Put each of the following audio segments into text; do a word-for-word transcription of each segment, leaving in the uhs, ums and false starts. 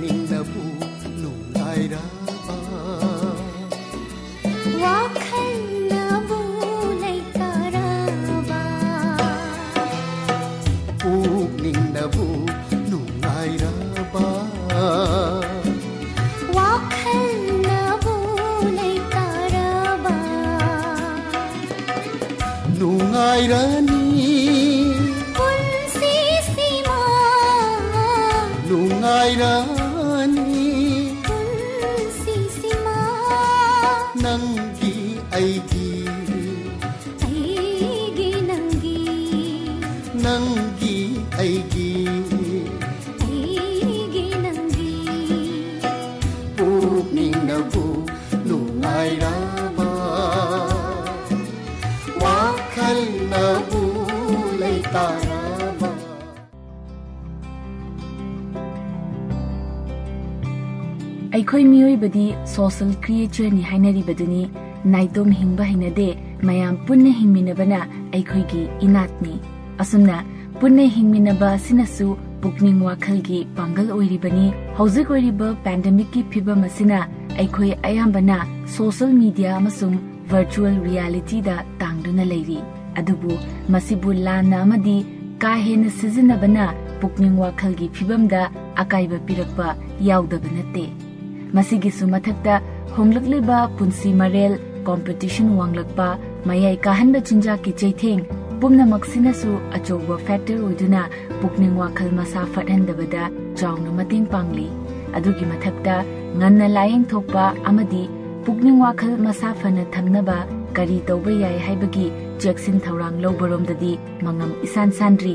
ꯅꯤꯡꯅꯕꯨ ꯅꯨꯡꯉꯥꯏꯔꯕ, ꯋꯥꯈꯜꯅꯕꯨ ꯂꯩꯇꯔꯕ, ꯄꯨꯛꯅꯤꯡꯅꯕꯨ ꯅꯨꯡꯉꯥꯏꯔꯕ, ꯋꯥꯈꯜꯅꯕꯨ ꯂꯩꯇꯔꯕ, ꯅꯨꯡꯉꯥꯏꯔꯅꯤ ꯄꯨꯟꯁꯤꯁꯤꯃ, ꯅꯨꯡꯉꯥꯏꯔꯅꯤ ꯄꯨꯟꯁꯤꯁꯤꯃ, ꯅꯪꯒꯤ ꯑꯩꯒꯤ, ꯑꯩꯒꯤ ꯅꯪꯒꯤ, ꯅꯪꯒꯤ ꯑꯩꯒꯤ, ꯑꯩꯒꯤ ꯅꯪꯒꯤ, ꯄꯨꯛꯅꯤꯡꯅꯕꯨ ꯅꯨꯡꯉꯥꯏꯔꯕ, ꯋꯥꯈꯜꯅꯕꯨ ꯂꯩꯇꯥꯔꯕ꯫ ꯑꯩꯈꯣꯏ ꯃꯤꯑꯣꯏꯕꯗꯤ social creatureꯅꯤ ꯍꯥꯏꯅꯔꯤꯕꯗꯨꯅꯤ꯫ ꯅꯥꯏꯇꯣꯝ ꯍꯤꯡꯕ ꯍꯩꯅꯗꯦ, ꯃꯌꯥꯝ ꯄꯨꯟꯅ ꯍꯤꯡꯃꯤꯟꯅꯕꯅ ꯑꯩꯈꯣꯏꯒꯤ ꯏꯅꯥꯠꯅꯤ꯫ ꯑꯁꯨꯝꯅ ꯄꯨꯟꯅ ꯍꯤꯡꯃꯤꯟꯅꯕ ꯑꯁꯤꯅꯁꯨ ꯄꯨꯛꯅꯤꯡ ꯋꯥꯈꯜꯒꯤ ꯄꯥꯡꯒꯜ ꯑꯣꯏꯔꯤꯕꯅꯤ꯫ ꯍꯧꯖꯤꯛ ꯑꯣꯏꯔꯤꯕ pandemicꯀꯤ ꯐꯤꯕꯝ ꯑꯁꯤꯅ ꯑꯩꯈꯣꯏ ꯑꯌꯥꯝꯕꯅ social media ꯑꯃꯁꯨꯡ virtual realityꯗ ꯇꯥꯡꯗꯨꯅ ꯂꯩꯔꯤ꯫ ꯑꯗꯨꯕꯨ ꯃꯁꯤꯕꯨ ꯂꯥꯟꯅ ꯑꯃꯗꯤ ꯀꯥ ꯍꯦꯟꯅ ꯁꯤꯖꯤꯟꯅꯕꯅ ꯄꯨꯛꯅꯤꯡ ꯋꯥꯈꯜꯒꯤ ꯐꯤꯕꯝꯗ ꯑꯀꯥꯏꯕ ꯄꯤꯔꯛꯄ ꯌꯥꯎꯗꯕ ꯅꯠꯇꯦ꯫ ꯃꯁꯤꯒꯤꯁꯨ ꯃꯊꯛꯇ ꯍꯣꯡꯂꯛꯂꯤꯕ ꯄꯨꯟꯁꯤ ꯃꯔꯦꯜ, competition ꯋꯥꯡꯂꯛꯄ, ꯃꯌꯥꯏ ꯀꯥꯍꯟꯕ ꯆꯤꯟꯖꯥꯛꯀꯤ ꯆꯩꯊꯦꯡ ꯄꯨꯝꯅꯃꯛꯁꯤꯅꯁꯨ ꯑꯆꯧꯕ factor ꯑꯣꯏꯗꯨꯅ ꯄꯨꯛꯅꯤꯡ ꯋꯥꯈꯜ ꯃꯁꯥ ꯐꯠꯍꯟꯗꯕꯗ ꯆꯥꯎꯅ ꯃꯇꯦꯡ ꯄꯥꯡꯂꯤ꯫ ꯑꯗꯨꯒꯤ ꯃꯊꯛꯇ ꯉꯟꯅ ꯂꯥꯌꯦꯡ ꯊꯣꯛꯄ ꯑꯃꯗꯤ ꯄꯨꯛꯅꯤꯡ ꯋꯥꯈꯜ ꯃꯁꯥ ꯐꯅ ꯊꯝꯅꯕ ꯀꯔꯤ ꯇꯧꯕ ꯌꯥꯏ ꯍꯥꯏꯕꯒꯤ ꯆꯦꯛꯁꯤꯟ ꯊꯧꯔꯥꯡ ꯂꯧꯕꯔꯣꯝꯗꯗꯤ ꯃꯉꯝ ꯏꯁꯥꯟ ꯁꯥꯟꯗ꯭ꯔꯤ꯫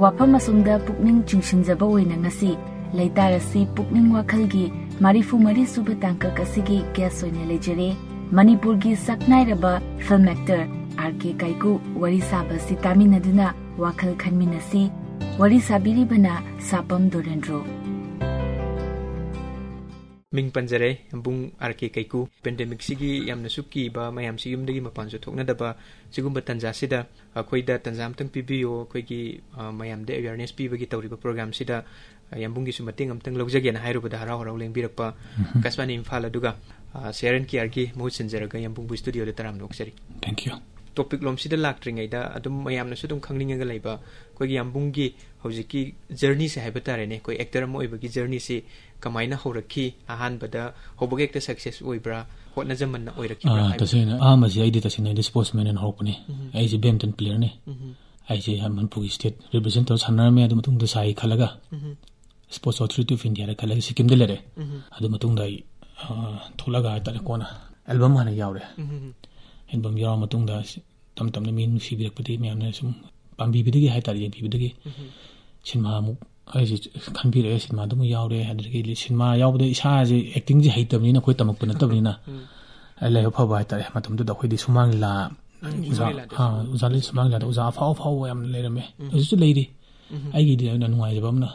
ꯋꯥꯐꯝ ꯑꯁꯣꯝꯗ ꯄꯨꯛꯅꯤꯡ ꯆꯤꯡꯁꯤꯟꯖꯕ ꯑꯣꯏꯅ ꯉꯁꯤ ꯂꯩꯇꯥꯔ ꯑꯁꯤ ꯄꯨꯛꯅꯤꯡ ꯋꯥꯈꯜꯒꯤ ꯃꯔꯤꯐꯨ ꯃꯔꯤ ꯁꯨꯕ ꯇꯥꯡꯀꯛ ꯑꯁꯤꯒꯤ guest ꯑꯣꯏꯅ ꯂꯩꯖꯔꯦ꯫ ꯃꯅꯤꯄꯨꯔꯒꯤ ꯁꯛꯅꯥꯏꯔꯕ film actor ꯑꯥꯔ ꯀꯦ ꯀꯥꯏꯀꯨ ꯋꯥꯔꯤ ꯁꯥꯕ ꯑꯁꯤ ꯇꯥꯃꯤꯟꯅꯗꯨꯅ ꯋꯥꯈꯜ ꯈꯟꯃꯤꯟꯅꯁꯤ꯫ ꯋꯥꯔꯤ ꯁꯥꯕꯤꯔꯤꯕꯅ ꯁꯥꯄꯝ ꯗꯣꯔꯦꯟꯗ꯭ꯔꯣ꯫ ꯃꯤꯡ ꯄꯟꯖꯔꯦ, ꯌꯥꯝꯕꯨꯡ ꯑꯥꯔ ꯀꯦ ꯀꯩꯀꯨ꯫ ꯄꯦꯟꯗꯦꯃꯤꯛꯁꯤꯒꯤ ꯌꯥꯝꯅꯁꯨ ꯀꯤꯕ, ꯃꯌꯥꯝꯁꯤ ꯌꯨꯝꯗꯒꯤ ꯃꯄꯥꯟꯁꯨ ꯊꯣꯛꯅꯗꯕ ꯁꯤꯒꯨꯝꯕ ꯇꯥꯟꯖꯥꯁꯤꯗ ꯑꯩꯈꯣꯏꯗ ꯇꯥꯟꯖꯥ ꯑꯃꯇꯪ ꯄꯤꯕꯤꯌꯨ, ꯑꯩꯈꯣꯏꯒꯤ, ꯑ, ꯃꯌꯥꯝꯗ ꯑꯦꯋꯦꯌꯔꯅꯦꯁ ꯄꯤꯕꯒꯤ ꯇꯧꯔꯤꯕ ꯄ꯭ꯔꯣꯒ꯭ꯔꯥꯝꯁꯤꯗ, ꯑ, ꯌꯥꯝꯕꯨꯡꯒꯤꯁꯨ ꯃꯇꯦꯡ ꯑꯃꯇꯪ ꯂꯧꯖꯒꯦꯅ ꯍꯥꯏꯔꯨꯕꯗ ꯍꯔꯥꯎ ꯍꯔꯥꯎ ꯂꯦꯡꯕꯤꯔꯛꯄ ꯑꯍꯝ꯫ ꯑꯥꯀꯥꯁꯕꯥꯅꯤ ꯏꯝꯐꯥꯜ ꯑꯗꯨꯒ, ꯑ, ꯁꯤ ꯑꯥꯔ ꯑꯦꯟ ꯀꯦ ꯑꯥꯔꯒꯤ ꯃꯍꯨꯠ ꯁꯤꯟꯖꯔꯒ ꯌꯥꯝꯕꯨꯡꯕꯨ ꯁ꯭ꯇꯨꯗꯤꯑꯣꯗ ꯇꯔꯥꯝꯅ ꯑꯣꯛꯆꯔꯤ꯫ Thank you꯫ ꯇꯣꯄꯤꯛ ꯂꯣꯝꯁꯤꯗ ꯂꯥꯛꯇ꯭ꯔꯤꯉꯩꯗ ꯑꯗꯨꯝ ꯃꯌꯥꯝꯅꯁꯨ ꯑꯗꯨꯝ ꯈꯪꯅꯤꯡꯉꯒ ꯂꯩꯕ ꯑꯩꯈꯣꯏꯒꯤ ꯌꯥꯝꯕꯨꯡꯒꯤ ꯍꯧꯖꯤꯛꯀꯤ ꯖꯔꯅꯤꯁꯦ ꯍꯥꯏꯕ ꯇꯥꯔꯦꯅꯦ, ꯑꯩꯈꯣꯏ ꯑꯦꯛꯇꯔ ꯑꯃ ꯑꯣꯏꯕꯒꯤ ꯖꯔꯅꯤꯁꯤ ꯀꯃꯥꯏꯅ ꯍꯧꯔꯛꯈꯤ? ꯑꯍꯥꯟꯕꯗ ꯍꯧꯕꯒ ꯍꯦꯛꯇ ꯁꯛꯁꯦꯁ ꯑꯣꯏꯕ꯭ꯔꯥ? ꯍꯣꯠꯅꯖꯃꯟꯅ ꯑꯣꯏꯔꯛꯈꯤꯕ꯭ꯔꯥ ꯑꯥ, ꯍꯥꯏꯕ? ꯇꯁꯦꯡꯅ ꯑꯍꯥꯟꯕꯁꯤ ꯑꯩꯗꯤ ꯇꯁꯦꯡꯅ ꯑꯩꯗꯤ ꯁ꯭ꯄꯣꯔꯠꯁꯃꯦꯟ ꯑꯣꯏꯅ ꯍꯧꯔꯛꯄꯅꯤ꯫ ꯎꯝ꯫ ꯑꯩꯁꯦ ꯕꯦꯗꯃꯤꯟꯇꯟ ꯄ꯭ꯂꯦꯌꯔꯅꯤ꯫ ꯎꯝ꯫ ꯑꯩꯁꯦ ꯃꯅꯤꯄꯨꯔꯒꯤ ꯁ꯭ꯇꯦꯠ ꯔꯤꯄ꯭ꯔꯖꯦꯟ ꯇꯧꯔ ꯁꯥꯟꯅꯔꯝꯃꯦ꯫ ꯑꯗꯨ ꯃꯇꯨꯡꯗ ꯁꯥꯏ ꯈꯜꯂꯒ ꯎꯝ꯫ ꯁ꯭ꯄꯣꯔꯠꯁ ꯑꯣꯊꯣꯔꯤꯇꯤ ꯑꯣꯐ ꯏꯟꯗꯤꯌꯥꯗ ꯈꯜꯂꯒ ꯁꯤꯛꯀꯤꯝꯗ ꯂꯩꯔꯦ꯫ ꯎꯝ꯫ ꯑꯗꯨ ꯃꯇꯨꯡꯗ ꯑꯩ, ꯑ, ꯊꯣꯛꯂꯛꯑꯒ ꯍꯥꯏꯇꯥꯔꯦ, ꯀꯣꯟꯅ ꯑꯦꯜꯕꯝ ꯍꯥꯟꯅ ꯌꯥꯎꯔꯦ꯫ ꯎꯝ꯫ ꯑꯦꯜꯕꯝ ꯌꯥꯎꯔ ꯃꯇꯨꯡꯗ ꯁꯤ-, ꯇꯞ ꯇꯞꯅ ꯃꯤ ꯅꯨꯡꯁꯤꯕꯤꯔꯛꯄꯗꯒꯤ, ꯃꯌꯥꯝꯅ ꯁꯨꯝ ꯄꯥꯝꯕꯤꯕꯗꯒꯤ ꯍꯥꯏꯇꯥꯔꯦ, ꯌꯦꯡꯕꯤꯕꯗꯒꯤ ꯎꯝ꯫ ꯁꯤꯅꯦꯃꯥ ꯑꯃꯨꯛ ꯑꯩꯁꯦ ꯈꯟꯕꯤꯔꯛꯑꯦ꯫ ꯁꯤꯅꯦꯃꯥꯗ ꯑꯃꯨꯛ ꯌꯥꯎꯔꯦ꯫ ꯑꯗꯨꯗꯒꯤꯗꯤ ꯁꯤꯅꯦꯃꯥ ꯌꯥꯎꯕꯗ ꯏꯁꯥꯁꯦ ꯑꯦꯛꯇꯤꯡꯁꯦ ꯍꯩꯇꯕꯅꯤꯅ, ꯑꯩꯈꯣꯏ ꯇꯝꯃꯛꯄ ꯅꯠꯇꯕꯅꯤꯅ, ꯎꯝ꯫ ꯂꯥꯏꯕꯛ ꯐꯕ ꯍꯥꯏꯇꯥꯔꯦ, ꯃꯇꯝꯗꯨꯗ ꯑꯩꯈꯣꯏꯗꯤ ꯁꯨꯃꯥꯡ ꯂꯤꯂꯥ, ꯎꯝ, ꯑꯣꯖꯥ, ꯁꯨꯃꯥꯡ ꯂꯤꯂꯥꯗ꯫ ꯑꯥ, ꯑꯣꯖꯥ ꯂꯤ-, ꯁꯨꯃꯥꯡ ꯂꯤꯂꯥꯗ ꯑꯣꯖꯥ ꯑꯐꯥꯎ ꯑꯐꯥꯎꯕ ꯌꯥꯝꯅ ꯂꯩꯔꯝꯃꯦ꯫ ꯎꯝ꯫ ꯍꯧꯖꯤꯛꯁꯨ ꯂꯩꯔꯤ꯫ ꯎꯝ꯫ ꯑꯩꯒꯤꯗꯤ ꯑꯣꯏꯅ ꯅꯨꯡꯉꯥꯏꯖꯕ ꯑꯃꯅ,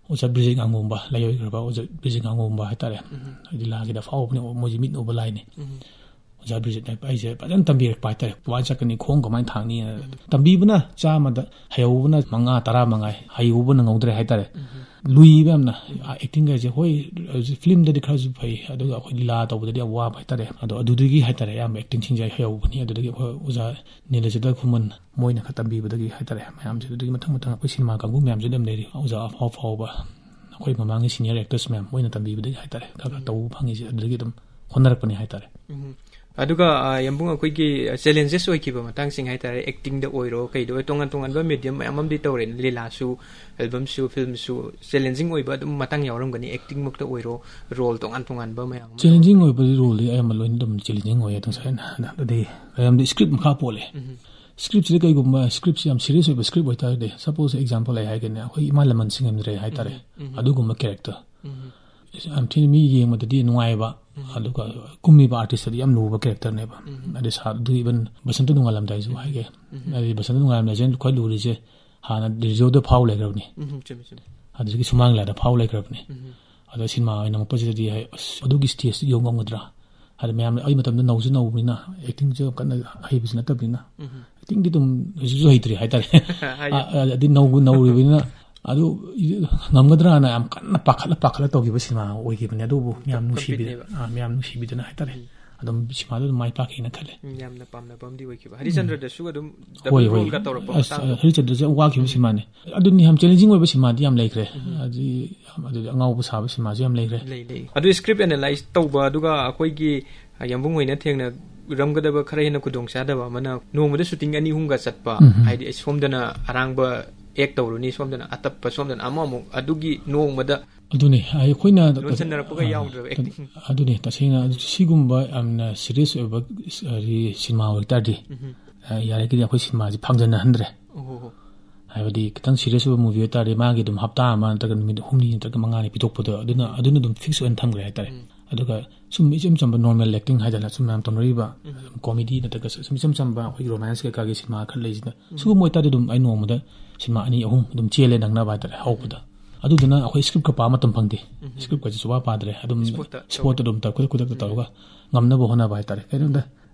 ꯑꯣꯖꯥ ꯕ꯭ꯔꯤꯖꯤꯠ ꯉꯥꯉꯣꯝꯕ, ꯂꯩꯔꯣꯏꯈ꯭ꯔꯕ ꯑꯣꯖꯥ ꯕ꯭ꯔꯤꯖꯤꯠ ꯉꯥꯉꯣꯝꯕ ꯍꯥꯏꯇꯥꯔꯦ꯫ ꯎꯝ꯫ ꯂꯤꯂꯥꯒꯤꯗ ꯑꯐꯥꯎꯕꯅꯤ, ꯃꯣꯏꯁꯦ ꯃꯤꯠ ꯎꯕ ꯂꯥꯏꯅꯤ꯫ ꯎꯝ꯫ ꯑꯣꯖꯥ ꯕ꯭ꯔꯤꯖꯤꯠ ꯍꯥꯏꯕ ꯑꯩꯁꯦ ꯐꯖꯅ ꯇꯝꯕꯤꯔꯛꯄ ꯍꯥꯏꯇꯥꯔꯦ꯫ ꯀꯃꯥꯏꯅ ꯆꯠꯀꯅꯤ, ꯈꯣꯡ ꯀꯃꯥꯏꯅ ꯊꯥꯡꯅꯤ꯫ ꯎꯝ꯫ ꯇꯝꯕꯤꯕꯅ ꯆꯥꯝꯃꯗ ꯍꯩꯍꯧꯕꯅ ꯃꯉꯥ, ꯇꯔꯥ ꯃꯉꯥꯏ, ꯍꯩꯍꯧꯕ ꯅꯪꯍꯧꯗ꯭ꯔꯦ ꯍꯥꯏꯇꯥꯔꯦ꯫ ꯎꯝ꯫ ꯂꯨꯏꯕ ꯌꯥꯝꯅ꯫ ꯎꯝ꯫ ꯑꯦꯛꯇꯤꯡꯒ ꯍꯥꯏꯁꯦ, ꯍꯣꯏ, ꯍꯧꯖꯤꯛ ꯐꯤꯂꯝꯗꯗꯤ ꯈꯔꯁꯨ ꯐꯩ, ꯑꯗꯨꯒ ꯑꯩꯈꯣꯏ ꯂꯤꯂꯥ ꯇꯧꯕꯗꯗꯤ ꯌꯥꯝ ꯋꯥꯕ ꯍꯥꯏꯇꯥꯔꯦ꯫ ꯑꯗꯣ ꯑꯗꯨꯗꯒꯤ ꯍꯥꯏꯇꯥꯔꯦ ꯑꯌꯥꯝꯕ ꯑꯦꯛꯇꯤꯡꯁꯤꯡꯁꯦ ꯑꯩ ꯍꯩꯍꯧꯕꯅꯤ꯫ ꯑꯗꯨꯗꯒꯤ ꯑꯩꯈꯣꯏ ꯑꯣꯖꯥ ꯅꯤꯂꯖꯤꯠ ꯈꯨꯃꯟ ꯃꯣꯏꯅ ꯈꯔ ꯇꯝꯕꯤꯕꯗꯒꯤ ꯍꯥꯏꯇꯥꯔꯦ, ꯃꯌꯥꯝꯁꯦ ꯑꯗꯨꯗꯒꯤ ꯃꯊꯪ ꯃꯊꯪ ꯑꯩꯈꯣꯏ ꯁꯤꯅꯦꯃꯥ ꯀꯥꯡꯕꯨ ꯃꯌꯥꯝꯁꯨ ꯑꯗꯨꯝ ꯂꯩꯔꯤ, ꯑꯣꯖꯥ ꯑꯐꯥꯎ ꯑꯐꯥꯎꯕ, ꯑꯩꯈꯣꯏ ꯃꯃꯥꯡꯒꯤ ꯁꯤꯅꯤꯌꯔ ꯑꯦꯛꯇꯔꯁ ꯃꯌꯥꯝ ꯃꯣꯏꯅ ꯇꯝꯕꯤꯕꯗꯒꯤ ꯍꯥꯏꯇꯥꯔꯦ, ꯈꯔ ꯈꯔ ꯎꯝ꯫ ꯇꯧꯕ ꯐꯪꯉꯤꯁꯦ ꯑꯗꯨꯗꯒꯤ ꯑꯗꯨꯝ ꯍꯣꯠꯅꯔꯛꯄꯅꯤ ꯍꯥꯏꯇꯥꯔꯦ꯫ ꯎꯝ꯫ ꯑꯗꯨꯒ, ꯑ, ꯌꯥꯝꯕꯨꯡ, ꯑꯩꯈꯣꯏꯒꯤ ꯆꯦꯂꯦꯟꯖꯦꯁ ꯑꯣꯏꯈꯤꯕ ꯃꯇꯥꯡꯁꯤꯡ ꯍꯥꯏꯇꯥꯔꯦ, ꯑꯦꯛꯇꯤꯡꯗ ꯑꯣꯏꯔꯣ, ꯀꯩꯗ ꯑꯣꯏꯔꯣ, ꯇꯣꯉꯥꯟ ꯇꯣꯉꯥꯟꯕ ꯃꯦꯗꯤꯌꯝ ꯃꯌꯥꯝ ꯑꯃꯗꯤ ꯇꯧꯔꯦ, ꯂꯤꯂꯥꯁꯨ, ꯑꯦꯜꯕꯝꯁꯨ, ꯐꯤꯂꯝꯁꯨ ꯆꯦꯂꯦꯟꯖꯤꯡ ꯑꯣꯏꯕ ꯑꯗꯨꯝ ꯃꯇꯥꯡ ꯌꯥꯎꯔꯝꯒꯅꯤ, ꯑꯦꯛꯇꯤꯡꯃꯛꯇ ꯑꯣꯏꯔꯣ, ꯔꯣꯜ ꯇꯣꯉꯥꯟ ꯇꯣꯉꯥꯟꯕ ꯃꯌꯥꯝ ꯑꯃ꯫ ꯆꯦꯂꯦꯟꯖꯤꯡ ꯑꯣꯏꯕ ꯔꯣꯜꯗꯤ ꯑꯌꯥꯝꯕ ꯂꯣꯏꯅ ꯑꯗꯨꯝ ꯆꯦꯂꯦꯟꯖꯤꯡ ꯑꯣꯏꯌꯦ, ꯇꯁꯦꯡꯅ꯫ ꯑꯗꯨꯗꯤ ꯃꯔꯝꯗꯤ ꯁ꯭ꯀ꯭ꯔꯤꯞ ꯃꯈꯥ ꯄꯣꯜꯂꯦ꯫ ꯎꯝ꯫ ꯁ꯭ꯀ꯭ꯔꯤꯞꯁꯤꯗ ꯀꯩꯒꯨꯝꯕ ꯁ꯭ꯀ꯭ꯔꯤꯞꯁꯤ ꯌꯥꯝ ꯁꯤꯔꯤꯌꯁ ꯑꯣꯏꯕ ꯁ꯭ꯀ꯭ꯔꯤꯞ ꯑꯣꯏꯇꯥꯔꯒꯗꯤ, ꯁꯄꯣꯁ ꯑꯦꯛꯖꯥꯝꯄꯜ ꯑꯩ ꯍꯥꯏꯒꯦꯅꯦ, ꯑꯩꯈꯣꯏ ꯏꯃꯥ ꯂꯃꯟ ꯁꯤꯡꯉꯝꯗ꯭ꯔꯦ ꯍꯥꯏꯇꯥꯔꯦ, ꯎꯝ, ꯎꯝ꯫ ꯑꯗꯨꯒꯨꯝꯕ ꯀꯦꯔꯦꯛꯇꯔ꯫ ꯎꯝ꯫ ꯌꯥꯝ ꯊꯤꯅ ꯃꯤ ꯌꯦꯡꯕꯗꯗꯤ ꯅꯨꯡꯉꯥꯏꯕ, ꯎꯝ꯫ ꯑꯗꯨꯒ ꯀꯨꯝꯃꯤꯕ ꯑꯥꯔꯇꯤꯁꯇꯗꯤ ꯌꯥꯝ ꯂꯨꯕ ꯀꯦꯔꯦꯛꯇꯔꯅꯦꯕ꯫ ꯎꯝ꯫ ꯑꯗꯩ ꯁꯥ-, ꯑꯗꯨ ꯏꯚꯟ ꯕꯁꯟꯇ ꯅꯣꯡꯉꯥꯜꯂꯝꯗꯥꯏꯁꯨ ꯎꯝ꯫ ꯍꯥꯏꯒꯦ꯫ ꯎꯝ꯫ ꯑꯗꯩ ꯕꯁꯟꯇ ꯅꯣꯡꯉꯥꯜꯂꯝꯗꯥꯏꯁꯤꯅ ꯈ꯭ꯋꯥꯏ ꯂꯨꯔꯤꯁꯦ, ꯍꯥꯟꯅ ꯔꯦꯗꯤꯑꯣꯗ ꯐꯥꯎ ꯂꯩꯈ꯭ꯔꯕꯅꯤ꯫ ꯎꯝ, ꯆꯨꯝꯃꯤ, ꯆꯨꯝꯃꯤ꯫ ꯑꯗꯨꯗꯒꯤ ꯁꯨꯃꯥꯡ ꯂꯤꯂꯥꯗ ꯐꯥꯎ ꯂꯩꯈ꯭ꯔꯕꯅꯤ꯫ ꯎꯝ꯫ ꯑꯗꯣ ꯁꯤꯅꯦꯃꯥ ꯑꯣꯏꯅ ꯅꯝꯃꯛꯄꯁꯤꯗꯗꯤ ꯍꯥꯏ, ꯑꯁ, ꯑꯗꯨꯒꯤ ꯁ꯭ꯇꯦꯖꯇꯨ ꯌꯧ ꯉꯝꯒꯗ꯭ꯔꯥ? ꯍꯥꯏꯗꯤ ꯃꯌꯥꯝꯅ, ꯑꯩ ꯃꯇꯝꯗ ꯅꯧꯁꯨ ꯅꯧꯕꯅꯤꯅ, ꯑꯦꯛꯇꯤꯡꯁꯨ ꯌꯥꯝ ꯀꯟꯅ ꯍꯩꯕꯁꯨ ꯅꯠꯇꯕꯅꯤꯅ, ꯑꯦꯛꯇꯤꯡꯗꯤ ꯑꯗꯨꯝ ꯍꯧꯖꯤꯛꯁꯨ ꯍꯩꯇ꯭ꯔꯤ ꯍꯥꯏꯇꯥꯔꯦ꯫ ꯍꯥꯏꯌꯣ꯫ ꯑ, ꯑ, ꯑꯗꯤ ꯅꯧꯕ ꯅꯧꯔꯤꯕꯅꯤꯅ, ꯑꯗꯨ ꯉꯝꯒꯗ꯭ꯔꯥꯅ ꯌꯥꯝ ꯀꯟꯅ ꯄꯥꯈꯠꯂ ꯄꯥꯈꯠꯂ ꯇꯧꯈꯤꯕ ꯁꯤꯅꯦꯃꯥ ꯑꯣꯏꯈꯤꯕꯅꯦ꯫ ꯑꯗꯨꯕꯨ ꯃꯌꯥꯝ ꯅꯨꯡꯁꯤꯕꯤꯗ, ꯀꯝꯄꯤꯠꯅꯦꯕ꯫ ꯑ, ꯃꯌꯥꯝ ꯅꯨꯡꯁꯤꯕꯤꯗꯅ ꯍꯥꯏꯇꯥꯔꯦ꯫ ꯑꯗꯨꯝ ꯁꯤꯅꯦꯃꯥꯗꯣ ꯑꯗꯨꯝ ꯃꯥꯏ ꯄꯥꯛꯈꯤꯅ ꯈꯜꯂꯦ꯫ ꯎꯝ, ꯌꯥꯝꯅ ꯄꯥꯝꯅꯕ ꯑꯃꯗꯤ ꯑꯣꯏꯈꯤꯕ꯫ ꯍꯔꯤꯆꯟꯗ꯭ꯔꯗꯁꯨ ꯑꯗꯨꯝ ꯍꯣꯏ, double ꯍꯣꯏ꯫ Role ꯒ ꯇꯧꯔꯛꯄ ꯑꯁ, ꯃꯇꯥꯡꯗꯣ꯫ ꯍꯔꯤꯆꯟꯗ꯭ꯔꯁꯦ ꯌꯥꯝ ꯋꯥꯈꯤꯕ ꯁꯤꯅꯦꯃꯥꯅꯦ꯫ ꯑꯗꯨꯅꯤ, ꯌꯥꯝ challenging ꯑꯣꯏꯕ ꯁꯤꯅꯦꯃꯥꯗꯤ ꯌꯥꯝ ꯂꯩꯈ꯭ꯔꯦ꯫ ꯍꯥꯏꯗꯤ, ꯌꯥꯝ, ꯑꯗꯨꯗꯤ ꯑꯉꯥꯎꯕ ꯁꯥꯕ ꯁꯤꯅꯦꯃꯥꯁꯨ ꯌꯥꯝ ꯂꯩꯈ꯭ꯔꯦ꯫ ꯂꯩ, ꯂꯩ꯫ ꯑꯗꯨ script analyse ꯇꯧꯕ, ꯑꯗꯨꯒ ꯑꯩꯈꯣꯏꯒꯤ, ꯑ, ꯌꯥꯝꯕꯨꯡ ꯍꯣꯏꯅ ꯊꯦꯡꯅꯔꯝꯒꯗꯕ ꯈꯔ ꯍꯦꯟꯅ ꯈꯨꯗꯣꯡꯆꯥꯗꯕ ꯑꯃꯅ, ꯅꯣꯡꯃꯗ shooting ꯑꯅꯤ ꯑꯍꯨꯝꯒ ꯆꯠꯄ, ꯎꯝ, ꯎꯝ꯫ ꯍꯥꯏꯗꯤ, ꯑꯩ ꯁꯣꯝꯗꯅ ꯑꯔꯥꯡꯕ act ꯇꯧꯔꯨꯅꯤ, ꯁꯣꯝꯗꯅ ꯑꯇꯞꯄ, ꯁꯣꯝꯗꯅ ꯑꯃꯃꯨꯛ, ꯑꯗꯨꯒꯤ ꯅꯣꯡꯃꯗ ꯑꯗꯨꯅꯤ, ꯑꯩꯈꯣꯏꯅ ꯂꯣꯟꯁꯤꯟꯅꯔꯛꯄꯒ ꯑ, ꯌꯥꯎꯗ꯭ꯔꯕ acting꯫ ꯑꯗꯨꯅꯤ, ꯇꯁꯦꯡꯅ ꯁꯤꯒꯨꯝꯕ ꯌꯥꯝꯅ serious ꯑꯣꯏꯕ, ꯍꯥꯏꯗꯤ, ꯁꯤꯅꯦꯃꯥ ꯑꯣꯏ ꯇꯥꯔꯗꯤ, ꯎꯝ꯫ ꯑ, ꯌꯥꯔꯤꯈꯩꯗꯤ ꯑꯩꯈꯣꯏ ꯁꯤꯅꯦꯃꯥꯁꯤ ꯐꯥꯡꯖꯟꯅꯍꯟꯗ꯭ꯔꯦ꯫ ꯑꯣ ꯍꯣ ꯍꯣ꯫ ꯍꯥꯏꯕꯗꯤ ꯈꯤꯇꯪ serious ꯑꯣꯏꯕ movie ꯑꯣꯏ ꯇꯥꯔꯗꯤ, ꯃꯥꯒꯤ ꯑꯗꯨꯝ ꯍꯞꯇꯥ ꯑꯃ ꯅꯠꯇ꯭ꯔꯒ ꯅꯨꯃꯤꯠ ꯍꯨꯝꯅꯤ ꯅꯠꯇ꯭ꯔꯒ ꯃꯉꯥꯅꯤ ꯄꯤꯊꯣꯛꯄꯗꯣ, ꯑꯗꯨꯅ, ꯑꯗꯨꯅ ꯑꯗꯨꯝ fix ꯑꯣꯏꯅ ꯊꯝꯈ꯭ꯔꯦ ꯍꯥꯏꯇꯥꯔꯦ꯫ ꯎꯝ꯫ ꯑꯗꯨꯒ ꯁꯨꯝ ꯏꯆꯝ ꯆꯝꯕ normal acting ꯍꯥꯏꯗꯅ ꯁꯨꯝ ꯃꯌꯥꯝ ꯇꯧꯅꯔꯤꯕ, ꯎꯝ꯫ Comedy ꯅꯠꯇ꯭ꯔꯒ ꯁꯨꯝ ꯏꯆꯝ ꯆꯝꯕ ꯑꯩꯈꯣꯏꯒꯤ romance ꯀꯩꯀꯥꯒꯤ ꯁꯤꯅꯦꯃꯥ ꯈꯔ ꯂꯩꯁꯤꯅ, ꯎꯝ꯫ ꯁꯤꯒꯨꯝꯕ ꯑꯣꯏꯇꯥꯔꯗꯤ ꯑꯗꯨꯝ ꯑꯩ ꯅꯣꯡꯃꯗ ꯁꯤꯅꯦꯃꯥ ꯑꯅꯤ ꯑꯍꯨꯝ ꯑꯗꯨꯝ ꯆꯦꯜꯂꯦ ꯅꯪꯅꯕ ꯍꯥꯏꯇꯥꯔꯦ ꯍꯧꯕꯗ꯫ ꯑꯗꯨꯗꯨꯅ ꯑꯩꯈꯣꯏ script ꯀ ꯄꯥꯕ ꯃꯇꯝ ꯐꯪꯗꯦ꯫ ꯎꯝ꯫ Script ꯀꯁꯦ ꯁꯨꯄꯥ ꯄꯥꯗ꯭ꯔꯦ꯫ ꯑꯗꯨꯝ spot ꯇ spot ꯇ ꯑꯗꯨꯝ ꯇꯧꯔ ꯈꯨꯗꯛ ꯈꯨꯗꯛꯇ ꯇꯧꯔꯒ ꯉꯝꯅꯕ ꯍꯣꯠꯅꯕ ꯍꯥꯏꯇꯥꯔꯦ꯫ ꯀꯩꯅꯣꯗ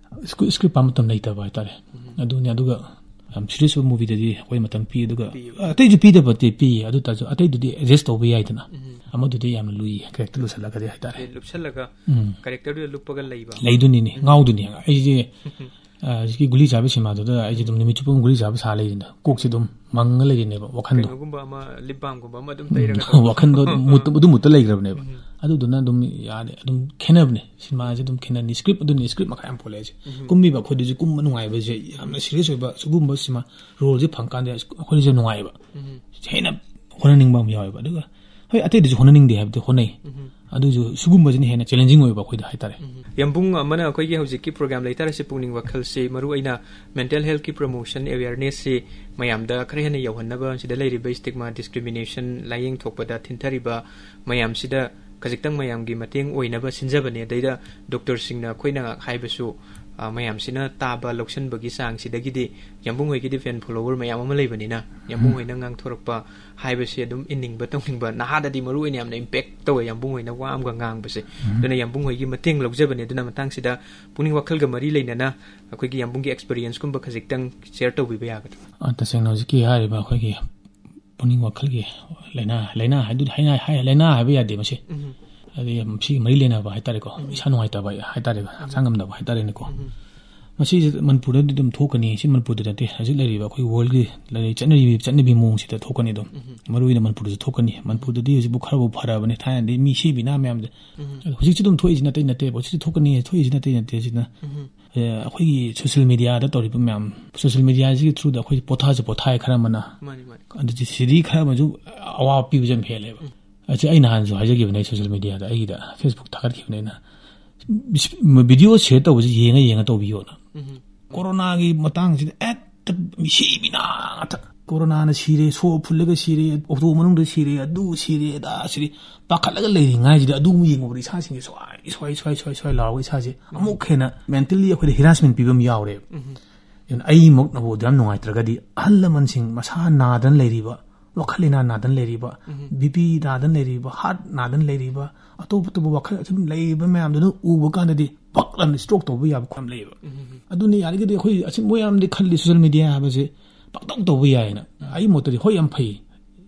script, script ꯄꯥꯕ ꯃꯇꯝ ꯂꯩꯇꯕ ꯍꯥꯏꯇꯥꯔꯦ꯫ ꯎꯝ꯫ ꯑꯗꯨꯅꯤ꯫ ꯑꯗꯨꯒ ꯌꯥꯝ serious ꯑꯣꯏꯕ movie ꯗꯗꯤ ꯑꯩꯈꯣꯏ ꯃꯇꯝ ꯄꯤ, ꯑꯗꯨꯒ ꯄꯤꯌꯦꯕ꯫ ꯑꯇꯩꯁꯨ ꯄꯤꯗꯕ ꯅꯠꯇꯦ, ꯄꯤ꯫ ꯑꯗꯨ ꯇꯥꯔꯁꯨ ꯑꯇꯩꯗꯨꯗꯤ adjust ꯇꯧꯕ ꯌꯥꯏꯗꯅ꯫ ꯎꯝ꯫ ꯑꯃꯗꯨꯗꯤ ꯌꯥꯝꯅ ꯂꯨꯏ, character ꯂꯨꯁꯜꯂꯒꯗꯤ ꯍꯥꯏꯇꯥꯔꯦ꯫ ꯑꯗꯩ ꯂꯨꯞꯁꯜꯂꯒ ꯎꯝ꯫ Character ꯗꯨꯗ ꯂꯨꯞꯄꯒ ꯂꯩꯕ꯫ ꯂꯩꯗꯣꯏꯅꯤꯅꯦ, ꯎꯝ꯫ ꯉꯥꯎꯗꯣꯏꯅꯦ꯫ ꯑꯩꯁꯦ, ꯑ, ꯍꯧꯖꯤꯛꯀꯤ ꯒꯨꯂꯤ ꯆꯥꯕ ꯁꯤꯅꯦꯃꯥꯗꯨꯗ ꯑꯩꯁꯦ ꯑꯗꯨꯝ ꯅꯨꯃꯤꯠ ꯆꯨꯞꯄ ꯑꯗꯨꯝ ꯒꯨꯂꯤ ꯆꯥꯕ ꯁꯥ ꯂꯩꯗꯅ, ꯀꯣꯛꯁꯦ ꯑꯗꯨꯝ ꯃꯪꯉ ꯂꯩꯔꯤꯅꯦꯕ ꯋꯥꯈꯟꯗꯣ꯫ ꯀꯩꯅꯣꯒꯨꯝꯕ ꯑꯃ, lip balm ꯒꯨꯝꯕ ꯑꯃ ꯑꯗꯨꯝ ꯎꯝ, ꯇꯩꯔꯒ ꯇꯧꯕ꯫ ꯋꯥꯈꯟꯗꯣ ꯑꯗꯨꯝ ꯃꯨꯠꯇ, ꯑꯗꯨ ꯃꯨꯠꯇ ꯂꯩꯈ꯭ꯔꯕꯅꯦꯕ꯫ ꯎꯝ꯫ ꯑꯗꯨꯗꯨꯅ ꯑꯗꯨꯝ ꯌꯥꯔꯦ, ꯑꯗꯨꯝ ꯈꯦꯠꯅꯕꯅꯦ꯫ ꯁꯤꯅꯦꯃꯥꯁꯦ ꯑꯗꯨꯝ ꯈꯦꯠꯅꯅꯤ꯫ Script ꯑꯗꯨꯅꯤ, script ꯃꯈꯥ ꯌꯥꯝ ꯄꯣꯜꯂꯦ ꯍꯥꯏꯁꯦ꯫ ꯎꯝ꯫ ꯀꯨꯝꯃꯤꯕ ꯑꯩꯈꯣꯏꯗꯁꯨ ꯀꯨꯝꯕ ꯅꯨꯡꯉꯥꯏꯕꯁꯦ, ꯌꯥꯝꯅ serious ꯑꯣꯏꯕ ꯁꯤꯒꯨꯝꯕ ꯁꯤꯅꯦꯃꯥ role ꯁꯦ ꯐꯪꯀꯥꯟꯗ ꯑꯩꯈꯣꯏꯗꯁꯨ ꯅꯨꯡꯉꯥꯏꯕ꯫ ꯎꯝ꯫ ꯍꯦꯟꯅ ꯍꯣꯠꯅꯅꯤꯡꯕ ꯑꯃ ꯌꯥꯎꯋꯦꯕ꯫ ꯑꯗꯨꯒ ꯍꯣꯏ, ꯑꯇꯩꯗꯁꯨ ꯍꯣꯠꯅꯅꯤꯡꯗꯦ ꯍꯥꯏꯕꯗꯤ ꯍꯣꯠꯅꯩ꯫ ꯎꯝ꯫ ꯑꯗꯨꯁꯨ ꯁꯤꯒꯨꯝꯕꯁꯤꯅ ꯍꯦꯟꯅ challenging ꯑꯣꯏꯕ ꯑꯩꯈꯣꯏꯗ ꯍꯥꯏꯇꯥꯔꯦ꯫ ꯎꯝ꯫ ꯌꯥꯝꯕꯨꯡ ꯑꯃꯅ ꯑꯩꯈꯣꯏꯒꯤ ꯍꯧꯖꯤꯛꯀꯤ program ꯂꯩꯇꯥꯔꯁꯤ ꯄꯨꯛꯅꯤꯡ ꯋꯥꯈꯜꯁꯤ ꯃꯔꯨ ꯑꯣꯏꯅ mental health ꯀꯤ promotion awareness ꯁꯤ ꯃꯌꯥꯝꯗ ꯈꯔ ꯍꯦꯟꯅ ꯌꯧꯍꯟꯅꯕ, ꯁꯤꯗ ꯂꯩꯔꯤꯕ stigma, discrimination, ꯂꯥꯏꯌꯦꯡ ꯊꯣꯛꯄꯗ ꯊꯤꯟꯊꯔꯤꯕ ꯃꯌꯥꯝꯁꯤꯗ ꯈꯖꯤꯛꯇꯪ ꯃꯌꯥꯝꯒꯤ ꯃꯇꯦꯡ ꯑꯣꯏꯅꯕ ꯁꯤꯟꯖꯕꯅꯦ꯫ ꯑꯗꯩꯗ doctor ꯁꯤꯡꯅ ꯑꯩꯈꯣꯏꯅ ꯉꯥꯏꯍꯥꯛ ꯍꯥꯏꯕꯁꯨ, ꯑ, ꯃꯌꯥꯝꯁꯤꯅ ꯇꯥꯕ, ꯂꯧꯁꯤꯟꯕꯒꯤ ꯆꯥꯡꯁꯤꯗꯒꯤꯗꯤ ꯌꯥꯝꯕꯨꯡ ꯍꯣꯏꯒꯤꯗꯤ ꯐꯦꯟ ꯐꯣꯂꯣꯋꯔ ꯃꯌꯥꯝ ꯑꯃ ꯂꯩꯕꯅꯤꯅ, ꯌꯥꯝꯕꯨꯡ ꯍꯣꯏꯅ ꯉꯥꯡꯊꯣꯔꯛꯄ ꯍꯥꯏꯕꯁꯤ ꯑꯗꯨꯝ ꯏꯟꯅꯤꯡꯕ, ꯇꯧꯅꯤꯡꯕ, ꯅꯍꯥꯗꯗꯤ ꯃꯔꯨ ꯑꯣꯏꯅ ꯌꯥꯝꯅ ꯏꯝꯄꯦꯛ ꯇꯧꯋꯦ ꯌꯥꯝꯕꯨꯡ ꯍꯣꯏꯅ ꯋꯥ ꯑꯃꯒ ꯉꯥꯡꯕꯁꯦ꯫ ꯑꯗꯨꯅ ꯌꯥꯝꯕꯨꯡ ꯍꯣꯏꯒꯤ ꯃꯇꯦꯡ ꯂꯧꯖꯕꯅꯦ꯫ ꯑꯗꯨꯅ ꯃꯇꯥꯡꯁꯤꯗ ꯄꯨꯛꯅꯤꯡ ꯋꯥꯈꯜꯒ ꯃꯔꯤ ꯂꯩꯅꯅ ꯑꯩꯈꯣꯏꯒꯤ ꯌꯥꯝꯕꯨꯡꯒꯤ ꯑꯦꯛꯁꯄꯤꯔꯤꯌꯦꯟꯁꯀꯨꯝꯕ ꯈꯖꯤꯛꯇꯪ ꯁꯤꯌꯔ ꯇꯧꯕꯤꯕ ꯌꯥꯒꯗ꯭ꯔꯥ? ꯑ, ꯇꯁꯦꯡꯅ ꯍꯧꯖꯤꯛꯀꯤ ꯍꯥꯏꯔꯤꯕ ꯑꯩꯈꯣꯏꯒꯤ ꯄꯨꯛꯅꯤꯡ ꯋꯥꯈꯜꯒꯤ ꯂꯥꯏꯅꯥ, ꯂꯥꯏꯅꯥ ꯍꯥꯏꯗꯨꯗꯤ ꯍꯥꯏꯅ-, ꯍꯥꯏ-, ꯂꯥꯏꯅꯥ ꯍꯥꯏꯕ ꯌꯥꯗꯦ ꯃꯁꯤ꯫ ꯎꯝ꯫ ꯍꯥꯏꯗꯤ ꯌꯥꯝ ꯁꯤꯒꯤ ꯃꯔꯤ ꯂꯩꯅꯕ ꯍꯥꯏꯇꯥꯔꯦꯀꯣ꯫ ꯎꯝ꯫ ꯏꯁꯥ ꯅꯨꯡꯉꯥꯏꯇꯕ ꯍꯥꯏꯇꯥꯔꯦ, ꯍꯛꯆꯥꯡ ꯉꯝꯗꯕ ꯍꯥꯏꯇꯥꯔꯦꯅꯦꯀꯣ꯫ ꯎꯝ꯫ ꯃꯁꯤꯁꯦ ꯃꯅꯤꯄꯨꯔꯗꯗꯤ ꯑꯗꯨꯝ ꯊꯣꯛꯀꯅꯤ꯫ ꯁꯤ ꯃꯅꯤꯄꯨꯔꯗ ꯅꯠꯇꯦ, ꯍꯧꯖꯤꯛ ꯂꯩꯔꯤꯕ ꯑꯩꯈꯣꯏ ꯋꯥꯔꯜꯒꯤ ꯂꯩꯔꯤ-, ꯆꯠꯅꯔꯤꯕ, ꯆꯠꯅꯕꯤ ꯃꯑꯣꯡꯁꯤꯗ ꯊꯣꯛꯀꯅꯤ ꯑꯗꯨꯝ꯫ ꯎꯝ꯫ ꯃꯔꯨ ꯑꯣꯏꯅ ꯃꯅꯤꯄꯨꯔꯗꯁꯨ ꯊꯣꯛꯀꯅꯤ꯫ ꯃꯅꯤꯄꯨꯔꯗꯗꯤ ꯍꯧꯖꯤꯛꯄꯨ ꯈꯔꯕꯨ ꯐꯔꯕꯅꯤ꯫ ꯊꯥꯏꯅꯗꯤ ꯃꯤ ꯁꯤꯕꯤ ꯅꯥ ꯃꯌꯥꯝꯁꯦ꯫ ꯎꯝ꯫ ꯑꯗꯣ ꯍꯧꯖꯤꯛꯁꯨ ꯑꯗꯨꯝ ꯊꯣꯛꯏꯁꯤ ꯅꯠꯇꯦ, ꯅꯠꯇꯦꯕ꯫ ꯍꯧꯖꯤꯛꯁꯨ ꯊꯣꯛꯀꯅꯤ, ꯊꯣꯛꯏꯁꯤ ꯅꯠꯇꯦ, ꯅꯠꯇꯦ ꯁꯤꯅ꯫ ꯎꯝ꯫ ꯑꯦ, ꯑꯩꯈꯣꯏꯒꯤ ꯁꯣꯁꯤꯌꯦꯜ ꯃꯦꯗꯤꯌꯥꯗ ꯇꯧꯔꯤꯕ ꯃꯌꯥꯝ, ꯁꯣꯁꯤꯌꯦꯜ ꯃꯦꯗꯤꯌꯥꯁꯤꯒꯤ ꯊ꯭ꯔꯨꯗ ꯑꯩꯈꯣꯏ ꯄꯣꯊꯥꯁꯨ ꯄꯣꯊꯥꯏ ꯈꯔ ꯑꯃꯅ꯫ ꯃꯥꯅꯤ, ꯃꯥꯅꯤ꯫ ꯑꯗꯨꯗꯤ ꯁꯤꯗꯤ ꯈꯔ ꯑꯃꯁꯨ ꯑꯋꯥꯕ ꯄꯤꯕꯁꯦ ꯌꯥꯝ ꯍꯦꯜꯂꯦꯕ꯫ ꯎꯝ꯫ ꯑꯁꯤ ꯑꯩ ꯅꯍꯥꯟꯁꯨ ꯍꯥꯏꯖꯈꯤꯕꯅꯦ, ꯁꯣꯁꯤꯌꯦꯜ ꯃꯦꯗꯤꯌꯥꯗ ꯑꯩꯒꯤꯗ Facebook ꯊꯥꯒꯠꯈꯤꯕꯅꯦ ꯑꯩꯅ꯫ ꯚꯤꯗꯤꯑꯣ ꯁꯤꯌꯔ ꯇꯧꯕꯁꯤ ꯌꯦꯡꯉ ꯌꯦꯡꯉ ꯇꯧꯕꯤꯌꯣꯅ꯫ ꯎꯝ꯫ ꯀꯣꯔꯣꯅꯥꯒꯤ ꯃꯇꯥꯡꯁꯤꯗ ꯍꯦꯛꯇ ꯃꯤꯁꯤ ꯃꯤꯅꯥ ꯉꯥꯛꯇ꯫ ꯀꯣꯔꯣꯅꯥꯅ ꯁꯤꯔꯦ, ꯁꯣ ꯐꯨꯜꯂꯒ ꯁꯤꯔꯦ, ꯑꯣꯇꯣ ꯃꯅꯨꯡꯗ ꯁꯤꯔꯦ, ꯑꯗꯨ ꯁꯤꯔꯦ, ꯑꯗꯥ ꯁꯤꯔꯦ꯫ ꯄꯥꯈꯠꯂꯒ ꯂꯩꯔꯤꯉꯥꯏꯁꯤꯗ ꯑꯗꯨ ꯑꯃꯨꯛ ꯌꯦꯡꯉꯨꯕꯗ ꯏꯁꯥꯁꯤꯡꯁꯦ ꯁ꯭ꯋꯥꯏ, ꯁ꯭ꯋꯥꯏ, ꯁ꯭ꯋꯥꯏ, ꯁ꯭ꯋꯥꯏ ꯂꯥꯎꯔꯒ ꯏꯁꯥꯁꯦ ꯑꯃꯨꯛ ꯍꯦꯟꯅ ꯃꯦꯟꯇꯦꯜꯂꯤ ꯑꯩꯈꯣꯏꯗ ꯍꯤꯔꯥꯁꯃꯦꯟ ꯄꯤꯕ ꯑꯃ ꯌꯥꯎꯔꯦꯕ꯫ ꯎꯝ꯫ ꯑꯗꯨꯅ ꯑꯩꯃꯛꯅꯕꯨ ꯑꯗꯨ ꯌꯥꯝ ꯅꯨꯡꯉꯥꯏꯇ꯭ꯔꯒꯗꯤ ꯑꯍꯜ ꯂꯃꯟꯁꯤꯡ ꯃꯁꯥ ꯅꯥꯗꯅ ꯂꯩꯔꯤꯕ, ꯋꯥꯈꯜ ꯂꯩꯅꯥ ꯅꯥꯗꯅ ꯂꯩꯔꯤꯕ, ꯎꯝ꯫ ꯕꯤ ꯄꯤ ꯅꯥꯗꯅ ꯂꯩꯔꯤꯕ, ꯍꯥꯔꯠ ꯅꯥꯗꯅ ꯂꯩꯔꯤꯕ, ꯑꯇꯣꯞ ꯑꯇꯣꯞꯄ ꯋꯥꯈꯜ ꯑꯁꯨꯝ ꯂꯩꯔꯤꯕ ꯃꯌꯥꯝꯗꯨꯅ ꯎꯕ ꯀꯥꯟꯗꯗꯤ ꯄꯛ ꯂꯥꯎꯅ ꯁ꯭ꯇ꯭ꯔꯣꯛ ꯇꯧꯕ ꯌꯥꯕ ꯈꯣꯠꯄ ꯂꯩꯌꯦꯕ꯫ ꯎꯝ꯫ ꯑꯗꯨꯅ ꯌꯥꯔꯤꯒꯩꯗꯤ ꯑꯩꯈꯣꯏ ꯑꯁꯤ ꯃꯣꯏ ꯌꯥꯝꯗꯤ ꯈꯜꯂꯤ, ꯁꯣꯁꯤꯌꯦꯜ ꯃꯦꯗꯤꯌꯥ ꯍꯥꯏꯕꯁꯦ ꯄꯪꯇꯧ ꯇꯧꯕ ꯌꯥꯏꯅ꯫ ꯎꯝ꯫ ꯑꯩ ꯃꯣꯠꯇꯗꯤ ꯍꯣꯏ ꯌꯥꯝ ꯐꯩ,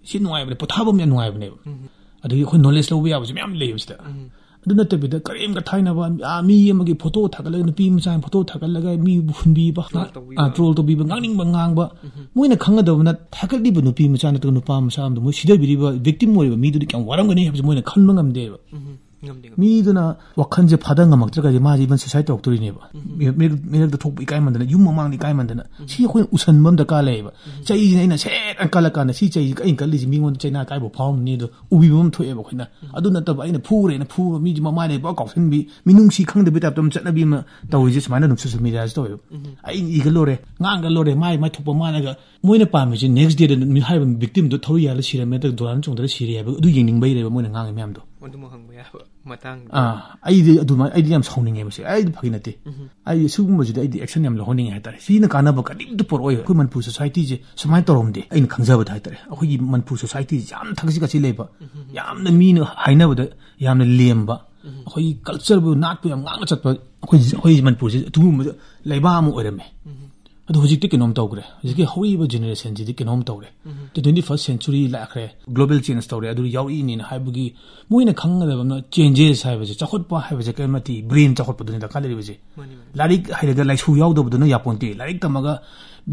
ꯁꯤ ꯅꯨꯡꯉꯥꯏꯕꯅꯦ, ꯄꯣꯊꯥꯐꯝ ꯌꯥꯝ ꯅꯨꯡꯉꯥꯏꯕꯅꯦꯕ꯫ ꯎꯝ꯫ ꯑꯗꯒꯤ ꯑꯩꯈꯣꯏ ꯅꯣꯂꯦꯖ ꯂꯧꯕ ꯌꯥꯕꯁꯨ ꯃꯌꯥꯝ ꯂꯩꯌꯦꯕ ꯁꯤꯗ꯫ ꯎꯝ꯫ ꯑꯗꯨ ꯅꯠꯇꯕꯤꯗ ꯀꯔꯦꯝ ꯀꯊꯥꯏꯅꯕ, ꯑꯥ, ꯃꯤ ꯑꯃꯒꯤ ꯐꯣꯇꯣ ꯊꯥꯒꯠꯂꯒ, ꯅꯨꯄꯤ ꯃꯆꯥꯒꯤ ꯐꯣꯇꯣ ꯊꯥꯒꯠꯂꯒ ꯃꯤꯕꯨ ꯍꯨꯟꯕꯤꯕ, ꯇ꯭ꯔꯣꯜ ꯇꯧꯕꯤꯕ꯫ ꯑꯥ, ꯇ꯭ꯔꯣꯜ ꯇꯧꯕꯤꯕ, ꯉꯥꯡꯅꯤꯡꯕ ꯉꯥꯡꯕ꯫ ꯎꯝ꯫ ꯃꯣꯏꯅ ꯈꯪꯒꯗꯕꯅ ꯊꯥꯒꯠꯂꯤꯕ ꯅꯨꯄꯤ ꯃꯆꯥ ꯅꯠꯇ꯭ꯔꯒ ꯅꯨꯄꯥ ꯃꯆꯥ ꯑꯃꯗꯣ, ꯃꯣꯏ ꯁꯤꯗꯕꯤꯔꯤꯕ ꯚꯤꯛꯇꯤꯝ ꯑꯣꯏꯔꯤꯕ ꯃꯤꯗꯨꯗꯤ ꯀꯌꯥꯝ ꯋꯥꯔꯝꯒꯅꯤ ꯍꯥꯏꯕꯁꯦ ꯃꯣꯏꯅ ꯈꯟꯕ ꯉꯝꯗꯦꯕ꯫ ꯎꯝ꯫ ꯉꯝꯗꯦ, ꯉꯝꯗꯦ꯫ ꯃꯤꯗꯨꯅ ꯋꯥꯈꯜꯁꯦ ꯐꯥꯗ ꯉꯝꯃꯛꯇ꯭ꯔꯒꯗꯤ ꯃꯥꯁꯦ ꯏꯚꯟ ꯁꯨꯏꯁꯥꯏꯗ ꯇꯧꯔꯛꯇꯣꯔꯤꯅꯦꯕ꯫ ꯎꯝ꯫ ꯃꯤ-, ꯃꯤꯔꯛ-, ꯃꯤꯔꯛꯇ ꯊꯣꯛꯄ ꯏꯀꯥꯏꯃꯟꯗꯅ, ꯌꯨꯝ ꯃꯃꯥꯡꯗ ꯏꯀꯥꯏꯃꯟꯗꯅ꯫ ꯎꯝ꯫ ꯁꯤ ꯑꯩꯈꯣꯏꯅ ꯎꯁꯟꯕ ꯑꯃ ꯗꯔꯀꯥꯔ ꯂꯩꯌꯦꯕ꯫ ꯎꯝ꯫ ꯆꯩꯁꯤꯅ ꯑꯩꯅ ꯁꯦꯠ ꯑꯅ ꯀꯜꯂꯀꯥꯟꯗ ꯁꯤ ꯆꯩꯁꯤ ꯑꯩꯅ ꯀꯜꯂꯤꯁꯤ ꯃꯤꯉꯣꯟꯗ ꯆꯩꯅꯥ ꯀꯥꯏꯕ ꯐꯥꯎꯔꯝꯅꯤ ꯑꯗꯣ ꯎꯕꯤꯕ ꯑꯃ ꯊꯣꯛꯑꯦꯕ ꯑꯩꯈꯣꯏꯅ꯫ ꯎꯝ꯫ ꯑꯗꯨ ꯅꯠꯇꯕ ꯑꯩꯅ ꯐꯨꯔꯦꯅ ꯐꯨꯕ, ꯃꯤꯁꯦ ꯃꯃꯥꯏ ꯂꯩꯕꯥꯛ ꯀꯥꯎꯁꯟꯕꯤ, ꯃꯤꯅꯨꯡꯁꯤ ꯈꯪꯗꯕꯤ ꯇꯥꯏꯞꯇ ꯑꯃ ꯆꯠꯅꯕꯤ ꯑꯃ ꯇꯧꯔꯤꯁꯦ ꯁꯨꯃꯥꯏꯅ ꯑꯗꯨꯝ ꯁꯣꯁꯤꯌꯦꯜ ꯃꯦꯗꯤꯌꯥꯁꯤ ꯇꯧꯋꯦꯕ꯫ ꯎꯝ꯫ ꯑꯩ ꯏꯒꯜꯂꯣꯔꯦ, ꯉꯥꯡꯒꯜꯂꯣꯔꯦ, ꯃꯥꯏ ꯃꯥꯏ ꯊꯣꯛꯄ ꯃꯥꯅꯒ ꯃꯣꯏꯅ ꯄꯥꯝꯃꯤꯁꯦ ꯅꯦꯛꯁ ꯗꯦꯗ ꯃꯤ ꯍꯥꯏꯔꯤꯕ ꯚꯤꯛꯇꯤꯝꯗꯣ ꯊꯧꯔꯤ ꯌꯥꯜꯂ ꯁꯤꯔꯝꯃꯦ ꯅꯠꯇ꯭ꯔꯒ ꯗꯣꯂꯥꯟ ꯆꯣꯡꯊꯔ ꯁꯤꯔꯦ ꯍꯥꯏꯕ ꯑꯗꯨ ꯌꯦꯡꯅꯤꯡꯕꯩꯔꯦꯕ ꯃꯣꯏꯅ ꯉꯥꯡꯉꯤ ꯃꯌꯥꯝꯗꯣ꯫ ꯑꯗꯨꯃꯛ ꯍꯪꯕ ꯌꯥꯕ ꯃꯇꯥꯡꯗ꯫ ꯑꯥ, ꯑꯩꯗꯤ ꯑꯗꯨꯃꯥꯏꯅ, ꯑꯩꯗꯤ ꯌꯥꯝ ꯁꯥꯎꯅꯤꯡꯉꯦꯕ ꯁꯤ꯫ ꯑꯩꯗꯤ ꯐꯥꯒꯤ ꯅꯠꯇꯦ꯫ ꯎꯝ꯫ ꯑꯩꯗꯤ ꯁꯤꯒꯨꯝꯕꯁꯤꯗ ꯑꯩꯗꯤ action ꯌꯥꯝ ꯂꯧꯍꯟꯅꯤꯡꯉꯦ ꯍꯥꯏꯇꯥꯔꯦ꯫ ꯁꯤꯅ ꯀꯥꯟꯅꯕ ꯀꯔꯤꯝꯇ ꯄꯨꯔꯛꯑꯣꯏ꯫ ꯑꯩꯈꯣꯏ ꯃꯅꯤꯄꯨꯔ societyꯁꯦ ꯁꯨꯃꯥꯏꯅ ꯇꯧꯔꯝꯗꯦ꯫ ꯑꯩꯅ ꯈꯪꯖꯕꯗ ꯍꯥꯏꯇꯥꯔꯦ, ꯑꯩꯈꯣꯏꯒꯤ ꯃꯅꯤꯄꯨꯔ societyꯁꯦ ꯌꯥꯝ ꯊꯛꯁꯤ ꯈꯥꯁꯤ ꯂꯩꯕ, ꯎꯝ꯫ ꯌꯥꯝꯅ ꯃꯤꯅ ꯍꯥꯏꯅꯕꯗ ꯌꯥꯝꯅ ꯂꯦꯝꯕ, ꯎꯝ꯫ ꯑꯩꯈꯣꯏꯒꯤ cultureꯕꯨ, ꯅꯥꯠꯄꯨ ꯌꯥꯝ ꯉꯥꯛꯅ ꯆꯠꯄ, ꯑꯩꯈꯣꯏ, ꯑꯩꯈꯣꯏ ꯃꯅꯤꯄꯨꯔꯁꯦ ꯑꯗꯨꯒꯨꯝꯕ ꯂꯩꯕꯥꯛ ꯑꯃ ꯑꯣꯏꯔꯝꯃꯦ꯫ ꯎꯝ꯫ ꯑꯗꯣ ꯍꯧꯖꯤꯛꯇꯤ ꯀꯩꯅꯣꯝ ꯇꯧꯈ꯭ꯔꯦ꯫ ꯍꯧꯖꯤꯛꯀꯤ ꯍꯧꯔꯛꯏꯕ generationꯁꯤꯗꯤ ꯀꯩꯅꯣꯝ ꯇꯧꯔꯦ꯫ ꯎꯝ꯫ The twenty first century ꯂꯥꯛꯈ꯭ꯔꯦ, global change ꯇꯧꯔꯦ, ꯑꯗꯨ ꯌꯥꯎꯔꯛꯏꯅꯦꯅ ꯍꯥꯏꯕꯒꯤ ꯃꯣꯏꯅ ꯈꯪꯒꯗꯕ ꯑꯃꯅ, changes ꯍꯥꯏꯕꯁꯦ, ꯆꯥꯎꯈꯠꯄ ꯍꯥꯏꯕꯁꯦ ꯀꯔꯤꯝ ꯅꯠꯇꯦ, brain ꯆꯥꯎꯈꯠꯄꯗꯨꯅꯤ ꯗꯔꯀꯥꯔ ꯂꯩꯔꯤꯕꯁꯦ꯫ ꯃꯥꯅꯤ, ꯃꯥꯅꯤ꯫ ꯂꯥꯏꯔꯤꯛ ꯍꯩꯔꯒ ꯂꯥꯏꯁꯨ ꯌꯥꯎꯗꯕꯗꯨꯅ ꯌꯥꯄꯣꯟꯇꯦ꯫ ꯂꯥꯏꯔꯤꯛ ꯇꯝꯃꯒ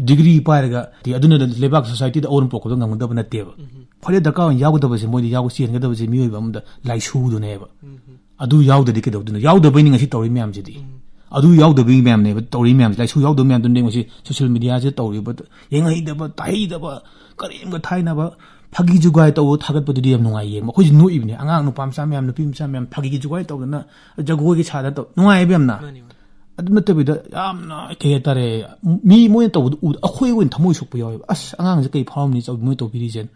degree ꯄꯥꯏꯔꯒ, ꯑꯗꯨꯅ ꯂꯩꯕꯥꯛ societyꯗ ꯑꯑꯣꯟꯕ ꯄꯨꯔꯛꯄꯗ ꯉꯝꯒꯗꯕ ꯅꯠꯇꯦꯕ꯫ ꯎꯝ꯫ ꯈ꯭ꯋꯥꯏꯗꯩ ꯗꯔꯀꯥꯔ ꯑꯣꯏꯅ ꯌꯥꯎꯒꯗꯕꯁꯦ, ꯃꯣꯏꯗ ꯌꯥꯎ-, ꯆꯦꯟꯒꯗꯕꯁꯦ ꯃꯤꯑꯣꯏꯕ ꯑꯃꯗ ꯂꯥꯏꯁꯨꯗꯨꯅꯦꯕ꯫ ꯎꯝ꯫ ꯑꯗꯨ ꯌꯥꯎꯗꯗꯤ ꯀꯩꯗꯧꯗꯣꯏꯅꯣ? ꯌꯥꯎꯗꯕꯩꯅꯤ ꯉꯁꯤ ꯇꯧꯔꯤ ꯃꯌꯥꯝꯁꯤꯗꯤ꯫ ꯎꯝ꯫ ꯑꯗꯨ ꯌꯥꯎꯗꯕꯒꯤ ꯃꯌꯥꯝꯅꯦꯕ ꯇꯧꯔꯤ ꯃꯌꯥꯝꯁꯦ꯫ ꯂꯥꯏꯁꯨ ꯌꯥꯎꯗꯕ ꯃꯌꯥꯝꯗꯨꯅꯦ ꯉꯁꯤ social mediaꯁꯦ ꯇꯧꯔꯤꯕ, ꯌꯦꯡꯍꯩꯗꯕ, ꯇꯥꯍꯩꯗꯕ, ꯀꯔꯤꯝꯒ ꯊꯥꯏꯅꯕ, ꯐꯥꯒꯤ ꯖꯨꯒꯥꯏ ꯇꯧꯕ ꯊꯥꯒꯠꯄꯗꯨꯗꯤ ꯌꯥꯝ ꯅꯨꯡꯉꯥꯏ ꯌꯦꯡꯕ꯫ ꯑꯩꯈꯣꯏꯁꯨ ꯅꯣꯛꯏꯕꯅꯦ꯫ ꯑꯉꯥꯡ ꯅꯨꯄꯥ ꯃꯆꯥ ꯃꯌꯥꯝ, ꯅꯨꯄꯤ ꯃꯆꯥ ꯃꯌꯥꯝ ꯐꯥꯒꯤ ꯖꯨꯒꯥꯏ ꯇꯧꯗꯅ, ꯖꯒꯣꯏꯒꯤ ꯁꯥꯗꯅ ꯇꯧ-, ꯅꯨꯡꯉꯥꯏꯌꯦꯕ ꯌꯥꯝꯅ꯫ ꯃꯥꯅꯤ, ꯃꯥꯅꯤ꯫ ꯑꯗꯨ ꯅꯠꯇꯕꯤꯗ ꯌꯥꯝꯅ, ꯀꯩ ꯍꯥꯏꯇꯥꯔꯦ, ꯃꯤ ꯃꯣꯏꯅ ꯇꯧꯕꯗꯨ ꯎꯕꯗ ꯑꯩꯈꯣꯏ ꯑꯣꯏꯅ ꯊꯃꯣꯏ ꯁꯣꯛꯄ ꯌꯥꯎꯋꯦꯕ꯫ ꯑꯁ, ꯑꯉꯥꯡꯁꯦ ꯀꯩ ꯐꯥꯎꯔꯝꯅꯤ ꯆꯧ-, ꯃꯣꯏ ꯇꯧꯕꯤꯔꯤꯁꯦ?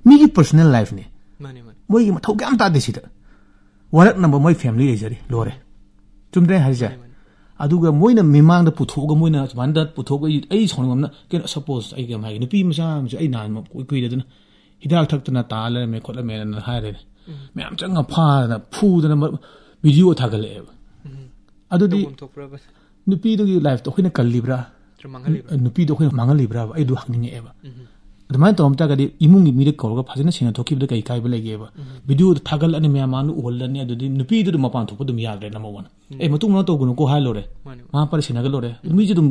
ꯃꯤꯒꯤ personal lifeꯅꯦ꯫ ꯃꯥꯅꯤ, ꯃꯥꯅꯤ꯫ ꯃꯣꯏꯒꯤ ꯃꯊꯧ ꯀꯌꯥꯝ ꯇꯥꯗꯦ ꯁꯤꯗ꯫ ꯋꯥꯔꯛꯅꯕ ꯃꯣꯏ family ꯂꯩꯖꯔꯤ, ꯂꯣꯏꯔꯦ꯫ ꯆꯨꯝꯗ꯭ꯔꯦ ꯍꯥꯏꯁꯦ? ꯃꯥꯅꯤ, ꯃꯥꯅꯤ꯫ ꯑꯗꯨꯒ ꯃꯣꯏꯅ ꯃꯤꯃꯥꯡꯗ ꯄꯨꯊꯣꯛꯑꯒ, ꯃꯣꯏꯅ ꯁꯨꯃꯥꯏꯅ ꯄꯨꯊꯣꯛꯑꯒ, ꯑꯩ ꯁꯥꯎꯅꯤꯡꯕ ꯑꯃꯅ, ꯀꯩꯅꯣ, suppose ꯑꯩ ꯀꯩꯅꯣꯝ ꯍꯥꯏꯒꯦ, ꯅꯨꯄꯤ ꯃꯆꯥ ꯑꯃꯁꯨ ꯑꯩ ꯅꯍꯥꯟ ꯀꯨꯏ-, ꯀꯨꯏꯔꯗꯅ ꯍꯤꯗꯥꯛ ꯊꯛꯇꯅ ꯇꯥ ꯂꯩꯔꯝꯃꯦ ꯈꯣꯠꯂꯝꯃꯦꯅ ꯍꯥꯏꯔꯦꯅꯦ꯫ ꯎꯝ꯫ ꯃꯌꯥꯝ ꯆꯪꯉ ꯐꯥꯗꯅ, ꯐꯨꯗꯅ ꯃ-, video ꯊꯥꯒꯠꯂꯛꯑꯦꯕ꯫ ꯎꯝ꯫ ꯑꯗꯨꯗꯤ ꯇꯧꯐꯝ ꯊꯣꯛꯄ꯭ꯔꯕ? ꯅꯨꯄꯤꯗꯨꯒꯤ lifeꯇꯣ ꯑꯩꯈꯣꯏꯅ ꯀꯜꯂꯤꯕ꯭ꯔꯥ? ꯅꯠꯇ꯭ꯔ ꯃꯥꯡꯍꯜꯂꯤꯕ꯭ꯔꯥ? ꯅꯨꯄꯤꯗꯣ ꯑꯩꯈꯣꯏꯅ ꯃꯥꯡꯍꯜꯂꯤꯕ꯭ꯔꯥꯕ? ꯑꯩꯗꯣ ꯍꯪꯅꯤꯡꯉꯛꯑꯦꯕ꯫ ꯎꯝ꯫ ꯑꯗꯨꯃꯥꯏꯅ ꯇꯧꯔꯝ ꯇꯥꯔꯒꯗꯤ ꯏꯃꯨꯡꯒꯤ ꯃꯤꯗ ꯀꯧꯔꯒ ꯐꯖꯅ ꯁꯦꯡꯅ ꯊꯣꯛꯈꯤꯕꯗ ꯀꯩ ꯀꯥꯏꯕ ꯂꯩꯒꯦꯕ? ꯎꯝ꯫ Videoꯗ ꯊꯥꯒꯠꯂꯅꯤ, ꯃꯌꯥꯝ ꯃꯥꯡꯗ ꯎꯍꯜꯂꯅꯤ, ꯑꯗꯨꯗꯤ ꯅꯨꯄꯤꯗꯨꯗ ꯃꯄꯥꯟ ꯊꯣꯛꯄ ꯑꯗꯨꯝ ꯌꯥꯗ꯭ꯔꯦ, number one꯫ ꯎꯝ꯫ ꯑꯦ, ꯃꯇꯨꯡ ꯃꯅꯥꯎ ꯇꯧꯒꯅꯨꯀꯣ ꯍꯥꯏ ꯂꯣꯏꯔꯦ꯫ ꯃꯥꯅꯦ꯫ ꯃꯃꯥ ꯃꯄꯥꯗ ꯁꯦꯟꯅꯒ ꯂꯣꯏꯔꯦ꯫ ꯎꯝ꯫ ꯃꯤꯁꯦ ꯑꯗꯨꯝ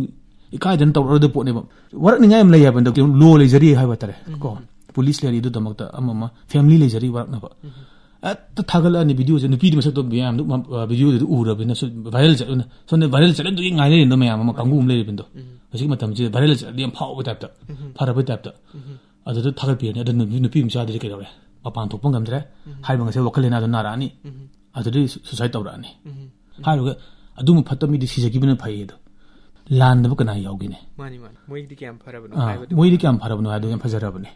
ꯏꯀꯥꯏꯗꯅ ꯇꯧꯔꯛꯑꯔꯣꯏꯗ ꯄꯣꯠꯅꯦꯕ꯫ ꯋꯥꯔꯛꯅꯤꯡꯉꯥꯏ ꯑꯃ ꯂꯩ ꯍꯥꯏꯕ ꯍꯟꯗꯛꯇꯤ, law ꯂꯩꯖꯔꯤ ꯍꯥꯏꯕ ꯍꯥꯏꯇꯥꯔꯦ꯫ ꯎꯝ꯫ ꯀꯣ, police ꯂꯩꯔꯤ, ꯑꯗꯨꯗꯃꯛꯇ ꯑꯃ ꯑꯃ family ꯂꯩꯖꯔꯤ ꯋꯥꯔꯛꯅꯕ꯫ ꯎꯝ꯫ ꯍꯦꯛꯇ ꯊꯥꯒꯠꯂꯛꯑꯅꯤ videoꯁꯦ, ꯅꯨꯄꯤꯗꯤ ꯃꯁꯛꯇꯣ ꯃꯌꯥꯝꯗꯣ ꯃ-, ꯑ, videoꯗꯨꯗ ꯎꯔꯕꯅꯤꯅ ꯁꯨ-, viral ꯆꯠꯂꯅꯤ꯫ ꯁꯣꯝꯗ viral ꯆꯠꯂꯗꯨꯒꯤ ꯉꯥꯏꯅꯔꯤꯅꯣ ꯃꯌꯥꯝ ꯑꯃ ꯀꯥꯡꯕꯨ ꯑꯃ ꯂꯩꯔꯤꯕꯅꯤꯗꯣ꯫ ꯎꯝ꯫ ꯍꯧꯖꯤꯛ ꯃꯇꯝꯁꯤꯗ viral ꯆꯠꯂꯗꯤ ꯌꯥꯝ ꯐꯥꯎꯕ typeꯇ, ꯎꯝ꯫ ꯐꯔꯕꯩ typeꯇ꯫ ꯎꯝ꯫ ꯑꯗꯨꯗ ꯊꯥꯒꯠꯄꯤꯔꯅꯤ꯫ ꯑꯗꯨ ꯅꯨꯄꯤ, ꯅꯨꯄꯤ ꯃꯆꯥꯗꯨꯗꯤ ꯀꯩꯗꯧꯔꯦ? ꯃꯄꯥꯟ ꯊꯣꯛꯄ ꯉꯝꯗ꯭ꯔꯦ꯫ ꯎꯝ꯫ ꯍꯥꯏꯔꯤꯕ ꯉꯁꯥꯏ ꯋꯥꯈꯜ ꯂꯩꯅꯥꯗꯣ ꯅꯥꯔꯛꯑꯅꯤ꯫ ꯎꯝ꯫ ꯑꯗꯨꯗꯤ ꯁꯨ-, suicide ꯇꯧꯔꯛꯑꯅꯤ꯫ ꯎꯝ꯫ ꯍꯥꯏꯔꯒ ꯑꯗꯨꯝꯕ ꯐꯠꯇ ꯃꯤꯗꯤ ꯁꯤꯖꯈꯤꯕꯅ ꯐꯩ ꯑꯗꯣ꯫ ꯂꯥꯟꯗꯕ ꯀꯅꯥ ꯌꯥꯎꯒꯦꯅꯦ? ꯃꯥꯅꯤ ꯃꯥꯅꯤ, ꯃꯣꯏꯒꯤꯗꯤ ꯀꯌꯥꯝ ꯐꯔꯕꯅꯣ ꯑꯥ, ꯍꯥꯏꯕꯗꯨ ꯃꯣꯏꯗꯤ ꯀꯌꯥꯝ ꯐꯔꯕꯅꯣ ꯍꯥꯏꯗꯣ ꯌꯥꯝ ꯐꯖꯔꯕꯅꯦ.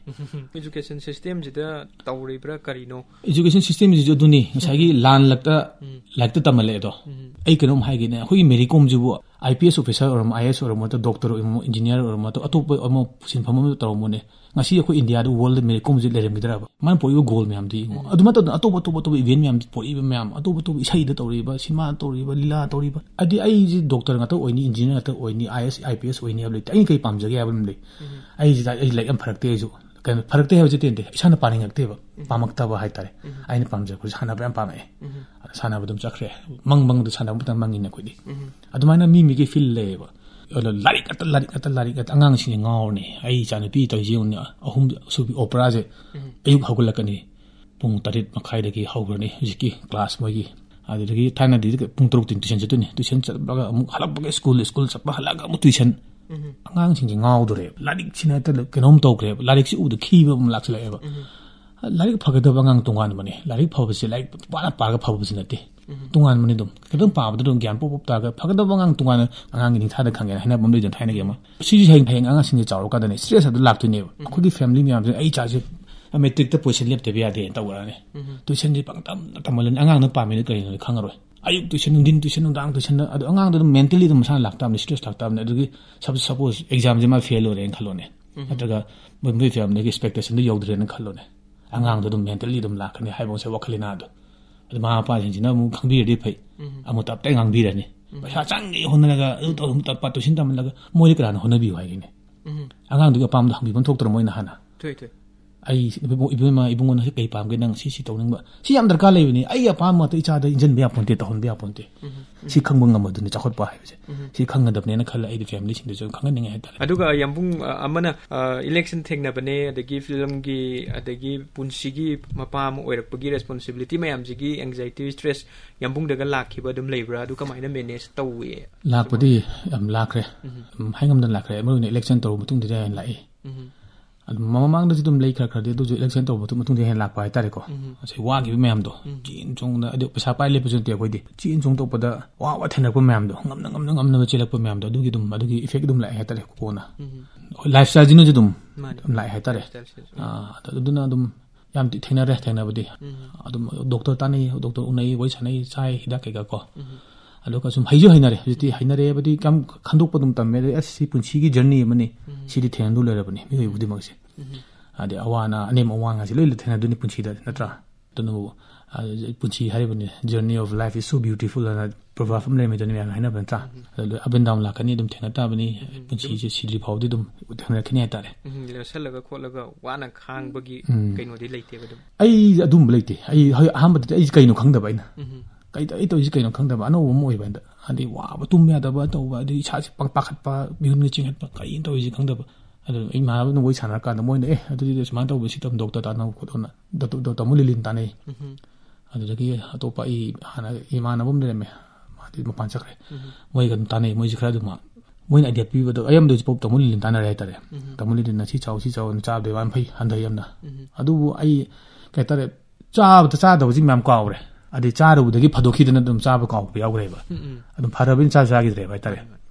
Education system ꯁꯤꯗ ꯇꯧꯔꯤꯕ꯭ꯔꯥ ꯀꯔꯤꯅꯣ? Education system ꯁꯤꯁꯨ ꯑꯗꯨꯅꯤ, ꯉꯁꯥꯏꯒꯤ ꯂꯥꯟꯂꯛꯇ ꯂꯥꯏꯔꯤꯛꯇ ꯇꯝꯍꯜꯂꯛꯑꯦꯗꯣ. ꯑꯩ ꯀꯩꯅꯣꯝ ꯍꯥꯏꯒꯦꯅꯦ, ꯑꯩꯈꯣꯏꯒꯤ ꯃꯦꯔꯤ ꯀꯣꯝꯁꯤꯕꯨ IPS officer ꯑꯣꯏꯔꯝꯃꯣ, IAS ꯑꯣꯏꯔꯝꯃꯣ, ꯅꯠꯇ꯭ꯔ doctor ꯑꯣꯏꯔꯝꯃꯣ, engineer ꯑꯣꯏꯔꯝꯃꯣ, ꯅꯠꯇ꯭ꯔ ꯑꯇꯣꯞꯄ ꯑꯃ ꯁꯤꯟꯐꯝ ꯑꯃ ꯇꯧꯔꯝꯃꯣꯅꯦ, ꯉꯁꯤ ꯑꯩꯈꯣꯏ ꯏꯟꯗꯤꯌꯥꯗ world ꯗ ꯃꯦꯔꯤ ꯀꯣꯝꯁꯤ ꯂꯩꯔꯝꯈꯤꯗ꯭ꯔꯕ? ꯃꯥꯅ ꯄꯣꯛꯏꯕ ꯒꯣꯜ ꯃꯌꯥꯝꯗꯤ ꯌꯦꯡꯉꯣ. ꯑꯗꯨꯃꯥꯏꯅ ꯇꯧꯗꯅ ꯑꯇꯣꯞ ꯑꯇꯣꯞ ꯑꯇꯣꯞꯄ event ꯃꯌꯥꯝ ꯄꯣꯛꯏꯕ ꯃꯌꯥꯝ, ꯑꯇꯣꯞ ꯑꯇꯣꯞꯄ ꯏꯁꯩꯗ ꯇꯧꯔꯤꯕ, ꯁꯤꯅꯦꯃꯥꯗ ꯇꯧꯔꯤꯕ, ꯂꯤꯂꯥ ꯇꯧꯔꯤꯕ, ꯍꯥꯏꯗꯤ ꯑꯩꯁꯦ doctor ꯉꯥꯛꯇ ꯑꯣꯏꯅꯤ, engineer ꯉꯥꯛꯇ ꯑꯣꯏꯅꯤ, IAS IPS ꯑꯣꯏꯅꯤ ꯍꯥꯏꯕ ꯂꯩꯇꯦ. ꯑꯩꯅ ꯀꯩ ꯄꯥꯝꯖꯒꯦ ꯍꯥꯏꯕ ꯑꯃ ꯂꯩ. ꯑꯩꯁꯦ ꯑꯩ ꯂꯥꯏꯔꯤꯛ ꯌꯥꯝ ꯐꯔꯛꯇꯦ ꯑꯩꯁꯨ. ꯀꯩꯅꯣ, ꯐꯔꯛꯇꯦ ꯍꯥꯏꯕꯁꯤ ꯇꯦꯟꯗꯦ, ꯏꯁꯥꯅ ꯄꯥꯅꯤꯡꯉꯛꯇꯦꯕ, ꯄꯥꯝꯃꯛꯇꯕ ꯍꯥꯏꯇꯥꯔꯦ. ꯑꯩꯅ ꯄꯥꯝꯖꯕ ꯁꯥꯟꯅꯕ ꯌꯥꯝ ꯄꯥꯝꯃꯛꯑꯦ. ꯑꯗ ꯁꯥꯟꯅꯕ ꯑꯗꯨꯝ ꯆꯠꯈ꯭ꯔꯦ. ꯃꯪ ꯃꯪꯗ ꯁꯥꯟꯅꯕ ꯃꯇꯝ ꯃꯪꯉꯤꯅ ꯑꯩꯈꯣꯏꯗꯤ. ꯑꯗꯨꯃꯥꯏꯅ ꯃꯤ ꯃꯤꯒꯤ field ꯂꯩꯌꯦꯕ. ꯑꯗꯣ ꯂꯥꯏꯔꯤꯛ ꯉꯥꯛꯇ, ꯂꯥꯏꯔꯤꯛ ꯉꯥꯛꯇ, ꯂꯥꯏꯔꯤꯛ ꯉꯥꯛꯇ. ꯑꯉꯥꯡꯁꯤꯡꯁꯦ ꯉꯥꯎꯔꯅꯤ. ꯑꯩ ꯏꯆꯥꯅꯨꯄꯤ ꯇꯧꯔꯤꯁꯦ ꯌꯦꯡꯉꯨꯅꯦ, ꯑꯍꯨꯝ ꯁꯨꯕꯤ ꯑꯣꯄꯔꯥꯁꯦ ꯑꯌꯨꯛ ꯍꯧꯒꯠꯂꯛꯀꯅꯤ, ꯄꯨꯡ ꯇꯔꯦꯠ ꯃꯈꯥꯏꯗꯒꯤ ꯍꯧꯈ꯭ꯔꯅꯤ ꯍꯧꯖꯤꯛꯀꯤ class ꯃꯣꯏꯒꯤ. ꯑꯗꯨꯗꯒꯤ ꯊꯥꯏꯅꯗꯤ ꯄꯨꯡ ꯇꯔꯨꯛꯇ tuition ꯆꯠꯇꯣꯏꯅꯤ, tuition ꯆꯠꯂꯒ ꯑꯃꯨꯛ ꯍꯜꯂꯛꯄꯒ school, school ꯆꯠꯄ ꯍꯜꯂꯛꯑꯒ ꯑꯃꯨꯛ tuition. ꯑꯉꯥꯡꯁꯤꯡꯁꯦ ꯉꯥꯎꯗꯣꯔꯦꯕ, ꯂꯥꯏꯔꯤꯛꯁꯤꯅ ꯍꯦꯛꯇ ꯀꯩꯅꯣꯝ ꯇꯧꯈ꯭ꯔꯦꯕ, ꯂꯥꯏꯔꯤꯛꯁꯤ ꯎꯕꯗ ꯈꯤꯕ ꯑꯃ ꯂꯥꯛꯁꯤꯜꯂꯛꯑꯦꯕ. ꯂꯥꯏꯔꯤꯛ ꯐꯒꯗꯕ ꯑꯉꯥꯡ ꯇꯣꯉꯥꯟꯕꯅꯦ, ꯂꯥꯏꯔꯤꯛ ꯐꯕꯁꯦ, ꯂꯥꯏꯔꯤꯛ ꯄꯥꯅ ꯄꯥꯔꯒ ꯐꯕꯁꯤ ꯅꯠꯇꯦ, ꯇꯣꯉꯥꯟꯕꯅꯤ. ꯑꯗꯨꯝ ꯈꯤꯇꯪ ꯄꯥꯕꯗ ꯑꯗꯨꯝ ꯒ꯭ꯌꯥꯟ ꯄꯣꯞ ꯄꯣꯞ ꯇꯥꯔꯒ ꯐꯒꯗꯕ ꯑꯉꯥꯡ ꯇꯣꯉꯥꯟꯅ, ꯑꯉꯥꯡꯒꯤ ꯅꯤꯡꯊꯥꯗ ꯈꯪꯉꯦꯅ ꯍꯥꯏꯅꯕ ꯑꯃ ꯂꯩꯗꯅ ꯊꯥꯏꯅꯒꯤ ꯑꯃ. ꯁꯤꯁꯦ ꯍꯌꯦꯡ, ꯍꯌꯦꯡ ꯑꯉꯥꯡꯁꯤꯡꯁꯦ ꯆꯥꯎꯔꯀꯥꯟꯗꯅꯦ stress ꯑꯗꯨ ꯂꯥꯛꯇꯣꯏꯅꯦꯕ. ꯑꯩꯈꯣꯏꯒꯤ family ꯃꯌꯥꯝꯁꯤꯅ ꯑꯩ ꯏꯆꯥꯁꯦ matric ꯇ position ꯂꯦꯞꯇꯕ ꯌꯥꯗꯦꯅ ꯇꯧꯔꯛꯑꯅꯤ. Tuition ꯁꯦ ꯄꯪꯇꯝꯗ ꯇꯝꯍꯜꯂꯅꯤ, ꯑꯉꯥꯡꯅ ꯄꯥꯝꯃꯤꯗꯣ ꯀꯔꯤꯅꯣ ꯈꯪꯉꯔꯣꯏ. ꯑꯌꯨꯛ tuition, ꯅꯨꯡꯊꯤꯟ tuition, ꯅꯨꯡꯗꯥꯡ tuition ꯗ, ꯑꯗꯣ ꯑꯉꯥꯡꯗꯣ ꯑꯗꯨꯝ mentally ꯑꯗꯨꯝ ꯃꯁꯥꯅ ꯂꯥꯛꯇꯥꯕꯅꯤ, stress ꯂꯥꯛꯇꯥꯕꯅꯤ. ꯑꯗꯨꯒꯤ sup-, suppose exam ꯁꯦ ꯃꯥ fail ꯑꯣꯏꯔꯦꯅ ꯈꯜꯂꯣꯅꯦ, ꯅꯠꯇ꯭ꯔꯒ ꯃꯣꯏ, ꯃꯣꯏ family ꯒꯤ expectation ꯗꯣ ꯌꯧꯗ꯭ꯔꯦꯅ ꯈꯜꯂꯣꯅꯦ, ꯑꯉꯥꯡꯗꯣ ꯑꯗꯨꯝ mentally ꯑꯗꯨꯝ ꯂꯥꯛꯀꯅꯤ ꯍꯥꯏꯕ ꯃꯁꯦ ꯋꯥꯈꯜ ꯂꯩꯅꯥꯗꯣ. ꯑꯗꯨ ꯃꯃꯥ ꯃꯄꯥꯁꯤꯡꯁꯤꯅ ꯑꯃꯨꯛ ꯈꯪꯕꯤꯔꯗꯤ ꯐꯩ, ꯑꯃꯨꯛ ꯇꯞ ꯇꯞ ꯉꯥꯡꯕꯤꯔꯅꯤ. ꯄꯩꯁꯥ ꯆꯪꯉꯦ ꯍꯣꯠꯅꯔꯒ ꯑꯗꯨ ꯇꯧ, ꯑꯃꯨꯛ ꯇꯞ tuition ꯇꯝꯍꯜꯂꯒ ꯃꯣꯏꯗꯤ ꯀꯅꯥꯅ ꯍꯣꯠꯅꯕꯤꯌꯨ ꯍꯥꯏꯒꯅꯤ? ꯑꯉꯥꯡꯗꯨꯒꯤ ꯑꯄꯥꯝꯕꯗꯣ ꯍꯪꯕꯤꯐꯝ ꯊꯣꯛꯇ꯭ꯔꯣ ꯃꯣꯏꯅ ꯍꯥꯟꯅ? ꯊꯣꯏ ꯊꯣꯏ. ꯑꯩ ꯏꯕꯨꯡ-, ꯏꯕꯦꯝꯃ, ꯏꯕꯨꯡꯉꯣꯅ ꯁꯤ ꯀꯩ ꯄꯥꯝꯒꯦ, ꯅꯪ ꯁꯤ, ꯁꯤ ꯇꯧꯅꯤꯡꯕ, ꯁꯤ ꯌꯥꯝ ꯗꯔꯀꯥꯔ ꯂꯩꯕꯅꯤ. ꯑꯩꯒꯤ ꯑꯄꯥꯝꯕ ꯉꯥꯛꯇ ꯏꯆꯥꯗ ꯏꯟꯖꯟꯕ ꯌꯥꯄꯣꯟꯇꯦ, ꯇꯧꯍꯟꯕ ꯌꯥꯄꯣꯟꯇꯦ. ꯁꯤ ꯈꯪꯕ ꯉꯝꯕꯗꯨꯅꯤ ꯆꯥꯎꯈꯠꯄ ꯍꯥꯏꯕꯁꯦ. ꯁꯤ ꯈꯪꯒꯗꯕꯅꯦꯅ ꯈꯜꯂꯦ, ꯑꯩꯗꯤ family ꯁꯤꯡꯗꯁꯨ ꯈꯪꯍꯟꯅꯤꯡꯉꯦ ꯍꯥꯏꯇꯥꯔꯦ. ꯑꯗꯨꯒ ꯌꯥꯝꯕꯨꯡ, ꯑ, ꯑꯃꯅ, ꯑ, election ꯊꯦꯡꯅꯕꯅꯦ, ꯑꯗꯒꯤ film ꯒꯤ, ꯑꯗꯒꯤ ꯄꯨꯟꯁꯤꯒꯤ ꯃꯄꯥ ꯑꯃ ꯑꯣꯏꯔꯛꯄꯒꯤ responsibility ꯃꯌꯥꯝꯁꯤꯒꯤ anxiety, stress ꯌꯥꯝꯕꯨꯡꯗꯒ ꯂꯥꯛꯈꯤꯕ ꯑꯗꯨꯝ ꯂꯩꯕ꯭ꯔꯥ? ꯑꯗꯨ ꯀꯃꯥꯏꯅ manage ꯇꯧꯏ? ꯂꯥꯛꯄꯗꯤ ꯌꯥꯝ ꯂꯥꯛꯈ꯭ꯔꯦ. ꯎꯝ, ꯍꯥꯏꯉꯝꯗꯅ ꯂꯥꯛꯈ꯭ꯔꯦ. ꯃꯔꯨ ꯑꯣꯏꯅ election ꯇꯧꯔꯕ ꯃꯇꯨꯡꯗꯗꯤ ꯌꯥꯝ ꯂꯥꯛꯏ. ꯑꯗꯨꯝ ꯃꯃꯥꯡꯗꯁꯨ ꯑꯗꯨꯝ ꯂꯩ ꯈꯔ ꯈꯔꯗꯤ, ꯑꯗꯨꯁꯨ ꯏꯂꯦꯛꯁꯟ ꯇꯧꯕ ꯃꯇꯨꯡꯗ ꯍꯦꯟꯅ ꯂꯥꯛꯄ ꯍꯥꯏꯇꯥꯔꯦꯀꯣ꯫ ꯉꯁꯥꯏ ꯋꯥꯈꯤꯕ ꯃꯌꯥꯝꯗꯣ, ꯆꯦꯟ ꯆꯣꯡꯗꯅ, ꯑꯗꯨ ꯄꯩꯁꯥ ꯄꯥꯏ ꯂꯦꯞꯄꯁꯨ ꯅꯠꯇꯦ ꯑꯩꯈꯣꯏꯗꯤ, ꯆꯦꯟ ꯆꯣꯡ ꯇꯧꯕꯗ ꯑꯋꯥꯕ ꯊꯦꯡꯅꯔꯛꯄ ꯃꯌꯥꯝꯗꯣ, ꯉꯝꯅ ꯉꯝꯅ ꯉꯝꯅꯕ ꯆꯦꯜꯂꯛꯄ ꯃꯌꯥꯝꯗꯣ, ꯑꯗꯨꯒꯤ ꯑꯗꯨꯝ, ꯑꯗꯨꯒꯤ ꯏꯐꯦꯛ ꯑꯗꯨꯝ ꯂꯥꯛꯑꯦ ꯍꯥꯏꯇꯥꯔꯦ ꯀꯣꯟꯅ꯫ ꯍꯣꯏ, ꯂꯥꯏꯐ ꯁ꯭ꯇꯥꯏꯜꯁꯤꯅꯁꯨ ꯑꯗꯨꯝ, ꯃꯥꯅꯦ꯫ ꯑꯗꯨꯝ ꯂꯥꯛꯑꯦ ꯍꯥꯏꯇꯥꯔꯦ꯫ ꯂꯥꯏꯐ ꯁ꯭ꯇꯥꯏꯜꯁꯤꯅꯁꯨ꯫ ꯑꯥ, ꯑꯗꯨ-, ꯑꯗꯨꯅ ꯑꯗꯨꯝ ꯌꯥꯝ ꯊꯤ ꯊꯦꯡꯅꯔꯦ ꯊꯦꯡꯅꯕꯗꯤ꯫ ꯑꯗꯨꯝ ꯗꯣꯛꯇꯔ ꯇꯥꯟꯅꯩ, ꯗꯣꯛꯇꯔ ꯎꯅꯩ, ꯋꯥꯔꯤ ꯁꯥꯟꯅꯩ, ꯆꯥꯏ ꯍꯤꯗꯥꯛ ꯀꯩꯀꯥ ꯀꯣ꯫ ꯑꯗꯨꯒ ꯁꯨꯝ ꯍꯩꯁꯨ ꯍꯩꯅꯔꯦ ꯍꯧꯖꯤꯛꯇꯤ, ꯍꯩꯅꯔꯦ ꯍꯥꯏꯕꯗꯤ ꯌꯥꯝ ꯈꯟꯗꯣꯛꯄ ꯑꯗꯨꯝ ꯇꯝꯃꯦ꯫ ꯑꯗꯩ ꯑꯁ, ꯁꯤ ꯄꯨꯟꯁꯤꯒꯤ ꯖꯔꯅꯤ ꯑꯃꯅꯤ, ꯁꯤꯗꯤ ꯊꯦꯡꯅꯗꯧ ꯂꯩꯔꯕꯅꯤ ꯃꯤꯑꯣꯏ ꯈꯨꯗꯤꯡꯃꯛꯁꯦ꯫ ꯑꯗꯩ ꯑꯋꯥ ꯑꯅꯥ, ꯑꯅꯦꯝ ꯑꯋꯥꯡ ꯍꯥꯏꯁꯦ ꯂꯣꯏ ꯊꯦꯡꯅꯗꯣꯏꯅꯤ ꯄꯨꯟꯁꯤꯗ, ꯅꯠꯇ꯭ꯔꯥ? ꯑꯗꯨꯅꯕꯨ, ꯑ, ꯄꯨꯟꯁꯤ ꯍꯥꯏꯔꯤꯕꯅꯤ, "Journey of life is so beautiful" ꯍꯥꯏꯅ proverb ꯑꯃ ꯂꯩꯔꯝꯃꯤꯗꯨꯅꯤ ꯃꯌꯥꯝꯅ ꯍꯥꯏꯅꯕ, ꯅꯠꯇ꯭ꯔꯥ? ꯑꯗꯨ up and down ꯂꯥꯛꯀꯅꯤ, ꯑꯗꯨꯝ ꯊꯦꯡꯅ ꯇꯥꯕꯅꯤ꯫ ꯄꯨꯟꯁꯤꯁꯦ ꯁꯤꯗ꯭ꯔꯤ ꯐꯥꯎꯗꯤ ꯑꯗꯨꯝ ꯊꯦꯡꯅꯔꯛꯈꯤꯅꯤ ꯍꯥꯏꯇꯥꯔꯦ꯫ ꯎꯝ, ꯂꯦꯞꯁꯜꯂꯒ ꯈꯣꯠꯂꯒ ꯋꯥꯅ ꯈꯥꯡꯕꯒꯤ ꯎꯝ꯫ ꯀꯩꯅꯣꯗꯤ ꯂꯩꯇꯦꯕ ꯑꯗꯨꯝ꯫ ꯑꯩ ꯑꯗꯨꯝꯕ ꯂꯩꯇꯦ꯫ ꯑꯩ ꯍꯣꯏ, ꯑꯍꯥꯟꯕꯗꯗꯤ ꯑꯩꯁꯦ ꯀꯩꯅꯣ ꯈꯪꯗꯕ ꯑꯩꯅ꯫ ꯀꯩ-, ꯑꯩ ꯇꯧꯔꯤꯁꯦ ꯀꯩꯅꯣ ꯈꯪꯗꯕ, ꯑꯅꯧꯕ ꯑꯃ ꯑꯣꯏꯕ ꯍꯟꯗꯛ꯫ ꯍꯥꯏꯗꯤ ꯋꯥꯕ, ꯇꯨꯝꯕ ꯌꯥꯗꯕ ꯇꯧꯕ, ꯑꯗꯩ ꯏꯁꯥꯁꯦ ꯄꯪ-, ꯄꯥꯈꯠꯄ, ꯃꯤꯍꯨꯟꯒ ꯆꯤꯡꯈꯠꯄ, ꯀꯩꯅꯣ ꯇꯧꯔꯤꯁꯦ ꯈꯪꯗꯕ꯫ ꯑꯗꯨ ꯏꯃꯥꯟꯅꯕꯅ ꯋꯥꯔꯤ ꯁꯥꯟꯅꯔꯀꯥꯟꯗ ꯃꯣꯏꯅ, "ꯑꯦ, ꯑꯗꯨꯗꯤ ꯁꯨꯃꯥꯏꯅ ꯇꯧꯕ, ꯁꯤ ꯇꯧ, ꯗꯣꯛꯇꯔ ꯇꯥꯟꯅꯧ ꯈꯣꯠꯂꯣꯅ", ꯗꯣ-, ꯗꯣ-, ꯇꯥꯃꯣ ꯂꯤꯂꯤꯟ ꯇꯥꯟꯅꯩ꯫ ꯑꯗꯨꯗꯒꯤ ꯑꯇꯣꯞꯄ ꯑꯩ ꯍꯥꯟꯅ ꯏꯃꯥꯟꯅꯕ ꯑꯃ ꯂꯩꯔꯝꯃꯦ, ꯃꯥꯗꯤ ꯃꯄꯥꯟ ꯆꯠꯈ꯭ꯔꯦ꯫ ꯃꯣꯏꯒ ꯑꯗꯨꯝ ꯇꯥꯟꯅꯩ, ꯃꯣꯏꯁꯦ ꯈꯔ ꯑꯗꯨꯝ, ꯃꯣꯏꯅ ꯑꯥꯏꯗꯤꯌꯥ ꯄꯤꯕꯗꯣ ꯑꯌꯥꯝꯕꯗꯣ ꯍꯧꯖꯤꯛꯐꯥꯎ ꯇꯥꯃꯣ ꯂꯤꯂꯤꯟ ꯇꯥꯟꯅꯔꯦ ꯍꯥꯏꯇꯥꯔꯦ꯫ ꯇꯥꯃꯣ ꯂꯤꯂꯤꯟꯅ "ꯁꯤ ꯆꯥꯎ, ꯁꯤ ꯆꯥꯎ", ꯑꯗꯨꯝ ꯆꯥꯕꯗꯣ ꯌꯥꯝ ꯐꯩ, ꯍꯟꯊꯩ ꯌꯥꯝꯅ꯫ ꯑꯗꯨꯕꯨ ꯑꯩ ꯀꯩ ꯍꯥꯏꯇꯥꯔꯦ, ꯆꯥꯕꯗ ꯆꯥꯗꯕꯁꯤ ꯃꯌꯥꯝ ꯀꯥꯎꯈ꯭ꯔꯦ꯫ ꯑꯗꯩ ꯆꯥꯔꯨꯕꯗꯒꯤ ꯐꯥꯗꯣꯛꯈꯤꯗꯅ ꯑꯗꯨꯝ ꯆꯥꯕ ꯀꯥꯎꯕ ꯌꯥꯎꯈ꯭ꯔꯦꯕ꯫ ꯑꯗꯨꯝ ꯐꯔꯕꯅꯤꯅ ꯆꯥ ꯆꯥꯈꯤꯗ꯭ꯔꯦꯕ ꯍꯥꯏꯇꯥꯔꯦ꯫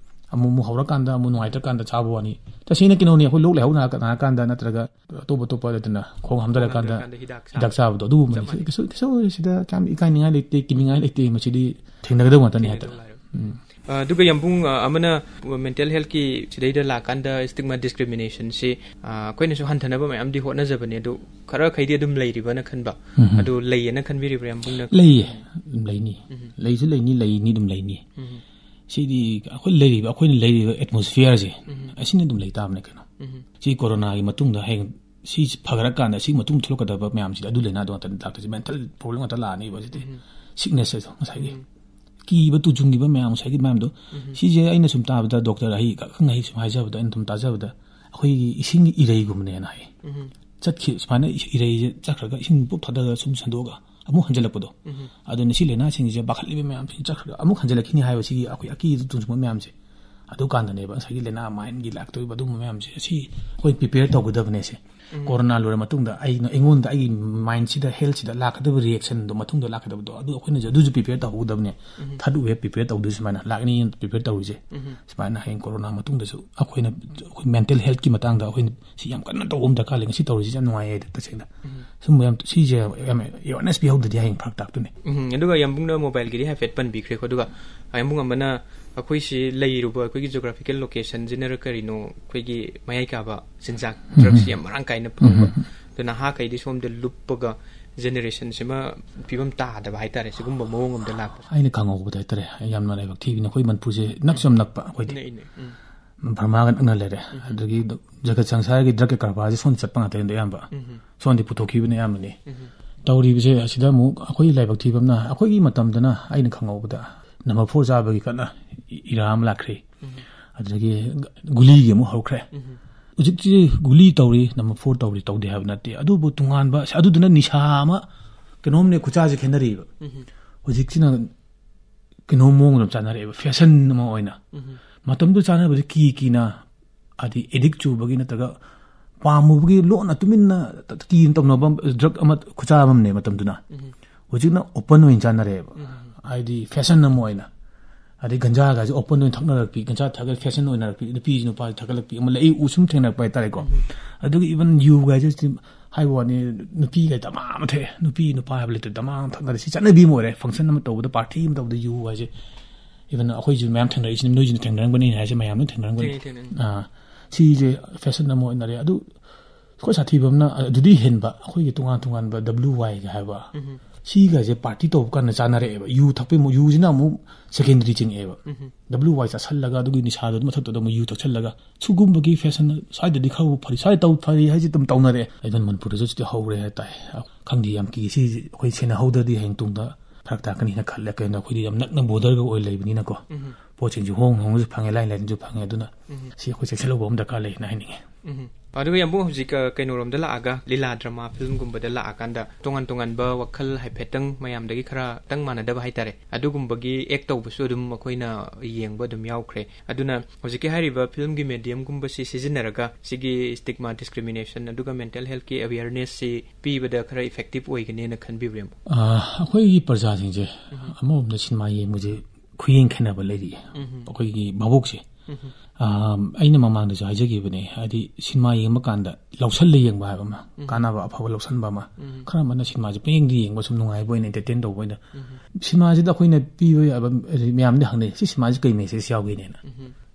ꯑꯃꯨꯛ ꯑꯃꯨꯛ ꯍꯧꯔꯀꯥꯟꯗ, ꯑꯃꯨꯛ ꯅꯨꯡꯉꯥꯏꯇ꯭ꯔꯀꯥꯟꯗ ꯆꯥꯕ ꯋꯥꯅꯤ꯫ ꯇꯁꯦꯡꯅ ꯀꯩꯅꯣꯅꯤ, ꯑꯩꯈꯣꯏ ꯂꯣꯛ ꯂꯥꯏꯍꯧ ꯅꯥꯔ-, ꯅꯥꯔꯀꯥꯟꯗ ꯅꯠꯇ꯭ꯔꯒ ꯑꯇꯣꯞ ꯑꯇꯣꯞꯄ ꯂꯩꯗꯅ ꯈꯣꯡ ꯍꯥꯝꯊꯔꯀꯥꯟꯗ ꯍꯥꯝꯊꯔꯀꯥꯟꯗ ꯍꯤꯗꯥꯛ ꯆꯥꯕ꯫ ꯍꯤꯗꯥꯛ ꯆꯥꯕꯗꯣ, ꯑꯗꯨꯒꯨꯝꯕꯅꯤ꯫ ꯆꯞ ꯃꯥꯟꯅꯩ꯫ ꯀꯩꯁꯨ, ꯀꯩꯁꯨ ꯁꯤꯗ ꯌꯥꯝ ꯏꯀꯥꯏꯅꯤꯡꯉꯥꯏ ꯂꯩꯇꯦ, ꯀꯤꯅꯤꯡꯉꯥꯏ ꯂꯩꯇꯦ, ꯃꯁꯤꯗꯤ ꯊꯦꯡꯅꯒꯗꯕ ꯉꯥꯛꯇꯅꯤ ꯍꯥꯏꯇꯥꯔꯦ꯫ ꯊꯦꯡꯅꯒꯗꯕ ꯂꯥꯏꯔꯕ꯫ ꯎꯝ꯫ ꯑ, ꯑꯗꯨꯒ ꯌꯥꯝꯕꯨꯡ, ꯑ, ꯑꯃꯅ mental healthꯀꯤ ꯁꯤꯗꯩꯗ ꯂꯥꯛꯀꯥꯟꯗ stigma discriminationꯁꯤ, ꯑ, ꯑꯩꯈꯣꯏꯅꯁꯨ ꯍꯟꯊꯅꯕ ꯃꯌꯥꯝꯗꯤ ꯍꯣꯠꯅꯖꯕꯅꯦ, ꯑꯗꯨ ꯈꯔ ꯈꯩꯗꯤ ꯑꯗꯨꯝ ꯂꯩꯔꯤꯕꯅ ꯈꯟꯕ꯫ ꯎꯝ꯫ ꯑꯗꯨ ꯂꯩꯌꯦꯅ ꯈꯟꯕꯤꯔꯤꯕ꯭ꯔꯥ ꯌꯥꯝꯕꯨꯡꯅ? ꯂꯩꯌꯦ, ꯑꯗꯨꯝ ꯂꯩꯅꯤ꯫ ꯎꯝ꯫ ꯂꯩꯁꯨ ꯂꯩꯅꯤ, ꯂꯩꯅꯤ, ꯑꯗꯨꯝ ꯂꯩꯅꯤ꯫ ꯎꯝ꯫ ꯁꯤꯗꯤ ꯑꯩꯈꯣꯏ ꯂꯩꯔꯤꯕ, ꯑꯩꯈꯣꯏꯅ ꯂꯩꯔꯤꯕ atmosphereꯁꯦ, ꯎꯝ꯫ ꯑꯁꯤꯅ ꯑꯗꯨꯝ ꯂꯩ ꯇꯥꯕꯅꯦ ꯀꯩꯅꯣ꯫ ꯎꯝ꯫ ꯁꯤ ꯀꯣꯔꯣꯅꯥꯒꯤ ꯃꯇꯨꯡꯗ ꯍꯌꯦꯡ ꯁꯤ ꯐꯒꯠꯂꯀꯥꯟꯗ ꯁꯤꯒꯤ ꯃꯇꯨꯡ ꯊꯣꯛꯂꯛꯀꯗꯕ ꯃꯌꯥꯝꯁꯤꯗꯤ ꯑꯗꯨ ꯂꯥꯏꯅꯥꯗꯣ ꯉꯥꯛꯇ ꯂꯥꯛꯇꯣꯏꯁꯦ, mental problem ꯉꯥꯛꯇ ꯂꯥꯛꯑꯅꯤꯕ ꯍꯧꯖꯤꯛꯇꯤ꯫ ꯎꯝ꯫ Sicknessꯁꯦ ꯉꯁꯥꯏꯒꯤ ꯎꯝ꯫ ꯀꯤꯕ ꯇꯨꯖꯨꯡꯈꯤꯕ ꯃꯌꯥꯝ, ꯉꯁꯥꯏꯒꯤ ꯃꯌꯥꯝꯗꯣ, ꯎꯝ꯫ ꯁꯤꯁꯦ ꯑꯩꯅ ꯁꯨꯝ ꯇꯥꯕꯗ, ꯗꯣꯛꯇꯔ ꯑꯍꯩ, ꯑꯈꯪ ꯑꯍꯩ ꯁꯨꯝ ꯍꯥꯏꯖꯕꯗ, ꯑꯩꯅ ꯁꯨꯝ ꯇꯥꯖꯕꯗ, ꯑꯩꯈꯣꯏꯒꯤ ꯏꯁꯤꯡꯒꯤ ꯏꯔꯩꯒꯨꯝꯕꯅꯦꯅ ꯍꯥꯏ꯫ ꯎꯝ꯫ ꯆꯠꯈꯤ, ꯁꯨꯃꯥꯏꯅ ꯏꯔꯩꯁꯦ ꯆꯠꯈ꯭ꯔꯒ ꯏꯁꯤꯡ ꯄꯨꯞ ꯊꯥꯗꯔꯒ ꯁꯨꯝ ꯁꯟꯗꯣꯛꯑꯒ ꯑꯃꯨꯛ ꯍꯟꯖꯜꯂꯛꯄꯗꯣ꯫ ꯎꯝ꯫ ꯑꯗꯨꯅ ꯁꯤ ꯂꯥꯏꯅꯥꯁꯤꯡꯁꯦ ꯄꯥꯈꯠꯂꯤꯕ ꯃꯌꯥꯝꯁꯤꯡ ꯆꯠꯈ꯭ꯔꯒ ꯑꯃꯨꯛ ꯍꯟꯖꯜꯂꯛꯈꯤꯅꯤ ꯍꯥꯏꯕ, ꯁꯤꯒꯤ ꯑꯩꯈꯣꯏ ꯑꯀꯤꯕ ꯇꯨꯖꯨꯡꯕ ꯃꯌꯥꯝꯁꯦ꯫ ꯑꯗꯨꯀꯥꯟꯗꯅꯦꯕ ꯉꯁꯥꯏꯒꯤ ꯂꯥꯏꯅꯥ ꯃꯥꯏꯟꯒꯤ ꯂꯥꯛꯇꯣꯏꯕ ꯑꯗꯨꯒꯨꯝꯕ ꯃꯌꯥꯝꯁꯦ, ꯑꯁꯤ ꯑꯩꯈꯣꯏ ꯄ꯭ꯔꯤꯄꯦꯌꯔ ꯇꯧꯒꯗꯕꯅꯦ꯫ ꯁꯦ ꯀꯣꯔꯣꯅꯥ ꯂꯣꯏꯔ ꯃꯇꯨꯡꯗ ꯑꯩꯅ, ꯑꯩꯉꯣꯟꯗ, ꯑꯩꯒꯤ ꯃꯥꯏꯟꯁꯤꯗ, ꯍꯦꯜꯠꯁꯤꯗ ꯂꯥꯛꯀꯗꯕ ꯔꯤꯌꯦꯛꯁꯟꯗꯣ, ꯃꯇꯨꯡꯗ ꯂꯥꯛꯀꯗꯕꯗꯣ, ꯑꯗꯨ ꯑꯩꯈꯣꯏꯅꯁꯨ ꯑꯗꯨꯁꯨ ꯄ꯭ꯔꯤꯄꯦꯌꯔ ꯇꯧꯍꯧꯒꯗꯕꯅꯦ꯫ ꯊꯥꯔꯠ ꯋꯦꯕ ꯄ꯭ꯔꯤꯄꯦꯌꯔ ꯇꯧꯗꯣꯏ ꯁꯨꯃꯥꯏꯅ ꯂꯥꯛꯀꯅꯤ ꯄ꯭ꯔꯤꯄꯦꯌꯔ ꯇꯧꯔꯤꯁꯦ꯫ ꯁꯨꯃꯥꯏꯅ ꯍꯌꯦꯡ ꯀꯣꯔꯣꯅꯥ ꯃꯇꯨꯡꯗꯁꯨ ꯑꯩꯈꯣꯏꯅ, ꯑꯩꯈꯣꯏ ꯃꯦꯟꯇꯦꯜ ꯍꯦꯜꯠꯀꯤ ꯃꯇꯥꯡꯗ ꯑꯩꯈꯣꯏꯅ ꯁꯤ ꯌꯥꯝ ꯀꯟꯅ ꯇꯧꯕ ꯑꯃ ꯗꯔꯀꯥꯔ ꯂꯩ꯫ ꯉꯁꯤ ꯇꯧꯔꯤꯁꯤ ꯌꯥꯝ ꯅꯨꯡꯉꯥꯏꯌꯦ ꯇꯁꯦꯡꯅ꯫ ꯁꯨꯝꯕ ꯌꯥꯝ, ꯁꯤꯁꯦ ꯌꯥꯝ ꯑꯦꯋꯥꯔꯅꯦꯁ ꯄꯤꯍꯧꯗ꯭ꯔꯗꯤ ꯍꯌꯦꯡ ꯐꯔꯛ ꯇꯥꯛꯇꯣꯏꯅꯦ꯫ ꯎꯝ, ꯑꯗꯨꯒ ꯌꯥꯝꯕꯨꯡꯅ ꯃꯣꯕꯥꯏꯜꯒꯤꯗꯤ ꯍꯥꯏꯐꯦꯠ ꯄꯟꯕꯤꯈ꯭ꯔꯦꯀꯣ꯫ ꯑꯗꯨꯒ ꯌꯥꯝꯕꯨꯡ ꯑꯃꯅ ꯑꯩꯈꯣꯏꯁꯤ ꯂꯩꯔꯨꯕ ꯑꯩꯈꯣꯏꯒꯤ ꯖꯣꯒ꯭ꯔꯥꯐꯤꯀꯦꯜ ꯂꯣꯀꯦꯁꯟꯁꯤꯅꯔ ꯀꯔꯤꯅꯣ, ꯑꯩꯈꯣꯏꯒꯤ ꯃꯌꯥꯏ ꯀꯥꯕ ꯆꯤꯟꯖꯥꯛ, ꯗ꯭ꯔꯛꯁꯤ ꯌꯥꯝ ꯃꯔꯥꯡ ꯀꯥꯏꯅ ꯐꯪꯕ꯫ ꯑꯗꯨ ꯅꯍꯥꯈꯩꯗꯤ ꯁꯣꯝꯗ ꯂꯨꯞꯄꯒ ꯖꯦꯅꯦꯔꯦꯁꯟꯁꯤꯃ ꯐꯤꯕꯝ ꯇꯥꯗꯕ ꯍꯥꯏꯇꯥꯔꯦ, ꯁꯤꯒꯨꯝꯕ ꯃꯑꯣꯡ ꯑꯃꯗ ꯂꯥꯛꯄ꯫ ꯑꯩꯅ ꯈꯪꯍꯧꯕꯗ ꯍꯥꯏꯇꯥꯔꯦ, ꯌꯥꯝꯅ ꯂꯥꯏꯕꯛ ꯊꯤꯕꯅꯤ꯫ ꯑꯩꯈꯣꯏ ꯃꯅꯤꯄꯨꯔꯁꯦ ꯅꯛꯁꯨ ꯌꯥꯝ ꯅꯛꯄ ꯑꯩꯈꯣꯏꯗꯤ꯫ ꯅꯛꯏꯅꯦ꯫ ꯎꯝ꯫ ꯕꯔꯃꯥꯒ ꯅꯛꯅ ꯂꯩꯔꯦ꯫ ꯑꯗꯒꯤ ꯖꯒꯠ ꯁꯪꯁꯥꯔꯒꯤ ꯗ꯭ꯔꯛꯀꯤ ꯀꯔꯕꯥꯔꯁꯦ ꯁꯣꯝꯗ ꯆꯠꯄ ꯉꯥꯛꯇꯅꯦ ꯑꯌꯥꯝꯕ꯫ ꯁꯣꯝꯗꯤ ꯄꯨꯊꯣꯛꯈꯤꯕꯅ ꯑꯌꯥꯝꯕꯅꯤ꯫ ꯇꯧꯔꯤꯕꯁꯦ ꯑꯁꯤꯗ ꯑꯃꯨꯛ ꯑꯩꯈꯣꯏ ꯂꯥꯏꯕꯛ ꯊꯤꯕ ꯑꯃꯅ, ꯑꯩꯈꯣꯏꯒꯤ ꯃꯇꯝꯗꯅ ꯑꯩꯅ ꯈꯪꯍꯧꯕꯗ ꯅꯝꯕꯔ ꯐꯣꯔ ꯆꯥꯕꯒꯤ ꯀꯟꯅ ꯏꯔꯥ ꯑꯃ ꯂꯥꯛꯈ꯭ꯔꯦ꯫ ꯑꯗꯨꯗꯒꯤ ꯒꯨꯂꯤꯒꯤ ꯑꯃꯨꯛ ꯍꯧꯔꯛꯈ꯭ꯔꯦ꯫ ꯍꯧꯖꯤꯛꯇꯤ ꯒꯨꯂꯤ ꯇꯧꯔꯤ, ꯅꯝꯕꯔ ꯐꯣꯔ ꯇꯧꯔꯤ, ꯇꯧꯗꯦ ꯍꯥꯏꯕ ꯅꯠꯇꯦ꯫ ꯑꯗꯨꯕꯨ ꯇꯣꯉꯥꯟꯕ, ꯑꯗꯨꯗꯨꯅ ꯅꯤꯁꯥ ꯑꯃ, ꯀꯩꯅꯣꯝꯅꯦ, ꯈꯨꯠꯆꯥꯁꯦ ꯈꯦꯠꯅꯔꯤꯕ꯫ ꯍꯧꯖꯤꯛꯁꯤꯅ ꯀꯩꯅꯣꯝ ꯃꯑꯣꯡ ꯑꯗꯨꯝ ꯆꯥꯟꯅꯔꯛꯑꯦꯕ, ꯐꯦꯁꯟ ꯑꯃ ꯑꯣꯏꯅ꯫ ꯃꯇꯝꯗꯨ ꯆꯥꯟꯅꯕꯗꯤ ꯀꯤ ꯀꯤꯅ, ꯍꯥꯏꯗꯤ ꯑꯦꯗꯤꯛ ꯆꯨꯕꯒꯤ ꯅꯠꯇ꯭ꯔꯒ ꯄꯥꯝꯃꯨꯕꯒꯤ ꯂꯣꯟꯅ ꯇꯨꯃꯤꯟꯅ ꯀꯤꯅ ꯇꯧꯅꯕ ꯗ꯭ꯔꯛ ꯑꯃ, ꯈꯨꯠꯆꯥ ꯑꯃꯅꯦ ꯃꯇꯝꯗꯨꯅ꯫ ꯍꯧꯖꯤꯛꯅ ꯑꯣꯄꯟ ꯑꯣꯏꯅ ꯆꯥꯟꯅꯔꯛꯑꯦꯕ꯫ ꯍꯥꯏꯗꯤ ꯐꯦꯁꯟ ꯑꯃ ꯑꯣꯏꯅ꯫ ꯑꯗꯩ ꯒꯟꯖꯥꯒꯁꯦ ꯑꯣꯄꯟ ꯑꯣꯏꯅ ꯊꯛꯅꯔꯛꯄꯤ, ꯒꯟꯖꯥ ꯊꯛꯑꯒ ꯐꯦꯁꯟ ꯑꯣꯏꯅꯔꯛꯄꯤ, ꯅꯨꯄꯤꯁꯤ ꯅꯨꯄꯥꯁꯤ ꯊꯛꯀꯠꯂꯛꯄꯤ ꯑꯃ ꯂꯩ꯫ ꯑꯩ ꯎ ꯁꯨꯝ ꯊꯦꯡꯅꯔꯛꯄ ꯍꯥꯏꯇꯥꯔꯦꯀꯣ꯫ ꯑꯗꯨꯒ ꯏꯚꯟ ꯌꯨꯒꯥꯏꯁꯦ ꯍꯥꯏꯕ ꯋꯥꯅꯤ, ꯅꯨꯄꯤꯒ ꯗꯃꯥ ꯑꯃ ꯊꯛꯑꯦ, ꯅꯨꯄꯤ ꯅꯨꯄꯥ ꯍꯥꯏꯕ ꯂꯩꯇꯦ, ꯗꯃꯥ ꯑꯃ ꯊꯛꯅꯔꯦ꯫ ꯁꯤ ꯆꯠꯅꯕꯤ ꯑꯃ ꯑꯣꯏꯔꯦ꯫ ꯐꯪꯁꯟ ꯑꯃ ꯇꯧꯕꯗ, ꯄꯥꯔꯇꯤ ꯑꯃ ꯇꯧꯕꯗ ꯌꯨ ꯍꯥꯏꯁꯦ, ꯏꯚꯟ ꯑꯩꯈꯣꯏꯁꯨ ꯃꯌꯥꯝ ꯊꯦꯡꯅꯔꯛꯏꯁꯤꯅꯤ, ꯅꯣꯏꯁꯨ ꯊꯦꯡꯅꯔꯝꯒꯅꯤ ꯍꯥꯏꯁꯦ, ꯃꯌꯥꯝꯅ ꯊꯦꯡꯅꯔꯝꯒꯅꯤ꯫ ꯊꯦꯡꯅꯩ, ꯊꯦꯡꯅꯩ꯫ ꯑꯥ, ꯁꯤꯁꯦ ꯐꯦꯁꯟ ꯑꯃ ꯑꯣꯏꯅꯔꯦ꯫ ꯑꯗꯨ ꯈ꯭ꯋꯥꯏ ꯁꯥꯊꯤꯕ ꯑꯃꯅ, ꯑꯗꯨꯗꯤ ꯍꯦꯟꯕ, ꯑꯩꯈꯣꯏꯒꯤ ꯇꯣꯉꯥꯟ ꯇꯣꯉꯥꯟꯕ ꯗꯕ꯭ꯂꯤꯎ ꯋꯥꯏꯒ ꯍꯥꯏꯕ, ꯁꯤꯒꯁꯦ ꯄꯥꯔꯇꯤ ꯇꯧꯕ ꯀꯥꯟꯗ ꯆꯥꯟꯅꯔꯛꯑꯦꯕ꯫ ꯌꯨ ꯊꯛꯄꯩ ꯃꯑꯣꯡ, ꯌꯨꯁꯤꯅ ꯑꯃꯨꯛ ꯁꯦꯀꯦꯟꯗꯔꯤ ꯆꯤꯡꯉꯛꯑꯦꯕ꯫ ꯗꯕ꯭ꯂꯤꯎ ꯋꯥꯏ ꯆꯥꯁꯜꯂꯒ ꯑꯗꯨꯒꯤ ꯅꯤꯁꯥꯗꯨ ꯃꯊꯛꯇꯨꯗ ꯑꯃꯨꯛ ꯌꯨ ꯊꯛꯆꯜꯂꯒ, ꯁꯤꯒꯨꯝꯕꯒꯤ ꯐꯦꯁꯟ ꯁ꯭ꯋꯥꯏꯗꯗꯤ ꯈꯔꯕꯨ ꯐꯔꯤ, ꯁ꯭ꯋꯥꯏꯗ ꯇꯧ ꯐꯔꯤ ꯍꯥꯏꯁꯤ ꯑꯗꯨꯝ ꯇꯧꯅꯔꯛꯑꯦ꯫ ꯏꯚꯟ ꯃꯅꯤꯄꯨꯔꯗꯁꯨ ꯁꯤꯗꯤ ꯍꯧꯔꯦ ꯍꯥꯏꯇꯥꯔꯦ꯫ ꯈꯪꯗꯦ, ꯌꯥꯝ ꯀꯤ꯫ ꯁꯤ ꯑꯩꯈꯣꯏ ꯁꯦꯟꯅꯍꯧꯗ꯭ꯔꯗꯤ ꯍꯌꯦꯡ ꯇꯨꯡꯗ ꯐꯔꯛ ꯇꯥꯔꯛꯀꯅꯤꯅ ꯈꯜꯂꯦ꯫ ꯀꯩꯅꯣ, ꯑꯩꯈꯣꯏꯗꯤ ꯌꯥꯝ ꯅꯛꯅ ꯕꯣꯔꯗꯔꯒ ꯑꯣꯏ ꯂꯩꯕꯅꯤꯅꯀꯣ꯫ ꯄꯣꯠꯁꯤꯡꯁꯨ ꯍꯣꯡ ꯍꯣꯡꯅꯁꯨ ꯐꯪꯉꯦ, ꯂꯥꯏ ꯂꯥꯏꯅꯁꯨ ꯐꯪꯉꯦ꯫ ꯑꯗꯨꯅ ꯁꯤ ꯑꯩꯈꯣꯏ ꯆꯦꯛꯁꯤꯜꯍꯧꯕ ꯑꯃ ꯗꯔꯀꯥꯔ ꯂꯩꯅ ꯍꯥꯏꯅꯤꯡꯉꯤ꯫ ꯑꯗꯨꯒ ꯌꯥꯝꯕꯨꯡ ꯍꯧꯖꯤꯛ, ꯑ, ꯀꯩꯅꯣꯔꯣꯝꯗ ꯂꯥꯛꯑꯒ, ꯂꯤꯂꯥ ꯗ꯭ꯔꯃꯥ ꯐꯤꯂꯝꯒꯨꯝꯕꯗ ꯂꯥꯛꯑꯀꯥꯟꯗ ꯇꯣꯉꯥꯟ ꯇꯣꯉꯥꯟꯕ ꯋꯥꯈꯜ ꯍꯥꯏꯐꯦꯠꯇꯪ ꯃꯌꯥꯝꯗꯒꯤ ꯈꯔ ꯇꯪ ꯃꯥꯟꯅꯗꯕ ꯍꯥꯏꯇꯥꯔꯦ, ꯑꯗꯨꯒꯨꯝꯕꯒꯤ ꯑꯦꯛ ꯇꯧꯕꯁꯨ ꯑꯗꯨꯝ ꯑꯩꯈꯣꯏꯅ ꯌꯦꯡꯕ ꯑꯗꯨꯝ ꯌꯥꯎꯈ꯭ꯔꯦ꯫ ꯑꯗꯨꯅ ꯍꯧꯖꯤꯛꯀꯤ ꯍꯥꯏꯔꯤꯕ ꯐꯤꯂꯝꯒꯤ ꯃꯦꯗꯤꯌꯝꯒꯨꯝꯕꯁꯤ ꯁꯤꯖꯤꯟꯅꯔꯒ ꯁꯤꯒꯤ stigma, discrimination, ꯑꯗꯨꯒ mental healthꯀꯤ awarenessꯁꯤ ꯄꯤꯕꯗ ꯈꯔ effective ꯑꯣꯏꯒꯅꯦꯅ ꯈꯟꯕꯤꯕ꯭ꯔꯥ, ꯌꯥꯝꯕꯨꯡ? ꯑ, ꯑꯩꯈꯣꯏꯒꯤ ꯄ꯭ꯔꯖꯥꯁꯤꯡꯁꯦ ꯑꯃꯔꯣꯝꯗ ꯁꯤꯅꯦꯃꯥ ꯌꯦꯡꯕꯁꯦ ꯈꯨꯌꯦꯡ ꯈꯦꯠꯅꯕ ꯂꯩꯔꯤ꯫ ꯑꯩꯈꯣꯏꯒꯤ ꯚꯥꯕꯣꯛꯁꯦ, ꯑ, ꯑꯩꯅ ꯃꯃꯥꯡꯗꯁꯨ ꯍꯥꯏꯖꯈꯤꯕꯅꯦ, ꯍꯥꯏꯗꯤ ꯁꯤꯅꯦꯃꯥ ꯌꯦꯡꯕ ꯀꯥꯟꯗ ꯂꯧꯁꯜꯂ ꯌꯦꯡꯕ ꯍꯥꯏꯕ ꯑꯃ, ꯀꯥꯟꯅꯕ ꯑꯐꯕ ꯂꯧꯁꯟꯕ ꯑꯃ, ꯈꯔ ꯑꯃꯅ ꯁꯤꯅꯦꯃꯥꯁꯦ ꯄꯪꯌꯦꯡꯗ ꯌꯦꯡꯕ, ꯁꯨꯝ ꯅꯨꯡꯉꯥꯏꯕ ꯑꯣꯏꯅ, entertain ꯇꯧꯕ ꯑꯣꯏꯅ꯫ ꯁꯤꯅꯦꯃꯥꯁꯤꯗ ꯑꯩꯈꯣꯏꯅ ꯄꯤꯕ ꯌꯥꯕ, ꯍꯥꯏꯗꯤ ꯃꯌꯥꯝꯗꯤ ꯍꯪꯅꯩ, "ꯁꯤ ꯁꯤꯅꯦꯃꯥꯁꯤ ꯀꯩ message ꯌꯥꯎꯒꯦꯅꯦꯅ?"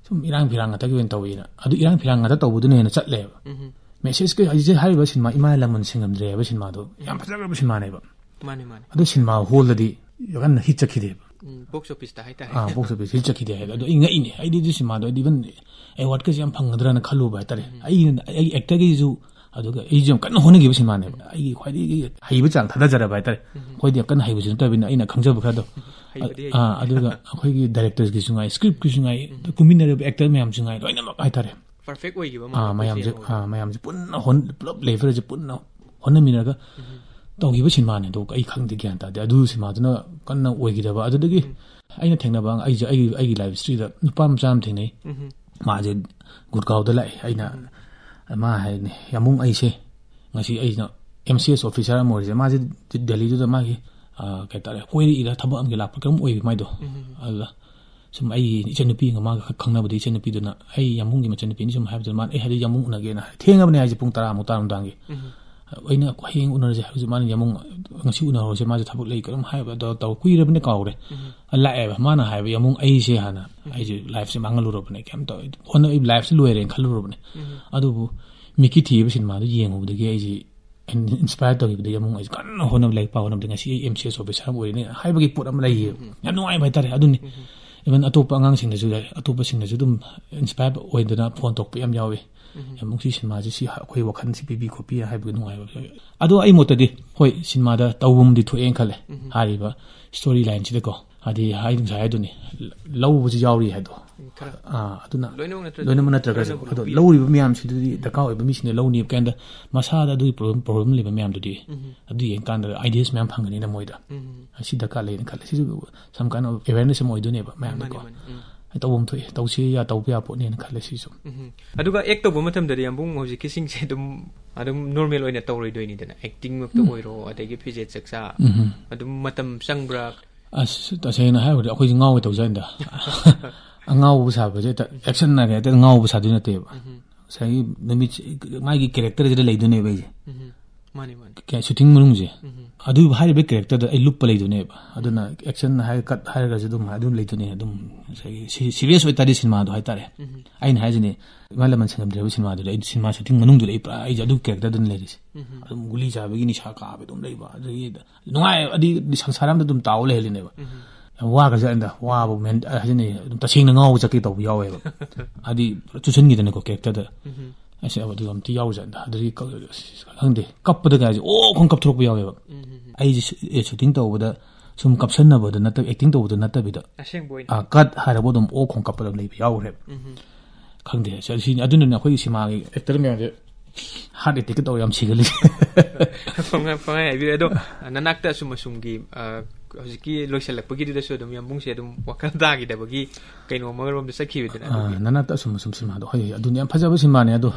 ꯁꯨꯝ ꯏꯔꯥꯡ ꯐꯤꯔꯥꯡ ꯉꯥꯛꯇꯒꯤ ꯑꯣꯏꯅ ꯇꯧꯋꯤꯅ꯫ ꯑꯗꯨ ꯏꯔꯥꯡ ꯐꯤꯔꯥꯡ ꯉꯥꯛꯇ ꯇꯧꯕꯗꯨꯅ ꯍꯦꯟꯅ ꯆꯠꯂꯦꯕ꯫ Messageꯀ ꯍꯧꯖꯤꯛ ꯍꯥꯏꯔꯤꯕ ꯁꯤꯅꯦꯃꯥ ꯏꯃꯥ ꯂꯥꯏ ꯂꯝ ꯃꯨꯟ ꯁꯦꯡꯉꯝꯗ꯭ꯔꯦ ꯍꯥꯏꯕ ꯁꯤꯅꯦꯃꯥꯗꯣ ꯌꯥꯝ ꯐꯖꯈ꯭ꯔꯕ ꯁꯤꯅꯦꯃꯥꯅꯦꯕ꯫ ꯃꯥꯅꯦ, ꯃꯥꯅꯦ꯫ ꯑꯗꯨ ꯁꯤꯅꯦꯃꯥ ꯍꯣꯜꯗꯗꯤ ꯌꯥꯝ ꯀꯟꯅ hit ꯆꯠꯈꯤꯗꯦꯕ꯫ ꯎꯝ, box officeꯇ ꯍꯥꯏꯇꯥꯔꯦ꯫ ꯑꯥ, box office hit ꯆꯠꯈꯤꯗꯦ ꯍꯥꯏꯗꯤ꯫ ꯑꯗꯣ ꯑꯩ ꯉꯛꯏꯅꯦ, ꯑꯩꯗꯤ ꯑꯗꯨ ꯁꯤꯅꯦꯃꯥꯗꯣ ꯑꯩꯗꯤ even awardꯀꯁꯦ ꯌꯥꯝ ꯐꯪꯒꯗ꯭ꯔꯅ ꯈꯜꯂꯨꯕ ꯍꯥꯏꯇꯥꯔꯦ꯫ ꯑꯩ, ꯑꯩ actorꯒꯤꯁꯨ, ꯑꯗꯨꯒ ꯑꯩꯁꯨ ꯌꯥꯝ ꯀꯟꯅ ꯍꯣꯠꯅꯈꯤꯕ ꯁꯤꯅꯦꯃꯥꯅꯦꯕ꯫ ꯑꯩꯒꯤ ꯈ꯭ꯋꯥꯏꯗꯒꯤ ꯍꯩꯕ ꯆꯥꯡ ꯊꯥꯗꯖꯔꯕ ꯍꯥꯏꯇꯥꯔꯦ꯫ ꯑꯩꯈꯣꯏꯗꯤ ꯌꯥꯝ ꯀꯟꯅ ꯍꯩꯕꯁꯨ ꯅꯠꯇꯕꯅꯤꯅ ꯑꯩꯅ ꯈꯪꯖꯕ ꯈꯔꯗꯣ꯫ ꯍꯩꯕꯗꯤ ꯍꯩ꯫ ꯑꯥ, ꯑꯗꯨꯒ ꯑꯩꯈꯣꯏꯒꯤ directorꯒꯤꯁꯨ ꯉꯥꯏ, scriptꯀꯤꯁꯨ ꯉꯥꯏ, ꯀꯨꯝꯃꯤꯟꯅꯔꯤꯕ actor ꯃꯌꯥꯝꯁꯨ ꯉꯥꯏ, ꯂꯣꯏꯅꯃꯛ ꯍꯥꯏꯇꯥꯔꯦ꯫ Perfect ꯑꯣꯏꯈꯤꯕ ꯑꯥ, ꯃꯥꯜꯂꯦ, ꯃꯌꯥꯝꯁꯦ, ꯄꯨꯟꯅ ꯌꯦꯡꯕꯗ꯫ ꯑꯥ, ꯃꯌꯥꯝꯁꯦ ꯄꯨꯟꯅ ꯍꯣꯟ-, ꯄꯨꯂꯞ levelꯁꯦ ꯄꯨꯟꯅ ꯍꯣꯠꯅꯃꯤꯟꯅꯔꯒ ꯇꯧꯈꯤꯕ ꯁꯤꯅꯦꯃꯥꯅꯦ꯫ ꯑꯗꯣ ꯑꯩ ꯈꯪꯗꯦ, ꯒ꯭ꯌꯥꯟ ꯇꯥꯗꯦ꯫ ꯑꯗꯨ ꯁꯤꯅꯦꯃꯥꯗꯨꯅ ꯀꯟꯅ ꯑꯣꯏꯈꯤꯗꯕ꯫ ꯑꯗꯨꯗꯒꯤ ꯑꯩꯅ ꯊꯦꯡꯅꯕ, ꯑꯩꯁꯦ, ꯑꯩꯒꯤ, ꯑꯩꯒꯤ life historyꯗ ꯅꯨꯄꯥ ꯃꯆꯥ ꯑꯃ ꯊꯦꯡꯅꯩ꯫ ꯃꯥꯁꯦ ꯒꯨꯔꯒꯥꯎꯗ ꯂꯥꯛꯑꯦ꯫ ꯑꯩꯅ, ꯃꯥ ꯍꯥꯏꯅꯤ, "ꯌꯥꯝꯕꯨꯡ, ꯑꯩꯁꯦ ꯉꯁꯤ ꯑꯩꯅ M C S officer ꯑꯃ ꯑꯣꯏꯔꯤꯁꯦ", ꯃꯥꯁꯦ ꯗꯦꯜꯂꯤꯗꯨꯗ ꯃꯥꯒꯤ, ꯑ, ꯀꯩ ꯍꯥꯏꯇꯥꯔꯦ, ꯀꯣꯏꯔꯛꯏꯔꯥ ꯊꯕꯛ ꯑꯃꯒꯤ ꯂꯥꯛꯄ ꯀꯩꯅꯣꯝ ꯑꯣꯏꯕ ꯃꯥꯏꯗꯣ꯫ ꯑꯗꯨꯗ ꯁꯨꯝ ꯑꯩ ꯏꯆꯟꯅꯨꯄꯤ ꯑꯃꯒ ꯈꯛ ꯈꯪꯅꯕꯗꯤ, ꯏꯆꯟꯅꯨꯄꯤꯗꯨꯅ, ꯑꯩ ꯌꯥꯝꯕꯨꯡꯒꯤ ꯃꯆꯟꯅꯨꯄꯤꯅꯤ ꯁꯨꯝ ꯍꯥꯏꯕꯗꯨꯗ ꯃꯥꯅ, "ꯑꯩ ꯍꯥꯏꯗꯤ ꯌꯥꯝꯕꯨꯡ ꯎꯅꯒꯦꯅ" ꯍꯥꯏ꯫ ꯊꯦꯡꯉꯕꯅꯦ ꯍꯥꯏꯁꯦ, ꯄꯨꯡ ꯇꯔꯥꯃꯨꯛ ꯇꯥꯔꯝꯗꯥꯡꯒꯤ꯫ ꯑꯩꯅ, "ꯍꯌꯦꯡ ꯎꯅꯔꯁꯦ" ꯍꯥꯏꯕꯁꯦ ꯃꯥꯅ, "ꯌꯥꯝꯕꯨꯡ, ꯉꯁꯤ ꯎꯅꯍꯧꯔꯁꯦ, ꯃꯥꯁꯦ ꯊꯕꯛ ꯂꯩ" ꯀꯩꯅꯣꯝ ꯍꯥꯏꯕ, ꯑꯗꯣ ꯇꯧ-, ꯀꯨꯏꯔꯕꯅꯦ, ꯀꯥꯎꯔꯦ꯫ ꯂꯥꯛꯑꯦꯕ꯫ ꯃꯥꯅ ꯍꯥꯏꯕ, "ꯌꯥꯝꯕꯨꯡ, ꯑꯩꯁꯦ ꯍꯥꯟꯅ ꯑꯩꯁꯦ lifeꯁꯦ ꯃꯥꯡꯍꯜꯂꯨꯔꯕꯅꯦ, ꯀꯩꯝ ꯇꯧ-, ꯍꯣꯠꯅ-, ꯑꯩ lifeꯁꯦ ꯂꯣꯏꯔꯦꯅ ꯈꯜꯂꯨꯔꯕꯅꯦ꯫ ꯑꯗꯨꯕꯨ ꯃꯤꯀꯤ ꯊꯤꯕ ꯁꯤꯅꯦꯃꯥꯗꯨ ꯌꯦꯡꯉꯨꯕꯗꯒꯤ ꯑꯩꯁꯦ inspire ꯇꯧꯈꯤꯕꯗꯒꯤ ꯑꯃꯨꯛ ꯑꯩꯁꯦ ꯀꯟꯅ ꯍꯣꯠꯅꯕ, ꯂꯥꯏꯔꯤꯛ ꯄꯥꯕ ꯍꯣꯠꯅꯕꯗ ꯉꯁꯤ ꯑꯩ M C S officer ꯑꯃ ꯑꯣꯏꯔꯦꯅꯦ" ꯍꯥꯏꯕꯒꯤ ꯄꯣꯠ ꯑꯃ ꯂꯩꯌꯦꯕ꯫ ꯌꯥꯝ ꯅꯨꯡꯉꯥꯏꯕ ꯍꯥꯏꯇꯥꯔꯦ꯫ ꯑꯗꯨꯅꯤ꯫ Even ꯑꯇꯣꯞꯄ ꯑꯉꯥꯡꯁꯤꯡꯅꯁꯨ, ꯑꯇꯣꯞꯄꯁꯤꯡꯅꯁꯨ ꯑꯗꯨꯝ inspire ꯑꯣꯏꯗꯅ phone ꯇꯧꯔꯛꯄ ꯌꯥꯝ ꯌꯥꯎꯋꯤ꯫ "ꯌꯥꯝꯕꯨꯡ, ꯁꯤ ꯁꯤꯅꯦꯃꯥꯁꯤ, ꯁꯤ ꯑꯩꯈꯣꯏ ꯋꯥꯈꯜ ꯁꯤ ꯄꯤꯕꯤ ꯈꯣꯠꯄꯤ" ꯍꯥꯏꯕꯒꯤ ꯅꯨꯡꯉꯥꯏꯕ꯫ ꯑꯗꯣ ꯑꯩ ꯃꯣꯠꯇꯗꯤ, ꯍꯣꯏ, ꯁꯤꯅꯦꯃꯥꯗ ꯇꯧꯕꯝꯗꯤ ꯊꯣꯛꯑꯦꯅ ꯈꯜꯂꯦ꯫ ꯍꯥꯏꯔꯤꯕ story lineꯁꯤꯗꯀꯣ꯫ ꯍꯥꯏꯗꯤ ꯍꯥꯏ ꯉꯁꯥꯏ ꯍꯥꯏꯗꯨꯅꯤ, ꯂꯧꯕꯁꯨ ꯌꯥꯎꯔꯤ ꯍꯥꯏꯗꯣ꯫ ꯎꯝ, ꯈꯔ ꯑꯥ, ꯑꯗꯨꯅ ꯂꯣꯏꯅꯃꯛ ꯅꯠꯇ꯭ꯔꯁꯨ ꯂꯣꯏꯅꯃꯛ ꯅꯠꯇ꯭ꯔꯒꯁꯨ ꯈꯔꯅꯕꯨ ꯑꯗꯣ ꯂꯧꯕꯤ- ꯂꯧꯔꯤꯕ ꯃꯌꯥꯝꯁꯤꯗꯨꯗꯤ ꯗꯔꯀꯥꯔ ꯑꯣꯏꯕ ꯃꯤꯁꯤꯡꯅ ꯂꯧꯅꯤ ꯀꯥꯏꯅ ꯃꯁꯥꯗ ꯑꯗꯨꯒꯤ problem problem ꯂꯩꯕ ꯃꯌꯥꯝꯗꯨꯗꯤ ꯎꯝ, ꯑꯗꯨ ꯌꯦꯡꯀꯥꯟꯗ ideas ꯃꯌꯥꯝ ꯐꯪꯒꯅꯤꯅ ꯃꯣꯏꯗ꯫ ꯎꯝ, ꯑꯁꯤ ꯗꯔꯀꯥꯔ ꯂꯩꯅ ꯈꯜꯂꯦ꯫ ꯁꯤꯁꯨ some kind of awareness ꯑꯃ ꯑꯣꯏꯗꯣꯏꯅꯦꯕ ꯃꯥꯅꯤ, ꯃꯌꯥꯝꯗꯀꯣ꯫ ꯃꯥꯅꯤ, ꯎꯝ, ꯑꯩ ꯇꯧꯐꯝ ꯊꯣꯛꯑꯦ, ꯇꯧꯁꯤ ꯌꯥ ꯇꯧꯕ ꯌꯥ ꯄꯣꯠꯅꯦꯅ ꯈꯜꯂꯦ ꯁꯤꯁꯨ꯫ ꯎꯝ꯫ ꯑꯗꯨꯒ act ꯇꯧꯕ ꯃꯇꯝꯗꯗꯤ ꯌꯥꯝꯕꯨꯡ ꯍꯧꯖꯤꯛꯀꯤꯁꯤꯡꯁꯦ ꯑꯗꯨꯝ ꯑꯗꯨꯝ normal ꯑꯣꯏꯅ ꯇꯧꯔꯣꯏꯗꯣꯏꯅꯤꯗꯅ, acting ꯃꯛꯇ ꯎꯝ꯫ ꯑꯣꯏꯔꯣ, ꯑꯗꯒꯤ ꯐꯤꯖꯦꯠ ꯆꯛꯆꯥ, ꯎꯝ꯫ ꯑꯗꯨꯝ ꯃꯇꯝ ꯆꯪꯕ꯭ꯔꯥ? ꯑꯁ, ꯇꯁꯦꯡꯅ ꯍꯥꯏꯔꯕꯗꯤ ꯑꯩꯈꯣꯏꯁꯨ ꯉꯥꯎꯒꯦ ꯇꯧꯖꯥꯠꯅꯤꯗ꯫ ꯑꯉꯥꯎꯕ ꯁꯥꯕꯁꯦ ꯍꯦꯛꯇ action ꯍꯥꯏꯔꯒ ꯍꯦꯛꯇ ꯉꯥꯎꯕ ꯁꯥꯗꯣꯏ ꯅꯠꯇꯦꯕ꯫ ꯎꯝ, ꯉꯁꯥꯏꯒꯤ ꯅꯨꯃꯤꯠ ꯃꯥꯒꯤ character ꯁꯤꯗ ꯂꯩꯗꯣꯏꯅꯦꯕ ꯑꯩꯁꯦ꯫ ꯎꯝ, ꯃꯥꯅꯤ, ꯃꯥꯅꯤ꯫ ꯀꯩ- shooting ꯃꯅꯨꯡꯁꯦ ꯎꯝ, ꯑꯗꯨ ꯍꯥꯏꯔꯤꯕ character ꯗ ꯑꯩ ꯂꯨꯞꯄ ꯂꯩꯗꯣꯏꯅꯦꯕ꯫ ꯑꯗꯨꯅ action ꯍꯥꯏ cut ꯍꯥꯏꯔꯒꯁꯨ ꯑꯗꯨꯝ ꯑꯗꯨꯝ ꯂꯩꯗꯣꯏꯅꯦ꯫ ꯑꯗꯨꯝ ꯉꯁꯥꯏꯒꯤ serious ꯑꯣꯏꯇꯥꯔꯗꯤ ꯁꯤꯅꯦꯃꯥꯗꯣ ꯍꯥꯏꯇꯥꯔꯦ꯫ ꯎꯝ, ꯑꯩꯅ ꯍꯥꯏꯁꯤꯅꯦ, ꯏꯃꯥ ꯂꯃꯟ ꯁꯪꯉꯝꯗ꯭ꯔꯦꯕ ꯁꯤꯅꯦꯃꯥꯗꯨꯗ꯫ ꯑꯩ ꯁꯤꯅꯦꯃꯥ shooting ꯃꯅꯨꯡꯗꯨꯗ ꯑꯩ ꯄꯨꯔꯥ ꯑꯩꯁꯦ ꯑꯗꯨ character ꯗꯨꯅ ꯂꯩꯔꯤꯁꯦ꯫ ꯎꯝ, ꯑꯗꯨꯝ ꯒꯨꯂꯤ ꯆꯥꯕꯒꯤ ꯅꯤꯁꯥ ꯀꯥꯕ ꯑꯗꯨꯝ ꯂꯩꯕ, ꯑꯗꯒꯤ ꯅꯨꯡꯉꯥꯏ ꯑꯗꯤ ꯁꯪꯁꯥꯔ ꯑꯃꯗ ꯑꯗꯨꯝ ꯇꯥꯎ ꯂꯩꯍꯜꯂꯤꯅꯦꯕ꯫ ꯎꯝ, ꯌꯥꯝ ꯋꯥꯈ꯭ꯔꯖꯥꯠꯅꯤꯗ꯫ ꯋꯥꯕ ꯃꯦꯟ ꯍꯥꯏꯖꯅꯤ, ꯑꯗꯨꯝ ꯇꯁꯦꯡꯅ ꯉꯥꯎꯕ ꯆꯠꯀꯦ ꯇꯧꯕ ꯌꯥꯎꯋꯦꯕ꯫ ꯍꯥꯏꯗꯤ ꯄꯨꯔꯥ ꯆꯨꯁꯟꯈꯤꯗꯅꯀꯣ character ꯗ꯫ ꯎꯝ, ꯑꯩꯁꯦ ꯑꯗꯨ ꯑꯝꯇ ꯌꯥꯎꯖꯥꯠꯅꯤꯗ꯫ ꯑꯗꯨꯗꯒꯤ ꯀ- ꯑꯁ, ꯈꯪꯗꯦ, ꯀꯞꯄꯗ ꯀꯥꯏꯁꯦ ꯑꯣ ꯈꯣꯡ ꯀꯞꯊꯣꯔꯛꯄ ꯌꯥꯎꯋꯦꯕ꯫ ꯎꯝ, ꯎꯝ, ꯎꯝ꯫ ꯑꯩꯁꯦ ꯁꯨ- ꯑꯦ, shooting ꯇꯧꯕꯗ ꯁꯨꯝ ꯀꯞꯁꯟꯅꯕꯗ ꯅꯠꯇꯕ, acting ꯇꯧꯕꯗ ꯅꯠꯇꯕꯤꯗ ꯑꯁꯦꯡꯕ ꯑꯣꯏꯅ꯫ ꯑꯥ, cut ꯍꯥꯏꯔꯕ ꯑꯗꯨꯝ ꯑꯣ ꯈꯣꯡ ꯀꯞꯄꯗ ꯂꯩꯕ ꯌꯥꯎꯈ꯭ꯔꯦꯕ꯫ ꯎꯝ, ꯈꯪꯗꯦ, ꯁꯤ- ꯁꯤ- ꯑꯗꯨꯅꯅꯦ ꯑꯩꯈꯣꯏꯒꯤ ꯁꯤꯅꯦꯃꯥꯒꯤ actor ꯃꯌꯥꯝꯁꯦ heart attack ꯀ ꯇꯧꯔ ꯌꯥꯝ ꯁꯤꯒꯜꯂꯤ꯫ ꯄꯪꯍꯥꯏ ꯄꯪꯍꯥꯏ ꯍꯥꯏꯕꯤꯔꯦ꯫ ꯑꯗꯣ ꯅꯅꯥꯛꯇ ꯑꯁꯨꯝ ꯑꯁꯨꯝꯒꯤ ꯑ, ꯍꯧꯖꯤꯛꯀꯤ ꯂꯣꯏꯁꯤꯜꯂꯛꯄꯒꯤꯗꯨꯗꯁꯨ ꯑꯗꯨꯝ ꯌꯥꯝꯕꯨꯡꯁꯦ ꯑꯗꯨꯝ ꯋꯥꯈꯜ ꯇꯥꯈꯤꯗꯕꯒꯤ ꯀꯩꯅꯣ ꯑꯃꯔꯣꯝꯗ ꯆꯠꯈꯤꯕꯗꯨꯅ꯫ ꯑꯥ, ꯑꯗꯨꯒꯤ ꯅꯅꯥꯛꯇ ꯑꯁꯨꯝ ꯑꯁꯨꯝ ꯁꯤꯅꯦꯃꯥꯗꯣ, ꯍꯣꯏ, ꯑꯗꯨꯅ ꯌꯥꯝ ꯐꯖꯕ ꯁꯤꯅꯦꯃꯥꯅꯦ ꯑꯗꯣ꯫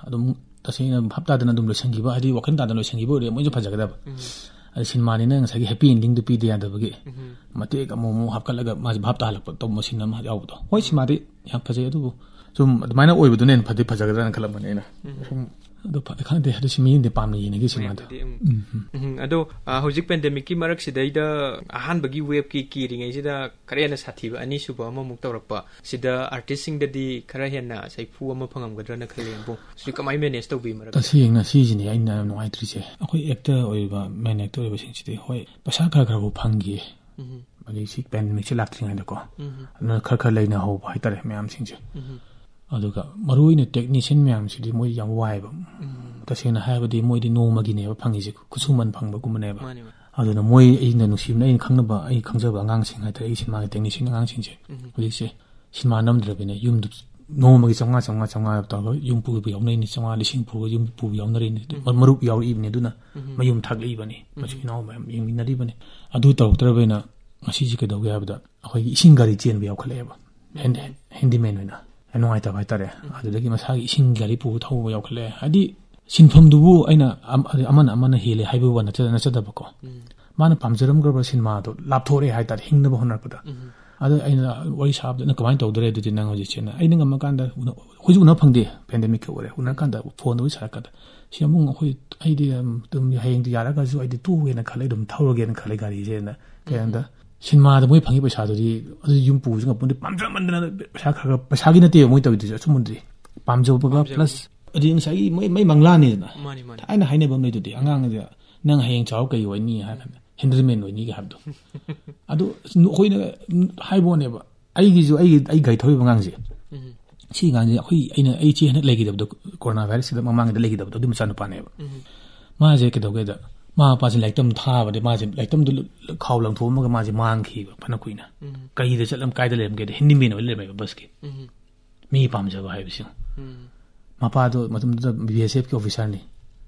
ꯑꯗꯨꯝ ꯇꯁꯦꯡꯅ ꯚꯥꯞ ꯇꯥꯗꯅ ꯑꯗꯨꯝ ꯂꯣꯏꯁꯤꯟꯈꯤꯕ, ꯍꯥꯏꯗꯤ ꯋꯥꯈꯜ ꯇꯥꯗꯅ ꯂꯣꯏꯁꯤꯟꯈꯤꯕ ꯑꯣꯏꯔꯦ ꯃꯣꯏꯁꯨ ꯐꯖꯒꯗꯕ꯫ ꯎꯝ, ꯑꯗ ꯁꯤꯅꯦꯃꯥꯅꯤꯅ ꯉꯁꯥꯏꯒꯤ happy ending ꯗꯨ ꯄꯤꯗ ꯌꯥꯗꯕꯒꯤ ꯎꯝ, ꯃꯇꯦꯛ ꯑꯃꯨꯛ ꯑꯃꯨꯛ ꯍꯥꯞꯀꯠꯂꯒ ꯃꯥꯁꯦ ꯚꯥꯞ ꯇꯥꯍꯜꯂꯛꯄ ꯇꯧꯕ scene ꯑꯃ ꯌꯥꯎꯕꯗꯣ꯫ ꯍꯣꯏ, ꯁꯤꯅꯦꯃꯥꯗꯤ ꯌꯥꯝ ꯐꯖꯩ, ꯑꯗꯨꯕꯨ ꯁꯨꯝ ꯑꯗꯨꯃꯥꯏꯅ ꯑꯣꯏꯕꯗꯨꯅ ꯍꯦꯟꯅ ꯐꯗꯤ ꯐꯖꯒꯗ꯭ꯔꯥꯅ ꯈꯜꯂꯝꯕꯅꯦ ꯑꯩꯅ꯫ ꯎꯝ꯫ ꯁꯨꯝ ꯑꯗꯨ ꯐ- ꯈꯪꯗꯦ, ꯑꯗꯨ ꯁꯤ ꯃꯤꯅꯗꯤ ꯄꯥꯝꯅ ꯌꯦꯡꯅꯈꯤ ꯁꯤꯅꯦꯃꯥꯗꯣ꯫ ꯃꯌꯥꯝꯗꯗꯤ, ꯎꯝ꯫ ꯎꯝ, ꯎꯝ꯫ ꯎꯝ, ꯑꯗꯣ ꯑ, ꯍꯧꯖꯤꯛ pandemic ꯀꯤ ꯃꯔꯛꯁꯤꯗꯩꯗ ꯑꯍꯥꯟꯕꯒꯤ wave ꯀꯤ ꯀꯤꯔꯤꯉꯩꯁꯤꯗ ꯈꯔ ꯍꯦꯟꯅ ꯁꯥꯊꯤꯕ ꯑꯅꯤꯁꯨꯕ ꯑꯃꯃꯨꯛ ꯇꯧꯔꯛꯄ ꯁꯤꯗ artist ꯁꯤꯡꯗꯗꯤ ꯈꯔ ꯍꯦꯟꯅ ꯁꯥꯐꯨ ꯑꯃ ꯐꯪꯉꯝꯒꯗ꯭ꯔꯅ ꯈꯜꯂꯦ ꯌꯥꯝꯕꯨꯡ꯫ ꯁꯤ ꯀꯃꯥꯏꯅ manage ꯇꯧꯕꯤ ꯃꯔꯛꯇ? ꯇꯁꯦꯡꯅ ꯁꯤꯁꯤꯅꯦ ꯑꯩꯅ ꯌꯥꯝ ꯅꯨꯡꯉꯥꯏꯇ꯭ꯔꯤꯁꯦ꯫ ꯑꯩꯈꯣꯏ actor ꯑꯣꯏꯔꯤꯕ, main actor ꯑꯣꯏꯕꯁꯤꯡꯁꯤꯗꯤ ꯍꯣꯏ ꯄꯩꯁꯥ ꯈꯔ ꯈꯔꯕꯨ ꯐꯪꯈꯤꯌꯦ꯫ ꯎꯝ, ꯑꯗꯩ ꯁꯤ pandemic ꯁꯤ ꯂꯥꯛꯇ꯭ꯔꯤꯉꯩꯗꯀꯣ ꯎꯝ, ꯑꯗꯨꯅ ꯈꯔ ꯈꯔ ꯂꯩꯅꯍꯧꯕ ꯍꯥꯏꯇꯥꯔꯦ ꯃꯌꯥꯝꯁꯤꯡꯁꯦ꯫ ꯎꯝ, ꯑꯗꯨꯒ ꯃꯔꯨꯑꯣꯏꯅ technician ꯃꯌꯥꯝꯁꯤꯗꯤ ꯃꯣꯏ ꯌꯥꯝ ꯋꯥꯏꯑꯦꯕ꯫ ꯎꯝ, ꯇꯁꯦꯡꯅ ꯍꯥꯏꯔꯕꯗꯤ ꯃꯣꯏꯗꯤ ꯅꯣꯡꯃꯒꯤꯅꯦꯕ ꯐꯪꯉꯤꯁꯦ, ꯈꯨꯠꯁꯨꯃꯟ ꯐꯪꯕꯒꯨꯝꯕꯅꯦꯕ꯫ ꯃꯥꯅꯤ, ꯃꯥꯅꯤ꯫ ꯑꯗꯨꯅ ꯃꯣꯏ, ꯑꯩꯅ ꯅꯨꯡꯁꯤꯕꯅ, ꯑꯩꯅ ꯈꯪꯅꯕ, ꯑꯩ ꯈꯪꯖꯕ ꯑꯉꯥꯡꯁꯤꯡ ꯍꯥꯏꯇꯥꯔꯦ, ꯑꯩ ꯁꯤꯅꯦꯃꯥꯒꯤ ꯇꯦꯛꯅꯤꯁꯤꯌꯟ ꯑꯉꯥꯡꯁꯤꯡꯁꯦ ꯍꯧꯖꯤꯛꯁꯦ ꯁꯤꯅꯦꯃꯥ ꯅꯝꯗ꯭ꯔꯕꯅꯤꯅ ꯌꯨꯝꯗ ꯅꯣꯡꯃꯒꯤ ꯆꯥꯝꯃꯉꯥ, ꯆꯥꯝꯃꯉꯥ, ꯆꯥꯝꯃꯉꯥ ꯇꯧꯔꯒ ꯌꯨꯝ ꯄꯨꯕ ꯌꯥꯎꯅꯔꯤꯅꯤ, ꯆꯥꯝꯃꯉꯥ, ꯂꯤꯁꯤꯡ ꯄꯨꯔꯒ ꯌꯨꯝ ꯄꯨꯕ ꯌꯥꯎꯅꯔꯤꯅꯤ꯫ ꯃꯔꯨꯞ ꯌꯥꯎꯔꯛꯏꯕꯅꯤ, ꯑꯗꯨꯅ ꯃꯌꯨꯝ ꯊꯥꯛꯂꯛꯏꯕꯅꯤ, ꯃꯆꯤꯟ ꯃꯅꯥꯎ ꯃꯌꯥꯝ ꯌꯦꯡꯃꯤꯟꯅꯔꯤꯕꯅꯤ꯫ ꯑꯗꯨ ꯇꯧꯔꯛꯇ꯭ꯔꯕꯅꯤꯅ ꯉꯁꯤꯁꯦ ꯀꯩꯗꯧꯒꯦ ꯍꯥꯏꯕꯗ ꯑꯩꯈꯣꯏꯒꯤ ꯏꯁꯤꯡ ꯒꯥꯔꯤ ꯆꯦꯟꯕ ꯌꯥꯎꯈꯠꯂꯛꯑꯦꯕ, ꯍꯦꯟ-, ꯍꯦꯟꯗꯤꯃꯦꯟ ꯑꯣꯏꯅ꯫ ꯌꯥꯝ ꯅꯨꯡꯉꯥꯏꯇꯕ ꯍꯥꯏꯇꯥꯔꯦ꯫ ꯑꯗꯨꯗꯒꯤ ꯃꯁꯥꯒꯤ ꯏꯁꯤꯡ ꯒꯥꯔꯤ ꯄꯨꯔ ꯊꯧꯕ ꯌꯥꯎꯈꯠꯂꯛꯑꯦ꯫ ꯍꯥꯏꯗꯤ ꯁꯤꯟꯐꯝꯗꯨꯕꯨ ꯑꯩꯅ ꯑꯝ-, ꯑꯃꯅ ꯑꯃꯅ ꯍꯦꯜꯂꯦ ꯍꯥꯏꯕ ꯋꯥ ꯅꯠꯆ-, ꯅꯠꯆꯗꯕꯀꯣ꯫ ꯃꯥꯅ ꯄꯥꯝꯖꯔꯝꯈ꯭ꯔꯕ ꯁꯤꯅꯦꯃꯥꯗꯣ ꯂꯥꯞꯊꯣꯛꯑꯦ ꯍꯥꯏꯇꯥꯔꯦ, ꯍꯤꯡꯅꯕ ꯍꯣꯠꯅꯔꯛꯄꯗ꯫ ꯑꯗꯣ ꯑꯩꯅ ꯋꯥꯔꯤ ꯁꯥꯕꯗ, "ꯅꯪ ꯀꯃꯥꯏꯅ ꯇꯧꯗꯣꯔꯦ ꯑꯗꯨꯗꯤ ꯅꯪ ꯍꯧꯖꯤꯛꯁꯦꯅ?" ꯑꯩꯅ ꯉꯝꯃꯀꯥꯟꯗ ꯎꯅ-, ꯑꯩꯈꯣꯏꯁꯨ ꯎꯅ ꯐꯪꯗꯦ, ꯄꯦꯟꯗꯦꯃꯤꯛꯀ ꯑꯣꯏꯔꯦ꯫ ꯎꯅꯔꯀꯥꯟꯗ ꯐꯣꯟꯗ ꯋꯥꯔꯤ ꯁꯥꯔꯀꯥꯟꯗ, "ꯁꯤ ꯑꯃꯨꯛ ꯑꯩꯈꯣꯏ, ꯑꯩꯗꯤ, ꯑꯝ, ꯑꯗꯨꯝ ꯍꯌꯦꯡꯗꯤ ꯌꯥꯔꯒꯁꯨ ꯑꯩꯗꯤ ꯇꯣꯛꯑꯒꯦꯅ ꯈꯜꯂꯦ, ꯑꯗꯨꯝ ꯊꯧꯔꯒꯦꯅ ꯈꯜꯂꯦ ꯒꯥꯔꯤꯁꯦꯅ", ꯀꯩꯅꯣꯗ, ꯁꯤꯅꯦꯃꯥꯗ ꯃꯣꯏ ꯐꯪꯉꯤ ꯄꯩꯁꯥꯗꯨꯗꯤ ꯑꯗꯨ ꯌꯨꯝ ꯄꯨꯕꯁꯨ ꯉꯝꯄꯣꯟꯇꯦ, ꯄꯥꯝꯖꯃꯟꯗꯅ꯫ ꯄꯩꯁꯥ ꯈꯔ ꯈꯔ, ꯄꯩꯁꯥꯒꯤꯅ ꯅꯠꯇꯦꯕ ꯃꯣꯏ ꯇꯧꯔꯤꯗꯨꯁꯨ, ꯑꯆꯨꯝꯕꯗꯤ ꯄꯥꯝꯖꯕꯒ ꯄꯥꯝꯖꯕ꯫ Plus ꯑꯗꯨꯗꯤ ꯉꯁꯥꯏꯒꯤ ꯃꯣꯏ, ꯃꯩ ꯃꯪꯂꯥꯅꯤꯗꯅ꯫ ꯃꯥꯅꯤ, ꯃꯥꯅꯤ꯫ ꯊꯥꯏꯅ ꯍꯥꯏꯅꯕ ꯑꯃ ꯂꯩꯗꯨꯗꯤ, ꯑꯉꯥꯡꯁꯦ, "ꯅꯪ ꯍꯌꯦꯡ ꯆꯥꯎꯔ ꯀꯩ ꯑꯣꯏꯅꯤ?" ꯍꯥꯏꯔ ꯀꯥꯟꯗ, "ꯍꯦꯟꯗꯜꯃꯦꯟ ꯑꯣꯏꯅꯤ"ꯒ ꯍꯥꯏꯕꯗꯣ꯫ ꯑꯗꯨ ꯑꯩꯈꯣꯏꯅ ꯍꯥꯏꯕ ꯋꯥꯅꯦꯕ, ꯑꯩꯒꯤꯁꯨ, ꯑꯩꯒꯤ, ꯑꯩ ꯒꯥꯔꯤ ꯊꯧꯔꯤꯕ ꯑꯉꯥꯡꯁꯦ, ꯁꯤ ꯑꯉꯥꯡꯁꯦ ꯑꯩꯈꯣꯏ, ꯑꯩꯅ, ꯑꯩ ꯆꯦ ꯍꯟꯗꯛ ꯂꯩꯈꯤꯗꯕꯗꯣ, ꯀꯣꯔꯣꯅꯥ ꯚꯥꯏꯔꯁꯁꯤꯗ ꯃꯃꯥꯡꯒꯤꯗ ꯂꯩꯈꯤꯗꯕꯗꯣ, ꯑꯗꯨ ꯃꯆꯥꯅꯨꯄꯥꯅꯦꯕ꯫ ꯃꯥꯁꯦ ꯀꯩꯗꯧꯒꯦꯗ, ꯃꯃꯥ ꯃꯄꯥꯁꯦ ꯂꯥꯏꯔꯤꯛ ꯇꯝ ꯊꯥꯕꯗꯤ ꯃꯥꯁꯦ ꯂꯥꯏꯔꯤꯛ ꯇꯝꯗ ꯈꯥꯎ ꯂꯪꯊꯣꯛꯑꯝꯃꯒ ꯃꯥꯁꯦ ꯃꯥꯡꯈꯤꯕ ꯐꯅ ꯀꯨꯏꯅ꯫ ꯀꯩꯗ ꯆꯠꯂꯝ-, ꯀꯥꯏꯗ ꯂꯩꯔꯝꯒꯦꯗ, ꯍꯦꯟꯗꯤꯃꯦꯟ ꯑꯣꯏ ꯂꯩꯔꯝꯃꯦꯕ ꯕꯁꯀꯤ꯫ ꯃꯤ ꯄꯥꯝꯖꯕ ꯍꯥꯏꯕꯁꯤ꯫ ꯃꯄꯥꯗꯣ ꯃꯇꯝꯗꯨꯗ ꯕꯤ ꯑꯦꯁ ꯑꯦꯐꯀꯤ ꯑꯣꯐꯤꯁꯔꯅꯤ,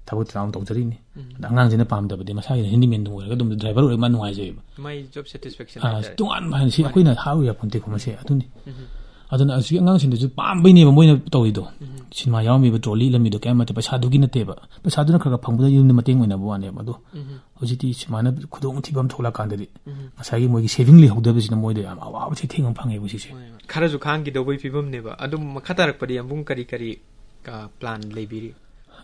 ꯊꯕꯛ ꯆꯥꯎꯅ ꯇꯧꯖꯔꯤꯅꯤ꯫ ꯑꯗ ꯑꯉꯥꯡꯁꯤꯅ ꯄꯥꯝꯗꯕꯗꯤ ꯃꯁꯥꯒꯤꯅ ꯍꯦꯟꯗꯤꯃꯦꯟꯗ ꯑꯣꯏꯔꯒ ꯑꯗꯨꯝ ꯗ꯭ꯔꯥꯏꯚꯔ ꯑꯣꯏꯔꯒ ꯃꯥ ꯅꯨꯡꯉꯥꯏꯖꯩꯑꯕ꯫ ꯃꯥꯏ ꯖꯣꯕ ꯁꯦꯇꯤꯁꯐꯦꯛꯁꯟ ꯑꯥ, ꯍꯥꯏꯇꯥꯔꯦ꯫ ꯇꯣꯉꯥꯟꯕ ꯍꯥꯏꯅ ꯁꯤ ꯃꯥꯅꯤ꯫ ꯑꯩꯈꯣꯏꯅ ꯍꯥꯏꯔꯨ ꯌꯥꯄꯣꯟꯇꯦꯀꯣ, ꯃꯁꯦ ꯑꯗꯨꯅꯤ꯫ ꯑꯗꯨꯅ ꯑꯁꯤꯒꯤ ꯑꯉꯥꯡꯁꯤꯡꯗꯨꯁꯨ ꯄꯥꯝꯕꯩꯅꯦꯕ ꯃꯣꯏꯅ ꯇꯧꯔꯤꯗꯣ꯫ ꯁꯤꯅꯦꯃꯥ ꯌꯥꯎꯔꯝꯃꯤꯕ ꯇ꯭ꯔꯣꯂꯤ ꯏꯜꯂꯝꯃꯤꯗꯣ ꯀꯌꯥꯝ ꯅꯠꯇꯦ, ꯄꯩꯁꯥꯗꯨꯒꯤ ꯅꯠꯇꯦꯕ꯫ ꯄꯩꯁꯥꯗꯨꯅ ꯈꯔ ꯈꯔ ꯐꯪꯕꯗ ꯌꯨꯝꯗ ꯃꯇꯦꯡ ꯑꯣꯏꯅꯕ ꯋꯥꯅꯦꯕ꯫ ꯑꯗꯣ ꯍꯧꯖꯤꯛꯇꯤ ꯁꯨꯃꯥꯏꯅ ꯈꯨꯗꯣꯡꯊꯤꯕ ꯑꯃ ꯊꯣꯛꯂꯛꯀꯥꯟꯗꯗꯤ ꯉꯁꯥꯏꯒꯤ ꯃꯣꯏꯒꯤ ꯁꯦꯚꯤꯡ ꯂꯩꯍꯧꯗꯕꯁꯤꯅ ꯃꯣꯏꯗ ꯌꯥꯝ ꯑꯋꯥꯕ ꯆꯩꯊꯦꯡ ꯑꯃ ꯐꯪꯉꯦꯕ ꯍꯧꯖꯤꯛꯁꯦ꯫ ꯍꯣꯏ, ꯍꯣꯏ꯫ ꯈꯔꯁꯨ ꯈꯥꯡꯈꯤꯗꯧꯕꯒꯤ ꯐꯤꯕꯝꯅꯦꯕ꯫ ꯑꯗꯨꯝ ꯃꯈꯥ ꯇꯥꯔꯛꯄꯗꯤ ꯑꯝꯕꯨꯡ ꯀꯔꯤ ꯀꯔꯤ, ꯑ, ꯄ꯭ꯂꯥꯟ ꯂꯩꯕꯤꯔꯤ?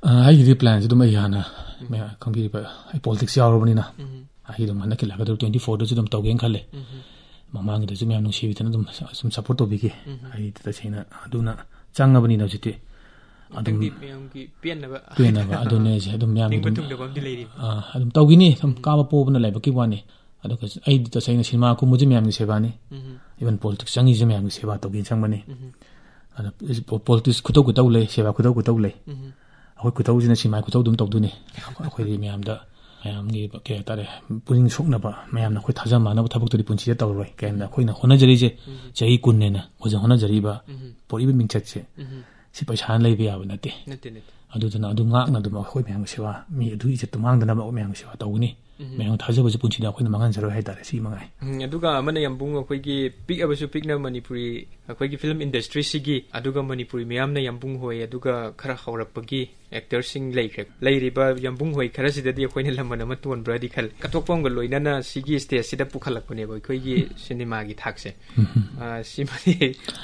ꯑ, ꯑꯩꯒꯤꯗꯤ ꯄ꯭ꯂꯥꯟꯁꯦ ꯑꯗꯨꯝ ꯑꯩ ꯍꯥꯟꯅ ꯃꯌꯥꯝ ꯈꯪꯕꯤꯔꯤꯕ ꯑꯩ ꯄꯣꯂꯤꯇꯤꯛꯁ ꯌꯥꯎꯔꯕꯅꯤꯅ ꯑꯩ ꯑꯗꯨꯝ ꯍꯟꯗꯛꯀꯤ ꯂꯥꯛꯀꯗꯧꯔꯤꯕ ꯇ꯭ꯋꯦꯟꯇꯤ ꯐꯣꯔꯗꯁꯨ ꯑꯗꯨꯝ ꯇꯧꯒꯦꯅ ꯈꯜꯂꯦ꯫ ꯃꯃꯥꯡꯒꯤꯗꯁꯨ ꯃꯌꯥꯝ ꯅꯨꯡꯁꯤꯕꯤꯗꯅ ꯑꯗꯨꯝ ꯁ-, ꯁꯨꯝ ꯁꯞꯄꯣꯔꯠ ꯇꯧꯕꯤꯈꯤ꯫ ꯑꯩ ꯇꯁꯦꯡꯅ ꯑꯗꯨꯅ ꯆꯪꯉꯕꯅꯤꯅ ꯍꯧꯖꯤꯛꯇꯤ ꯑꯗꯨꯝ ꯃꯊꯪꯗꯤ ꯃꯌꯥꯝꯒꯤ ꯄꯦꯟꯅꯕ꯫ ꯄꯦꯟꯅꯕ, ꯑꯗꯨꯅꯦ ꯑꯩꯁꯦ ꯑꯗꯨꯝ ꯃꯌꯥꯝꯒꯤ ꯅꯤꯡꯕ ꯑꯗꯨꯝ, ꯊꯨꯡꯗꯕ ꯑꯃꯗꯤ ꯂꯩꯔꯤ꯫ ꯑ, ꯑꯗꯨꯝ ꯇꯧꯈꯤꯅꯤ, ꯑꯗꯨꯝ ꯀꯥꯕ ꯄꯣꯕꯅ ꯂꯥꯏꯕꯛꯀꯤ ꯋꯥꯅꯤ꯫ ꯑꯗꯨꯒ ꯑꯩꯗꯤ ꯇꯁꯦꯡꯅ ꯁꯤꯅꯦꯃꯥ ꯀꯨꯝꯕꯁꯦ ꯃꯌꯥꯝꯒꯤ ꯁꯦꯕꯥꯅꯤ꯫ Even ꯄꯣꯂꯤꯇꯤꯛꯁ ꯆꯪꯉꯤꯁꯦ ꯃꯌꯥꯝꯒꯤ ꯁꯦꯕꯥ ꯇꯧꯒꯦꯅ ꯆꯪꯕꯅꯤ꯫ ꯑꯗ ꯄꯣ-, ꯄꯣꯂꯤꯇꯤꯛꯁ ꯈꯨꯇꯧ ꯈꯨꯇꯧ ꯂꯩ, ꯁꯦꯕꯥ ꯈꯨꯇꯧ ꯈꯨꯇꯧ ꯂꯩ꯫ ꯑꯩꯈꯣꯏ ꯈꯨꯇꯧꯁꯤꯅ ꯁꯤꯅꯦꯃꯥ ꯈꯨꯇꯧ ꯑꯗꯨꯝ ꯇꯧꯗꯣꯏꯅꯤ꯫ ꯑꯩꯈꯣꯏꯗꯤ ꯃꯌꯥꯝꯗ ꯃꯌꯥꯝꯒꯤ ꯀꯩ ꯍꯥꯏꯇꯥꯔꯦ, ꯄꯨꯛꯅꯤꯡ ꯁꯣꯛꯅꯕ, ꯃꯌꯥꯝꯅ ꯑꯩꯈꯣꯏ ꯊꯥꯖ ꯃꯥꯟꯅꯕ ꯊꯕꯛꯇꯨꯗꯤ ꯄꯨꯟꯁꯤꯗ ꯇꯧꯔꯔꯣꯏ꯫ ꯀꯩꯒꯤꯅꯣꯗ ꯑꯩꯈꯣꯏꯅ ꯍꯣꯠꯅꯖꯔꯤꯁꯦ ꯆꯍꯤ ꯀꯨꯟꯅꯦꯅ ꯍꯧꯖꯤꯛ ꯍꯣꯠꯅꯖꯔꯤꯕ ꯄꯣꯛꯏꯕ ꯃꯤꯡꯆꯠꯁꯦ ꯁꯤ ꯄꯩꯁꯥꯅ ꯂꯩꯕ ꯌꯥꯕ ꯅꯠꯇꯦ꯫ ꯅꯠꯇꯦ ꯅꯠꯇꯦ ꯑꯗꯨꯗꯨꯅ ꯑꯗꯨ ꯉꯥꯛꯅ ꯑꯗꯨꯝ ꯑꯩꯈꯣꯏ ꯃꯌꯥꯝꯒꯤ ꯁꯦꯕꯥ, ꯃꯤ ꯑꯗꯨꯒꯤ ꯏꯖꯠꯇꯨ ꯃꯥꯡꯗꯅꯕ ꯑꯩꯈꯣꯏ ꯃꯌꯥꯝꯒꯤ ꯁꯦꯕꯥ ꯇꯧꯒꯅꯤ꯫ ꯃꯌꯥꯝ ꯊꯥꯖꯕꯁꯦ ꯄꯨꯟꯁꯤꯗ ꯑꯩꯈꯣꯏꯅ ꯃꯥꯡꯍꯟꯖꯔꯣꯏ ꯍꯥꯏꯇꯥꯔꯦ꯫ ꯁꯤ ꯃꯉꯥꯏ꯫ ꯎꯝ, ꯑꯗꯨꯒ ꯑꯃꯅ ꯌꯥꯝꯕꯨꯡ, ꯑꯩꯈꯣꯏꯒꯤ ꯄꯤꯛꯑꯕꯁꯨ ꯄꯤꯛꯅ ꯃꯅꯤꯄꯨꯔꯤ ꯑꯩꯈꯣꯏꯒꯤ ꯐꯤꯂꯝ ꯏꯟꯗꯁꯇ꯭ꯔꯤꯁꯤꯒꯤ, ꯑꯗꯨꯒ ꯃꯅꯤꯄꯨꯔꯤ ꯃꯤꯌꯥꯝꯅ ꯌꯥꯝꯕꯨꯡ ꯍꯣꯏ ꯑꯗꯨꯒ ꯈꯔ ꯍꯧꯔꯛꯄꯒꯤ ꯑꯦꯛꯇꯔꯁꯤꯡ ꯂꯩꯈ꯭ꯔꯦ꯫ ꯂꯩꯔꯤꯕ ꯌꯥꯝꯕꯨꯡ ꯍꯣꯏ ꯈꯔꯁꯤꯗꯗꯤ ꯑꯩꯈꯣꯏꯅ ꯂꯃꯟ ꯑꯃ ꯇꯣꯟꯕ꯭ꯔꯗꯤ ꯈꯜꯂꯤ꯫ ꯀꯠꯊꯣꯛꯐꯝꯒ ꯂꯣꯏꯅꯅ ꯁꯤꯒꯤ ꯁ꯭ꯇꯦꯖꯁꯤꯗ ꯄꯨꯈꯠꯂꯛꯄꯅꯦꯕ ꯑꯩꯈꯣꯏꯒꯤ ꯁꯤꯅꯦꯃꯥꯒꯤ ꯊꯥꯛꯁꯦ꯫ ꯑ, ꯁꯤꯃꯗꯤ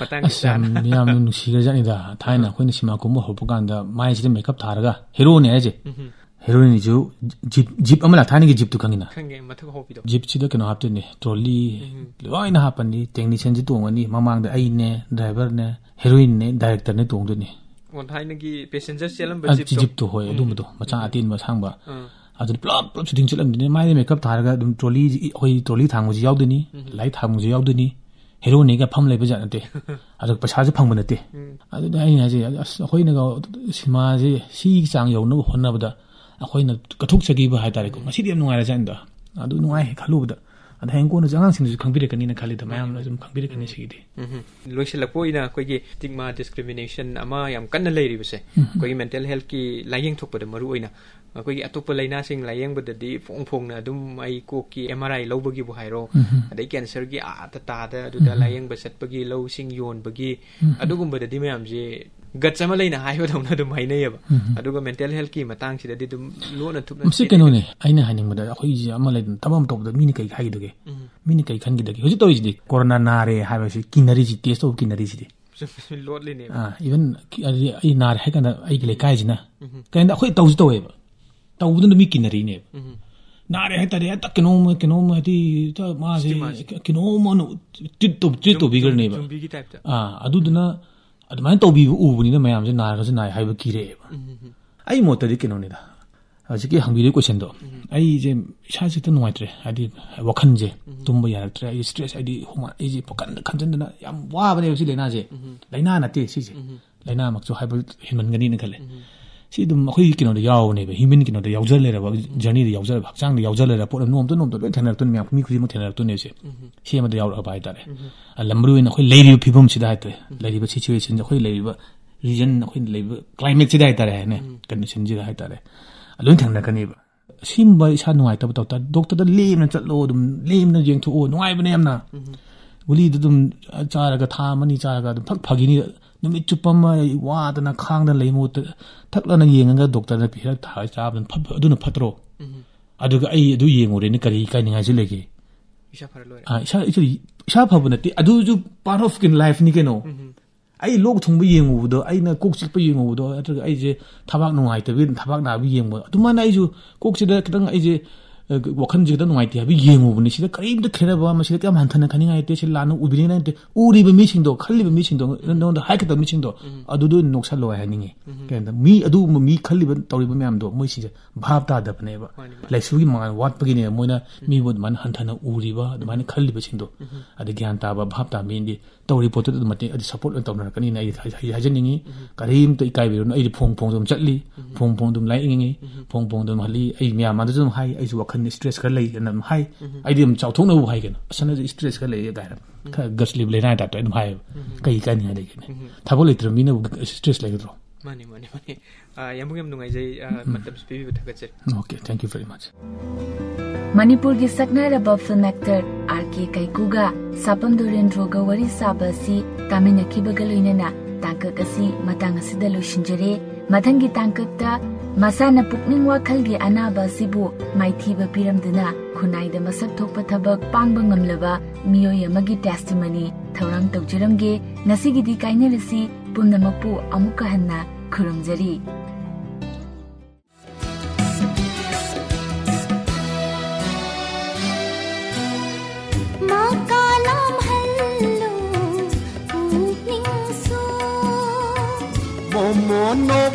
ꯃꯇꯥꯡ ꯑꯁ, ꯌꯥꯝ, ꯆꯥꯅ ꯌꯥꯝꯅ ꯅꯨꯡꯁꯤꯈ꯭ꯔꯖꯥꯠꯅꯤꯗ꯫ ꯊꯥꯏꯅ ꯑꯩꯈꯣꯏꯅ ꯁꯤꯃꯥ ꯀꯨꯝꯕ ꯍꯧꯔꯛꯄ ꯀꯥꯟꯗ ꯃꯥꯏꯁꯤꯗ ꯃꯦꯀꯞ ꯊꯥꯔꯒ ꯍꯦꯔꯣꯅꯦ ꯍꯥꯏꯁꯦ꯫ ꯍꯦꯔꯣꯏꯟꯁꯨ ꯖꯤꯞ, ꯖꯤꯞ ꯑꯃ ꯂꯥꯛ, ꯊꯥꯏꯅꯒꯤ ꯖꯤꯞꯇꯨ ꯈꯪꯉꯤꯅ? ꯈꯪꯉꯦ, ꯃꯊꯛ ꯍꯧꯕꯤꯗꯣ꯫ ꯖꯤꯞꯁꯤꯗ ꯀꯩꯅꯣ ꯍꯥꯞꯇꯣꯏꯅꯦ, ꯇ꯭ꯔꯣꯂꯤ ꯂꯣꯏꯅ ꯍꯥꯞꯄꯅꯤ꯫ ꯇꯦꯛꯅꯤꯁꯤꯌꯟꯁꯤ ꯇꯣꯡꯉꯅꯤ, ꯃꯃꯥꯡꯗ ꯑꯩꯅꯦ, ꯗ꯭ꯔꯥꯏꯚꯔꯅꯦ, ꯍꯦꯔꯣꯏꯟꯅꯦ, ꯗꯥꯏꯔꯦꯛꯇꯔꯅꯦ ꯇꯣꯡꯗꯣꯏꯅꯤ꯫ ꯑꯣ, ꯊꯥꯏꯅꯒꯤ ꯄꯦꯁꯦꯟꯖꯔ ꯑ, ꯆꯦꯜꯂꯝꯕ ꯖꯤꯞꯇꯣ꯫ ꯖꯤꯞꯇꯣ, ꯍꯣꯏ, ꯑꯗꯨꯝꯕꯗꯣ, ꯃꯆꯥ ꯑꯇꯦꯟꯕ ꯑꯁꯥꯡꯕ꯫ ꯑꯥ꯫ ꯑꯗꯨꯗꯤ ꯄꯨꯂꯞ ꯄꯨꯂꯞ ꯁꯨꯇꯤꯡ ꯆꯠꯂꯝꯗꯣꯏꯅꯤ꯫ ꯃꯥꯏꯗ ꯃꯦꯀꯞ ꯊꯥꯔꯒ ꯑꯗꯨꯝ ꯇ꯭ꯔꯣꯂꯤ, ꯑꯩꯈꯣꯏ ꯇ꯭ꯔꯣꯂꯤ ꯊꯥꯡꯕꯁꯨ ꯌꯥꯎꯗꯣꯏꯅꯤ, ꯂꯥꯏꯠ ꯊꯥꯡꯕꯁꯨ ꯌꯥꯎꯗꯣꯏꯅꯤ, ꯍꯦꯔꯣꯅꯤꯒ ꯐꯝ ꯂꯩꯕ ꯖꯥꯠ ꯅꯠꯇꯦ꯫ ꯑꯗꯨꯒ ꯄꯩꯁꯥꯁꯨ ꯐꯪꯕ ꯅꯠꯇꯦ꯫ ꯑꯗꯨꯅ ꯑꯩꯅ ꯍꯥꯏꯁꯦ, ꯑꯁ, ꯑꯩꯈꯣꯏꯅꯒ ꯁꯤꯅꯦꯃꯥꯁꯦ ꯁꯤꯒꯤ ꯆꯥꯡ ꯌꯧꯅꯕ ꯍꯣꯠꯅꯕꯗ ꯑꯩꯈꯣꯏꯅ ꯀꯠꯊꯣꯛꯆꯈꯤꯕ ꯍꯥꯏꯇꯥꯔꯦꯀꯣ, ꯉꯁꯤꯗꯤ ꯌꯥꯝ ꯅꯨꯡꯉꯥꯏꯔꯖꯥꯠꯅꯤꯗ꯫ ꯑꯗꯨ ꯅꯨꯡꯉꯥꯏ ꯈꯜꯂꯨꯕꯗ, ꯑꯗ ꯍꯌꯦꯡ ꯀꯣꯟꯅꯁꯨ ꯑꯉꯥꯡꯁꯤꯡꯗꯁꯨ ꯈꯪꯕꯤꯔꯛꯀꯅꯤꯅ ꯈꯜꯂꯤꯗ, ꯃꯌꯥꯝꯅ ꯁꯨꯝ ꯈꯪꯕꯤꯔꯛꯀꯅꯤ ꯁꯤꯒꯤꯗꯤ꯫ ꯎꯝ꯫ ꯂꯣꯏꯁꯤꯜꯂꯛꯄ ꯑꯣꯏꯅ ꯑꯩꯈꯣꯏꯒꯤ stigma discrimination ꯑꯃ ꯌꯥꯝ ꯀꯟꯅ ꯂꯩꯔꯤꯕꯁꯦ, ꯑꯩꯈꯣꯏꯒꯤ ꯃꯦꯟꯇꯦꯜ ꯍꯦꯜꯠꯀꯤ ꯂꯥꯏꯌꯦꯡ ꯊꯣꯛꯄꯗ ꯃꯔꯨ ꯑꯣꯏꯅ ꯑꯩꯈꯣꯏꯒꯤ ꯑꯇꯣꯞꯄ ꯂꯥꯏꯅꯥꯁꯤꯡ ꯂꯥꯏꯌꯦꯡꯕꯗꯗꯤ ꯐꯣꯡ ꯐꯣꯡꯅ ꯑꯗꯨꯝ ꯑꯩ ꯀꯣꯛꯀꯤ ꯑꯦꯝ ꯑꯥꯔ ꯑꯥꯏ ꯂꯧꯕꯒꯤꯕꯨ ꯍꯥꯏꯔꯣ, ꯑꯗꯩ ꯀꯦꯟꯁꯔꯒꯤ ꯑꯥꯗ ꯇꯥꯗ ꯑꯗꯨꯗ ꯂꯥꯏꯌꯦꯡꯕ ꯆꯠꯄꯒꯤ, ꯂꯧꯁꯤꯡ ꯌꯣꯟꯕꯒꯤ, ꯑꯗꯨꯒꯨꯝꯕꯗꯗꯤ ꯃꯌꯥꯝꯁꯦ ꯒꯠꯁ ꯑꯃ ꯂꯩꯅ ꯍꯥꯏꯕꯗꯧꯅ ꯑꯗꯨꯝ ꯍꯥꯏꯅꯩꯌꯦꯕ꯫ ꯑꯗꯨꯒ ꯃꯦꯟꯇꯦꯜ ꯍꯦꯜꯠꯀꯤ ꯃꯇꯥꯡꯁꯤꯗꯗꯤ ꯑꯗꯨꯝ ꯂꯣꯟꯅ ꯊꯨꯞꯅ ꯃꯁꯤ ꯁꯦꯠꯅ ꯀꯩꯅꯣꯅꯦ, ꯑꯩꯅ ꯍꯥꯏꯅꯤꯡꯕꯗ, ꯑꯩꯈꯣꯏꯁꯦ ꯑꯃ ꯂꯩꯗꯅ, ꯊꯕꯛ ꯑꯃ ꯇꯧꯕꯗ ꯃꯤꯅ ꯀꯩ ꯍꯥꯏꯈꯤꯗꯒꯦ? ꯃꯤꯅ ꯀꯩ ꯈꯟꯈꯤꯗꯒꯦ? ꯍꯧꯖꯤꯛ ꯇꯧꯔꯤꯁꯤꯗꯤ ꯀꯣꯔꯣꯅꯥ ꯅꯥꯔꯦ ꯍꯥꯏꯕꯁꯤ ꯀꯤꯅꯔꯤꯁꯤ, ꯇꯦꯁ ꯇꯧꯕ ꯀꯤꯅꯔꯤꯁꯤꯗꯤ꯫ ꯂꯣꯠꯂꯤꯅꯦꯕ꯫ ꯑꯥ, ꯏꯚꯟ ꯑꯩ ꯅꯥꯔꯦ ꯍꯥꯏ ꯀꯥꯟꯗ ꯑꯩꯒꯤ ꯂꯩꯀꯥꯏꯁꯤꯅ, ꯀꯩꯅꯣꯗ ꯑꯩꯈꯣꯏ ꯇꯧꯁꯨ ꯇꯧꯋꯦꯕ, ꯇꯧꯕꯗꯨꯅ ꯃꯤ ꯀꯤꯅꯔꯤꯅꯦꯕ꯫ ꯅꯥꯔꯦ ꯍꯥꯏ ꯇꯥꯔꯗꯤ ꯍꯦꯛꯇ ꯀꯩꯅꯣꯝ ꯀꯩꯅꯣꯝ ꯍꯥꯏꯗꯤ ꯍꯦꯛꯇ ꯃꯥꯁꯦ Stigma ꯁꯦ꯫ ꯀꯩꯅꯣꯝ ꯑꯅ ꯇ꯭ꯔꯤꯠ ꯇꯧ ꯇ꯭ꯔꯤꯠ ꯇꯧꯕꯤꯈ꯭ꯔꯅꯦꯕ꯫ ꯆꯨꯝꯕꯤꯒꯤ ꯇꯥꯏꯞꯇ꯫ ꯑꯥ, ꯑꯗꯨꯗꯨꯅ ꯑꯗꯨꯃꯥꯏꯅ ꯇꯧꯕꯤꯕ ꯎꯕꯅꯤꯅ ꯃꯌꯥꯝꯁꯦ ꯅꯥꯔꯒꯁꯨ ꯅꯥꯏ ꯍꯥꯏꯕ ꯀꯤꯔꯛꯑꯦꯕ꯫ ꯑꯩ ꯃꯣꯠꯇꯗꯤ ꯀꯩꯅꯣꯅꯤꯗ, ꯍꯧꯖꯤꯛꯀꯤ ꯍꯪꯕꯤꯔꯤꯕ ꯀꯣꯏꯁꯟꯗꯣ, ꯑꯩꯁꯦ ꯏꯁꯥꯁꯦ ꯍꯦꯛꯇ ꯅꯨꯡꯉꯥꯏꯇ꯭ꯔꯦ, ꯍꯥꯏꯗꯤ ꯋꯥꯈꯜꯁꯦ ꯇꯨꯝꯕ ꯌꯥꯔꯛꯇ꯭ꯔꯦ, ꯑꯩ ꯁ꯭ꯇ꯭ꯔꯦꯁ, ꯍꯥꯏꯗꯤ ꯍꯨꯃꯥꯡ, ꯑꯩꯁꯦ ꯄꯥꯈꯟꯗ ꯈꯟꯖꯟꯗꯅ ꯌꯥꯝ ꯋꯥꯕꯅꯦꯕ ꯁꯤ ꯂꯥꯏꯅꯥꯁꯦ꯫ ꯂꯥꯏꯅꯥ ꯅꯠꯇꯦ ꯁꯤꯁꯦ, ꯂꯥꯏꯅꯥꯃꯛꯁꯨ ꯍꯥꯏꯕ ꯍꯦꯟꯃꯟꯒꯅꯤꯅ ꯈꯜꯂꯦ꯫ ꯁꯤ ꯑꯗꯨꯝ ꯑꯩꯈꯣꯏꯒꯤ ꯀꯩꯅꯣꯗ ꯌꯥꯎꯕꯅꯦꯕ, ꯍ꯭ꯌꯨꯃꯦꯟ ꯀꯩꯅꯣꯗ ꯌꯥꯎꯖ ꯂꯩꯔꯕ, ꯖꯔꯅꯤꯗ ꯌꯥꯎꯖ ꯂꯩꯔꯕ, ꯍꯛꯆꯥꯡꯗ ꯌꯥꯎꯖ ꯂꯩꯔꯕ ꯄꯣꯠ ꯑꯃ, ꯅꯣꯡꯃꯇ ꯅꯣꯡꯃꯇ ꯂꯣꯏ ꯊꯦꯡꯅꯔꯛꯇꯣꯏꯅꯦ ꯃꯌꯥꯝ, ꯃꯤ ꯈꯨꯗꯤꯡꯃꯛ ꯊꯦꯡꯅꯔꯛꯇꯣꯏꯅꯦ ꯁꯦ꯫ ꯁꯤ ꯑꯃꯗ ꯌꯥꯎꯔꯛꯑꯕ ꯍꯥꯏꯇꯥꯔꯦ꯫ ꯑꯗ ꯃꯔꯨ ꯑꯣꯏꯅ ꯑꯩꯈꯣꯏ ꯂꯩꯔꯤꯕ ꯐꯤꯕꯝꯁꯤꯗ ꯍꯥꯏꯇꯥꯔꯦ, ꯂꯩꯔꯤꯕ ꯁꯤꯆꯨꯋꯦꯁꯟꯁꯦ, ꯑꯩꯈꯣꯏ ꯂꯩꯔꯤꯕ ꯔꯤꯖꯟ, ꯑꯩꯈꯣꯏꯅ ꯂꯩꯔꯤꯕ ꯀ꯭ꯂꯥꯏꯃꯦꯠꯁꯤꯗ ꯍꯥꯏꯇꯥꯔꯦ, ꯍꯥꯏꯅ ꯀꯟꯗꯤꯁꯟꯁꯤꯗ ꯍꯥꯏꯇꯥꯔꯦ, ꯂꯣꯏ ꯊꯦꯡꯅꯔꯛꯀꯅꯦꯕ꯫ ꯑꯁꯤꯒꯨꯝꯕ ꯏꯁꯥ ꯅꯨꯡꯉꯥꯏꯇꯕ ꯇꯧ ꯇꯥꯔꯗꯤ ꯗꯣꯛꯇꯔꯗ ꯂꯦꯝꯅ ꯆꯠꯂꯣ, ꯑꯗꯨꯝ ꯂꯦꯝꯅ ꯌꯦꯡꯊꯣꯛꯑꯣ, ꯅꯨꯡꯉꯥꯏꯕꯅꯦ ꯌꯥꯝꯅ꯫ ꯒꯨꯂꯤꯗꯨ ꯑꯗꯨꯝ ꯆꯥꯔꯒ ꯊꯥ ꯑꯃꯅꯤ ꯆꯥꯔꯒ ꯑꯗꯨꯝ ꯐꯛ ꯐꯈꯤꯅꯤ꯫ ꯅꯨꯃꯤꯠ ꯆꯨꯞꯄ ꯑꯃ ꯋꯥꯗꯅ ꯈꯥꯡꯗꯅ ꯂꯩ ꯃꯍꯨꯠꯇ ꯊꯛ ꯂꯥꯎꯅ ꯌꯦꯡꯉꯒ ꯗꯣꯛꯇꯔꯅ ꯄꯤꯔꯛ ꯊꯥꯔ ꯆꯥꯕꯗꯨꯅ ꯐꯠ-, ꯑꯗꯨꯅ ꯐꯠꯇ꯭ꯔꯣ? ꯑꯗꯨꯒ ꯑꯩ ꯑꯗꯨ ꯌꯦꯡꯉꯨꯔꯦꯅꯦ, ꯀꯔꯤ ꯀꯥꯏꯅꯤꯡꯉꯥꯏꯁꯨ ꯂꯩꯒꯦ? ꯏꯁꯥ ꯐꯔ ꯂꯣꯏꯔꯦ꯫ ꯑꯥ, ꯏꯁꯥ, ꯏꯁꯥ, ꯏꯁꯥ ꯐꯕ ꯅꯠꯇꯦ, ꯑꯗꯨꯁꯨ part of in life ꯅꯤ ꯀꯩꯅꯣ꯫ ꯑꯩ ꯂꯣꯛ ꯊꯨꯡꯕ ꯌꯦꯡꯉꯨꯕꯗꯣ, ꯑꯩꯅ ꯀꯣꯛ ꯆꯤꯛꯄ ꯌꯦꯡꯉꯨꯕꯗꯣ, ꯅꯠꯇ꯭ꯔꯒ ꯑꯩꯁꯦ ꯊꯕꯥꯛ ꯅꯨꯡꯉꯥꯏꯇꯕꯒꯤ ꯊꯕꯥꯛ ꯅꯥꯕ ꯌꯦꯡꯕ, ꯑꯗꯨꯃꯥꯏꯅ ꯑꯩꯁꯨ ꯀꯣꯛꯁꯤꯗ ꯈꯤꯇꯪ ꯑꯩꯁꯦ, ꯑ, ꯋꯥꯈꯜꯁꯦ ꯈꯤꯇꯪ ꯅꯨꯡꯉꯥꯏꯇꯦ ꯍꯥꯏꯕ ꯌꯦꯡꯉꯨꯕꯅꯤ꯫ ꯁꯤꯗ ꯀꯔꯤꯝꯇ ꯈꯦꯠꯅꯕ ꯑꯃ, ꯁꯤꯗ ꯀꯌꯥꯝ ꯍꯟꯊꯅ ꯈꯟꯅꯤꯡꯉꯥꯏ ꯂꯩꯇꯦ, ꯁꯤ ꯂꯥꯟꯅ ꯎꯕꯤꯅꯤꯡꯉꯥꯏ ꯂꯩꯇꯦ꯫ ꯎꯔꯤꯕ ꯃꯤꯁꯤꯡꯗꯣ, ꯈꯜꯂꯤꯕ ꯃꯤꯁꯤꯡꯗꯣ, ꯅꯉꯣꯟꯗ ꯍꯥꯏꯒꯗꯕ ꯃꯤꯁꯤꯡꯗꯣ, ꯑꯗꯨꯗ ꯑꯣꯏꯅ ꯅꯣꯛꯁꯜꯂꯣ ꯍꯥꯏꯅꯤꯡꯉꯤ꯫ ꯀꯩꯅꯣꯗ ꯃꯤ, ꯑꯗꯨꯒꯨꯝꯕ ꯃꯤ ꯈꯜꯂꯤꯕ, ꯇꯧꯔꯤꯕ ꯃꯌꯥꯝꯗꯣ, ꯃꯣꯏꯁꯤꯡꯁꯦ ꯚꯥꯞ ꯇꯥꯗꯕꯅꯦꯕ꯫ ꯃꯥꯅꯤ, ꯃꯥꯅꯤ꯫ ꯂꯥꯏꯁꯨꯒꯤ ꯃꯉꯥꯜ ꯋꯥꯠꯄꯒꯤꯅꯦꯕ ꯃꯣꯏꯅ ꯃꯤꯕꯨ ꯑꯗꯨꯃꯥꯏꯅ ꯍꯟꯊꯅ ꯎꯔꯤꯕ, ꯑꯗꯨꯃꯥꯏꯅ ꯈꯜꯂꯤꯕꯁꯤꯡꯗꯣ꯫ ꯑꯗ ꯒ꯭ꯌꯥꯟ ꯇꯥꯕ, ꯚꯥꯞ ꯇꯥꯕ ꯃꯤꯗꯤ ꯇꯧꯔꯤ ꯄꯣꯠꯇꯨꯗ ꯑꯗꯨꯝ ꯃꯇꯦꯡ, ꯑꯗꯤ ꯁꯞꯄꯣꯔꯠ ꯑꯣꯏꯅ ꯇꯧꯅꯔꯛꯀꯅꯤꯅ ꯑꯩ ꯍꯥꯏ-, ꯍꯥꯏ-, ꯍꯥꯏꯖꯅꯤꯡꯉꯤ꯫ ꯀꯔꯤꯝꯇ ꯏꯀꯥꯏꯕꯤꯔꯨꯅꯨ꯫ ꯑꯩꯗꯤ ꯐꯣꯡ ꯐꯣꯡ ꯑꯗꯨꯝ ꯆꯠꯂꯤ, ꯐꯣꯡ ꯐꯣꯡ ꯑꯗꯨꯝ ꯂꯥꯏꯌꯦꯡꯉꯤ, ꯐꯣꯡ ꯐꯣꯡ ꯑꯗꯨꯝ ꯍꯜꯂꯤ꯫ ꯑꯩ ꯃꯌꯥꯝ ꯃꯥꯡꯗꯁꯨ ꯑꯗꯨꯝ ꯍꯥꯏ, "ꯑꯩꯁꯨ ꯋꯥꯈꯜ ꯁ꯭ꯇ꯭ꯔꯦꯁ ꯈꯔ ꯂꯩ" ꯑꯅ ꯑꯗꯨꯝ ꯍꯥꯏ꯫ ꯑꯩꯗꯤ ꯑꯗꯨꯝ ꯆꯥꯎꯊꯣꯛꯅꯕꯨ ꯍꯥꯏ ꯀꯩꯅꯣ, "ꯑꯁ, ꯅꯪꯁꯦ ꯁ꯭ꯇ꯭ꯔꯦꯁ ꯈꯔ ꯂꯩꯌꯦ" ꯀꯥꯏꯅ꯫ ꯈꯔ ꯒꯁ ꯂꯤꯕ ꯂꯩꯅꯥ ꯇꯥꯏꯞꯇ ꯑꯗꯨꯝ ꯍꯥꯏꯌꯦꯕ꯫ ꯀꯩ ꯏꯀꯥꯏꯅꯤꯡꯉꯥꯏ ꯂꯩꯒꯦꯅꯦ? ꯊꯕꯛ ꯂꯩꯇ꯭ꯔꯕ ꯃꯤꯅꯕꯨ ꯁ꯭ꯇ꯭ꯔꯦꯁ ꯂꯩꯒꯗ꯭ꯔꯣ? ꯃꯥꯅꯤ, ꯃꯥꯅꯤ, ꯃꯥꯅꯤ꯫ ꯑ, ꯌꯥꯝꯕꯨꯡ, ꯌꯥꯝ ꯅꯨꯡꯉꯥꯏꯖꯩ, ꯑ, ꯃꯇꯝꯁꯨ ꯄꯤꯕꯤꯕ ꯊꯥꯒꯠꯆꯔꯤ꯫ Okay, thank you very much. ꯃꯅꯤꯄꯨꯔꯒꯤ ꯁꯛꯅꯥꯏꯔꯕ ꯐꯤꯜꯝ ꯑꯦꯛꯇꯔ ꯑꯥꯔ ꯀꯦ ꯀꯩꯀꯨꯒ ꯁꯥꯄꯝ ꯗꯣꯔꯦꯟꯗ꯭ꯔꯣꯒ ꯋꯥꯔꯤ ꯁꯥꯕ ꯑꯁꯤ ꯇꯥꯃꯤꯟꯅꯈꯤꯕꯒ ꯂꯣꯏꯅꯅ ꯇꯥꯡꯀꯛ ꯑꯁꯤ ꯃꯇꯥꯡ ꯑꯁꯤꯗ ꯂꯣꯏꯁꯤꯟꯖꯔꯦ꯫ ꯃꯊꯪꯒꯤ ꯇꯥꯡꯀꯛꯇ ꯃꯁꯥꯅ ꯄꯨꯛꯅꯤꯡ ꯋꯥꯈꯜꯒꯤ ꯑꯅꯥꯕ ꯑꯁꯤꯕꯨ ꯃꯥꯏꯊꯤꯕ ꯄꯤꯔꯝꯗꯨꯅ ꯈꯨꯟꯅꯥꯏꯗ ꯃꯁꯛ ꯊꯣꯛꯄ ꯊꯕꯛ ꯄꯥꯡꯕ ꯉꯝꯂꯕ ꯃꯤꯑꯣꯏ ꯑꯃꯒꯤ testimony ꯊꯧꯔꯥꯡ ꯇꯧꯖꯔꯝꯒꯦ꯫ ꯉꯁꯤꯒꯤꯗꯤ ꯀꯥꯏꯅꯔꯁꯤ꯫ ꯄꯨꯝꯅꯃꯛꯄꯨ ꯑꯃꯨꯛꯀ ꯍꯟꯅ ꯈꯨꯔꯨꯝꯖꯔꯤ꯫ ꯃꯥ ꯀꯥꯂꯥꯝ ꯍꯜꯂꯨ ꯄꯨꯛꯅꯤꯡꯁꯨ꯫ ꯃꯣꯃꯣ ꯅꯣꯛ